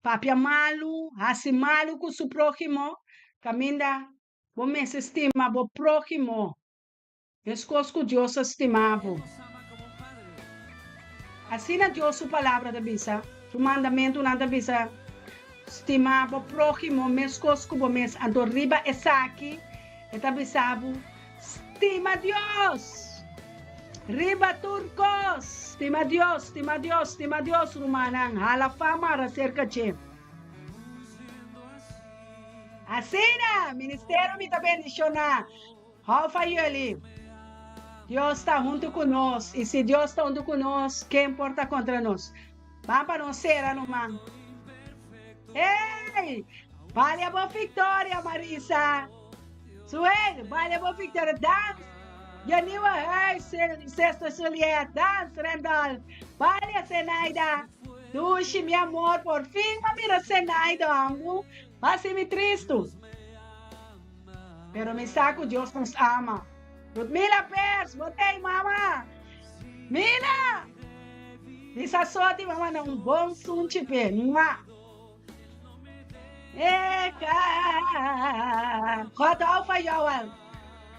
papia malu, hasi malu ku su próhimo. Kaminda bo mester stima bo próhimo meskos ku Dios a stima bo. Asina Dios su Palabra ta bisa, su mandamentunan ta bisa, Stima bo próhimo meskos ku bo mes. Anto riba esaki e ta bisa bo, Stima Dios riba tur kos. Stima Dios, stima Dios, stima Dios, rumannan, hala fama ara serka dje. Asina, ministerio mi ta bendishoná. Hou van jullie. Dios ta huntu ku nos, i si Dios ta huntu ku nos, ken por ta kontra nos? Ban pa nos sera numan. Hey! Balia bo victoria, Marisa! Suel, balia bo victoria. Dans! Je nieuwe huis, Sister Juliet. Dans, Randolph. Balia, Zenaida. Dushi, mi amor, por fin m'a mira Zenaida, ambu. Hasi mi tristu. Pero mi sa ku Dios nos ama. Ludmila Pers, bo t'ei mama? Mila! Mi sa soti mama na un bon sunchi p'e. Mua! Eka! God hou van jou al.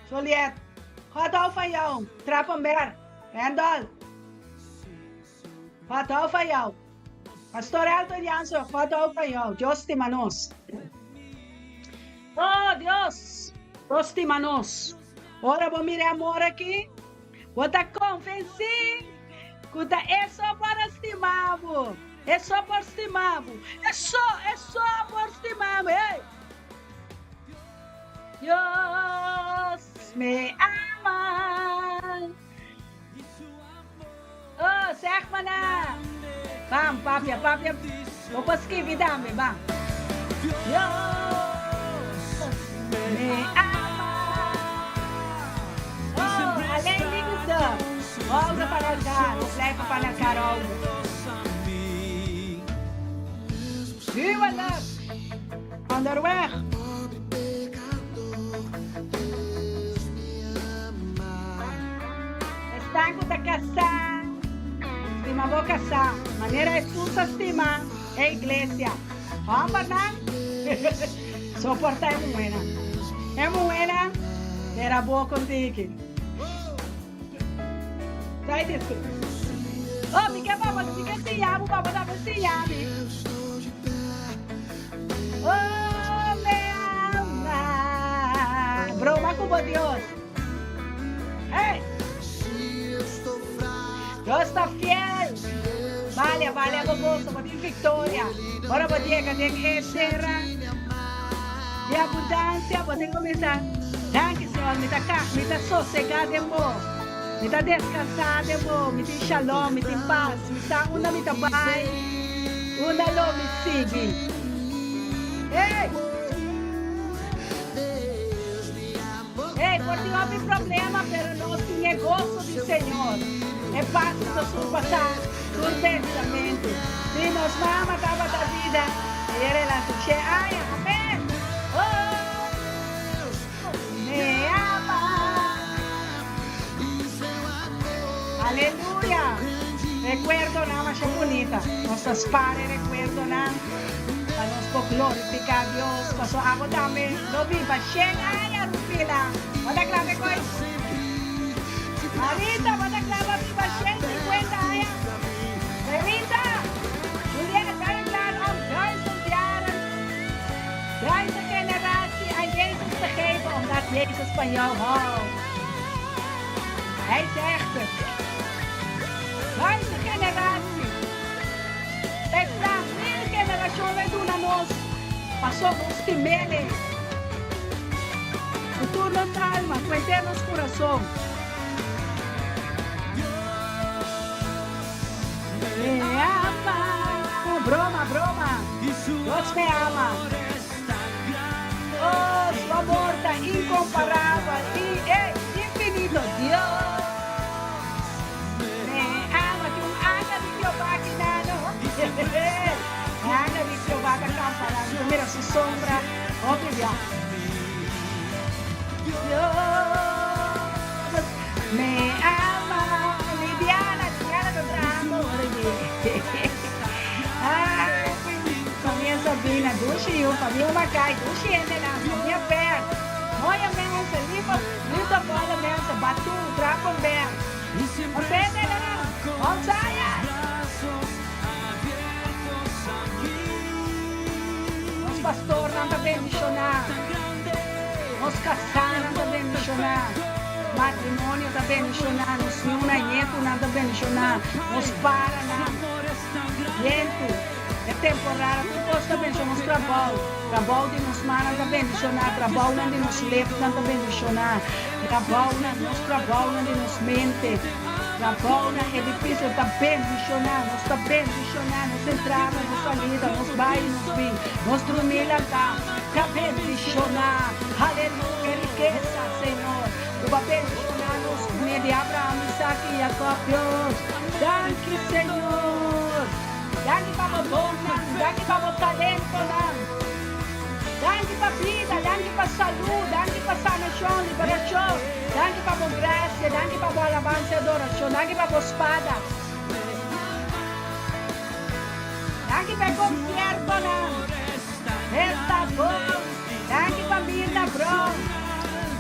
Juliet, God hou van jou. Trappenberg, Randolph. God hou van jou. Pastor Elton Jansen, God hou van jou. Dios stima nos. Oh, Dios, Dios stima nos. Ora bo mira e amor aki, bo ta konvensí ku ta e so por a stima bo. E so por stima bo. E so, e so por stima bo. Hey! Dios me ama. Oh, zeg maar na. Bam, papia, papia. Bo por skibi tambe, bam. Dios me ama. Oh, alleen liefde. Houden van elkaar. We blijven van elkaar houden. Huwelijk. Onderweg. Esnan ku ta kasá, stima bo kasá, manera Hesus a stima e iglesia. Hòmbernan, soportá e muhénan. E muhénan, tera bo kontiki. Sai diskutí. Oh, mi ke baba, mi ke siña bo, baba tambe siña mi. Oh, me ama. Broma ku bo Dios. Hey! Dios ta fiel. Balia, balia bo goso, bo tin victoria. Ora bo yega den e tera di abundancia, bo tin cuminsa, Danki, Señor, mi ta, mi ta sosega den bo. Mi ta deskansá den bo, mi tin shalom, mi tin pas, mi sa unda mi ta bai, unda lo mi sigui. Hey! Hey, por tin hopi problema, pero nos tin e goso di Señor. E pas ku ta surpasá tur pensamentu. Si nos mama tabata bida, e relashosh'é aña. Amén! Oh! Me ama. Aleluya! Rekuerdonan masha bunita. Nos ta spar e rekuerdonan pa nos por glorifiká Dios. Pasobra abo tambe lo biba shen aña, Rufila. Bo ta kla p'e kos? Marita, bo ta kla pa biba shen sinkuenta aña? Rita! Juliet, ben je klaar om duizend jaren, duizend generatie aan Jezus te geven omdat Jezus van jou houdt? Hij zegt het. Duizend generatie. Bij Frans, mil generacion lo duna nos, paso nos stimele. Cu tur nos alma, cu henter nos curason. Me ama. Broma, broma. Dios me ama. Oh, su amor ta incomparabel y eh, infinito. Dios me ama. Tin un anga di Jehová aki na no. E anga di Jehová ta campa nan. Bo mira su sombra hopi bia. Dios me ama. Lidiana, Lidiana ta trahando ora di. Ay, famia Sabina, dushi yu, famia Umacay, dushi hendenan, famia Per. Mooie mensen, lieve, liefdevolle mensen, Batu, Trapenberg. Nos hendenan, Onsaya! Nos pastornan ta bendishoná. Nos kasánan ta bendishoná. Matrimonio ta bendishoná. Nos yunan, ñetunan ta bendishoná. Nos paranan. Bientu, e temporada, tur kos ta bendishoná. Nos trabou, trabou di nos mannan ta bendishoná. Trabounan di nos lepnan ta bendishoná. Trabounan, nos trabounan di nos mente. Trabounan, edifisio ta bendishoná. Nos ta bendishoná. Nos entrada, nos salida, nos bai i nos bin, nos drumí lantá, ta bendishoná. Aleluya! Rikesa, Señor, ku bo a bendishoná nos kuné di Abraham, Isaac i Jacob, Dios. Danki, Señor. Danki pa bo donnan. Danki pa bo talentonan. Danki pa bida, danki pa salú, danki pa sanashon, liberashon, danki pa bo grasia, danki pa bo alabansa i adorashon, danki pa bo spada. Danki pa e konsiertonan. Esta bon. Danki pa Mirna Brown.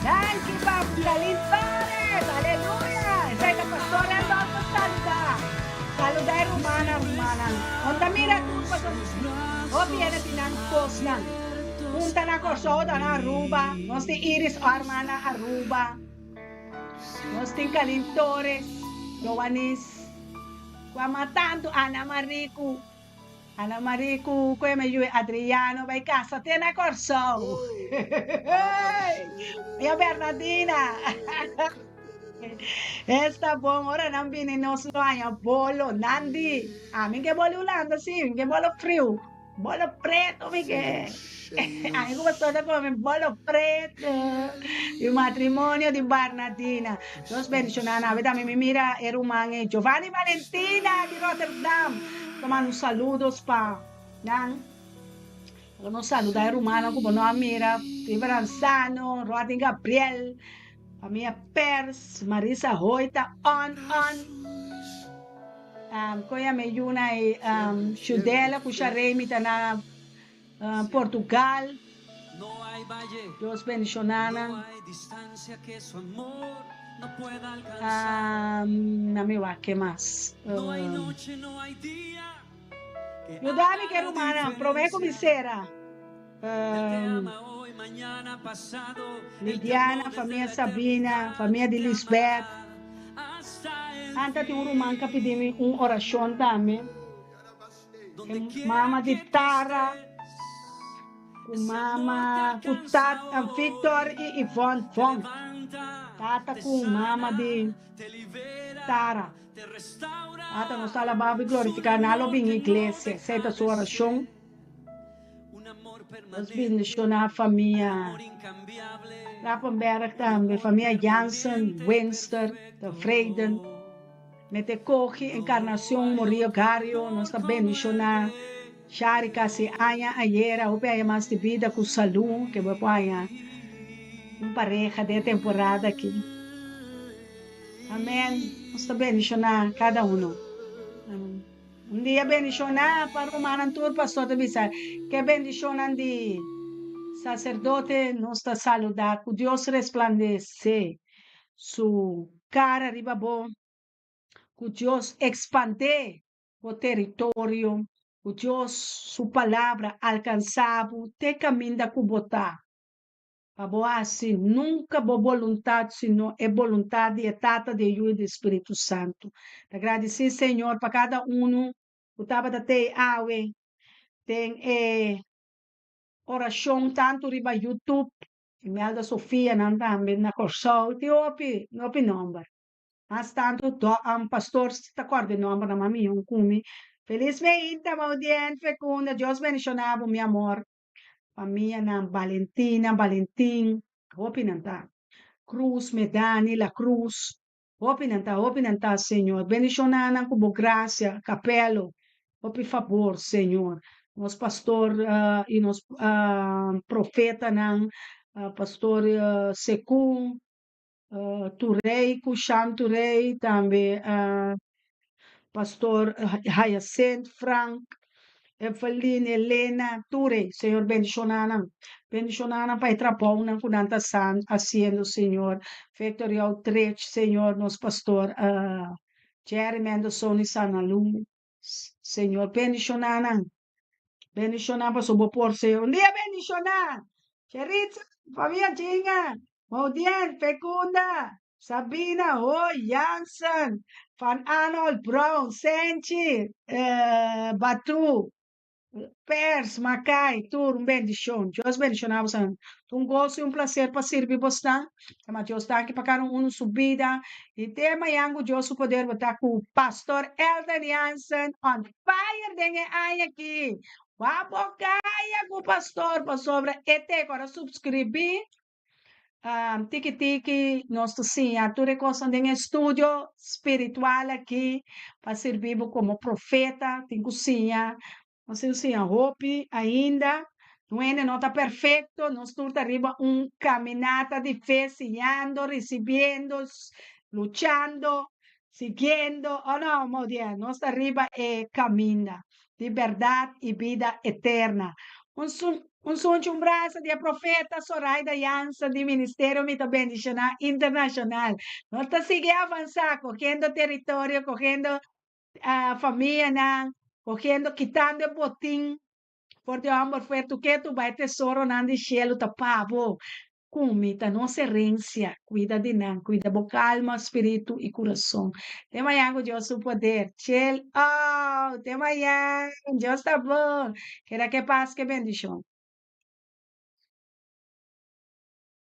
Danki pa Dalin Torres. Aleluya. Esei ta Pastor Randolph ta saluda. Saluda e rumannan, rumannan. Kon ta mira tur pasobra hopi hende tin nan kosnan. Un ta na Kòrsou, otro na Aruba. Nos tin Iris Orman na Aruba. Nos tin Kalin Torres, Joanis. Ku ama tantu Ana Marie ku Ana Marie ku ku e mi yu Adriano bai kasa te na Kòrsou. Mia Bernadina. Esta bon ora nan bini nos lo haña bolo. Nan di, ami ke bolo Hulanda si, mi ke bolo friu. Bolo preto mi ke. Ami ku pastor ta come bolo preto. Di matrimonio di Barnadina. Dios bendiciona nan. Awor tambe mi mira e ruman e Giovanni Valentina di Rotterdam. Ta manda un saludos pa nan. Lo nos saluda e rumannan ku bo no a mira. Ivan Sano, Rodney Gabriel. Famia Pers, Marisa Hoy ta on on. Um, koe me yuna e um, Shudela ku Sharemi ta na uh, Portugal. Dios bendiciona nan. Um, na mi wak ke mas. Um, Yudami ke rumannan, prome ku mi sera. Um, Lidiana, famia Sabina, famia di Lisbeth. Anta tin un ruman ka pidi mi un orashon tambe. E mama di Tara, ku mama ku tat, Victor i Yvonne Vonk. Tata ku mama di Tara. Tata, nos ta alabá i glorifiká. Nan lo bin iglesia. Esei ta su orashon. Nos bendishoná famia Rapenberg tambe, famia Jansen, Winster, Tevreden. Mete Kochi, Encarnacion, Murillo Gario. Nos ta bendishoná Shari kasi aña ayera. Hopi aña mas di bida ku salú ke bo por haña un pareha den e temporada aki. Amen. Nos ta bendishoná kada uno. Amen. Un dia bendishoná pa rumannan tur. Pastor ta bisa ke bendishonnan di saserdote nos ta saludá. Ku Dios resplandesé su kara riba bo. Ku Dios ekspandé bo teritorio. Ku Dios su palabra alkansá bo te kaminda ku bo ta. Pa bo hasi nunka bo boluntat sino e boluntat di e Tata, di e Yu i di e Spiritu Santu. Ta gradisí Señor pa kada unu ku tabata tei awe den e orashon tantu riba YouTube, Imelda Sofia nan tambe na Kòrsou, tin hopi hopi nòmber. Mas tantu pastor ta kòrda e nòmbernan mas mihó ku mi. Felis meinta, Maudien, Fecunda, Dios bendishoná bo mi amor. Famianan Valentina, Valentin, hopi nan ta. Cruz, Medani, La Cruz, hopi nan ta, hopi nan ta, Señor. Bendiciona nan cu bo gracia, Capello, hopi fabor, Señor. Nos pastor y nos profetanan, pastor Secu, Turey cu Shan Turey, tambe Pastor Hyacinth, Frank, Evelyn, Elena, tur ey, Señor bendiciona nan. Bendiciona nan pa e trabounan cu nan ta haciendo, Señor. Victory Outreach, Señor, nos Pastor Jerry Mendelsohn y Sanalu, Señor bendiciona nan. Bendiciona pasobra bo por, Señor. Un dia bendiciona! Cheritza, famia Jinga, Maudien, Fecunda, Sabina, Hoy, Jansen, Van Arnold, Brown, Senchi, Batu, Pers, Makai, tur un bendicion. Dios bendiciona boso. Ta un goso y un placer pa sirbi bosnan. Ta Dios danki pa cada uno su bida. Y te mañan cu Dios su poder bo ta cu Pastor Elton Jansen on fire den e aña aki. Wak bo caya cu pastor pasobra e te cu a subscribi. Tiki tiki nos ta siña tur e kosnan den e studio spiritual aki pa sirbi bo komo profeta. Tin ku siña, nos tin ku siña hopi ainda. Un hende no ta perfekto, nos tur ta riba un kaminata di fe, siñando, risibiendo, luchando, siguiendo. Oh no, Maudiel, nos ta riba e kaminda di bèrdat i bida eterna. Un Un sunchi un brasa di e profeta Soraida Jansen di Ministerio Mi Ta Bendiciona Internacional. Nos ta sigui avansa, cogiendo territorio, cogiendo famianan, cogiendo, kitando e botin for di homber fuerte ketu bai tesoronan di cielo ta pa bo. Ku mi ta nos herencia, cuida di nan, cuida bo calma, spiritu y curason. Te mañan cu Dios su poder. Chill out, te mañan, Dios ta bon. Keda ke paz, ke bendicion.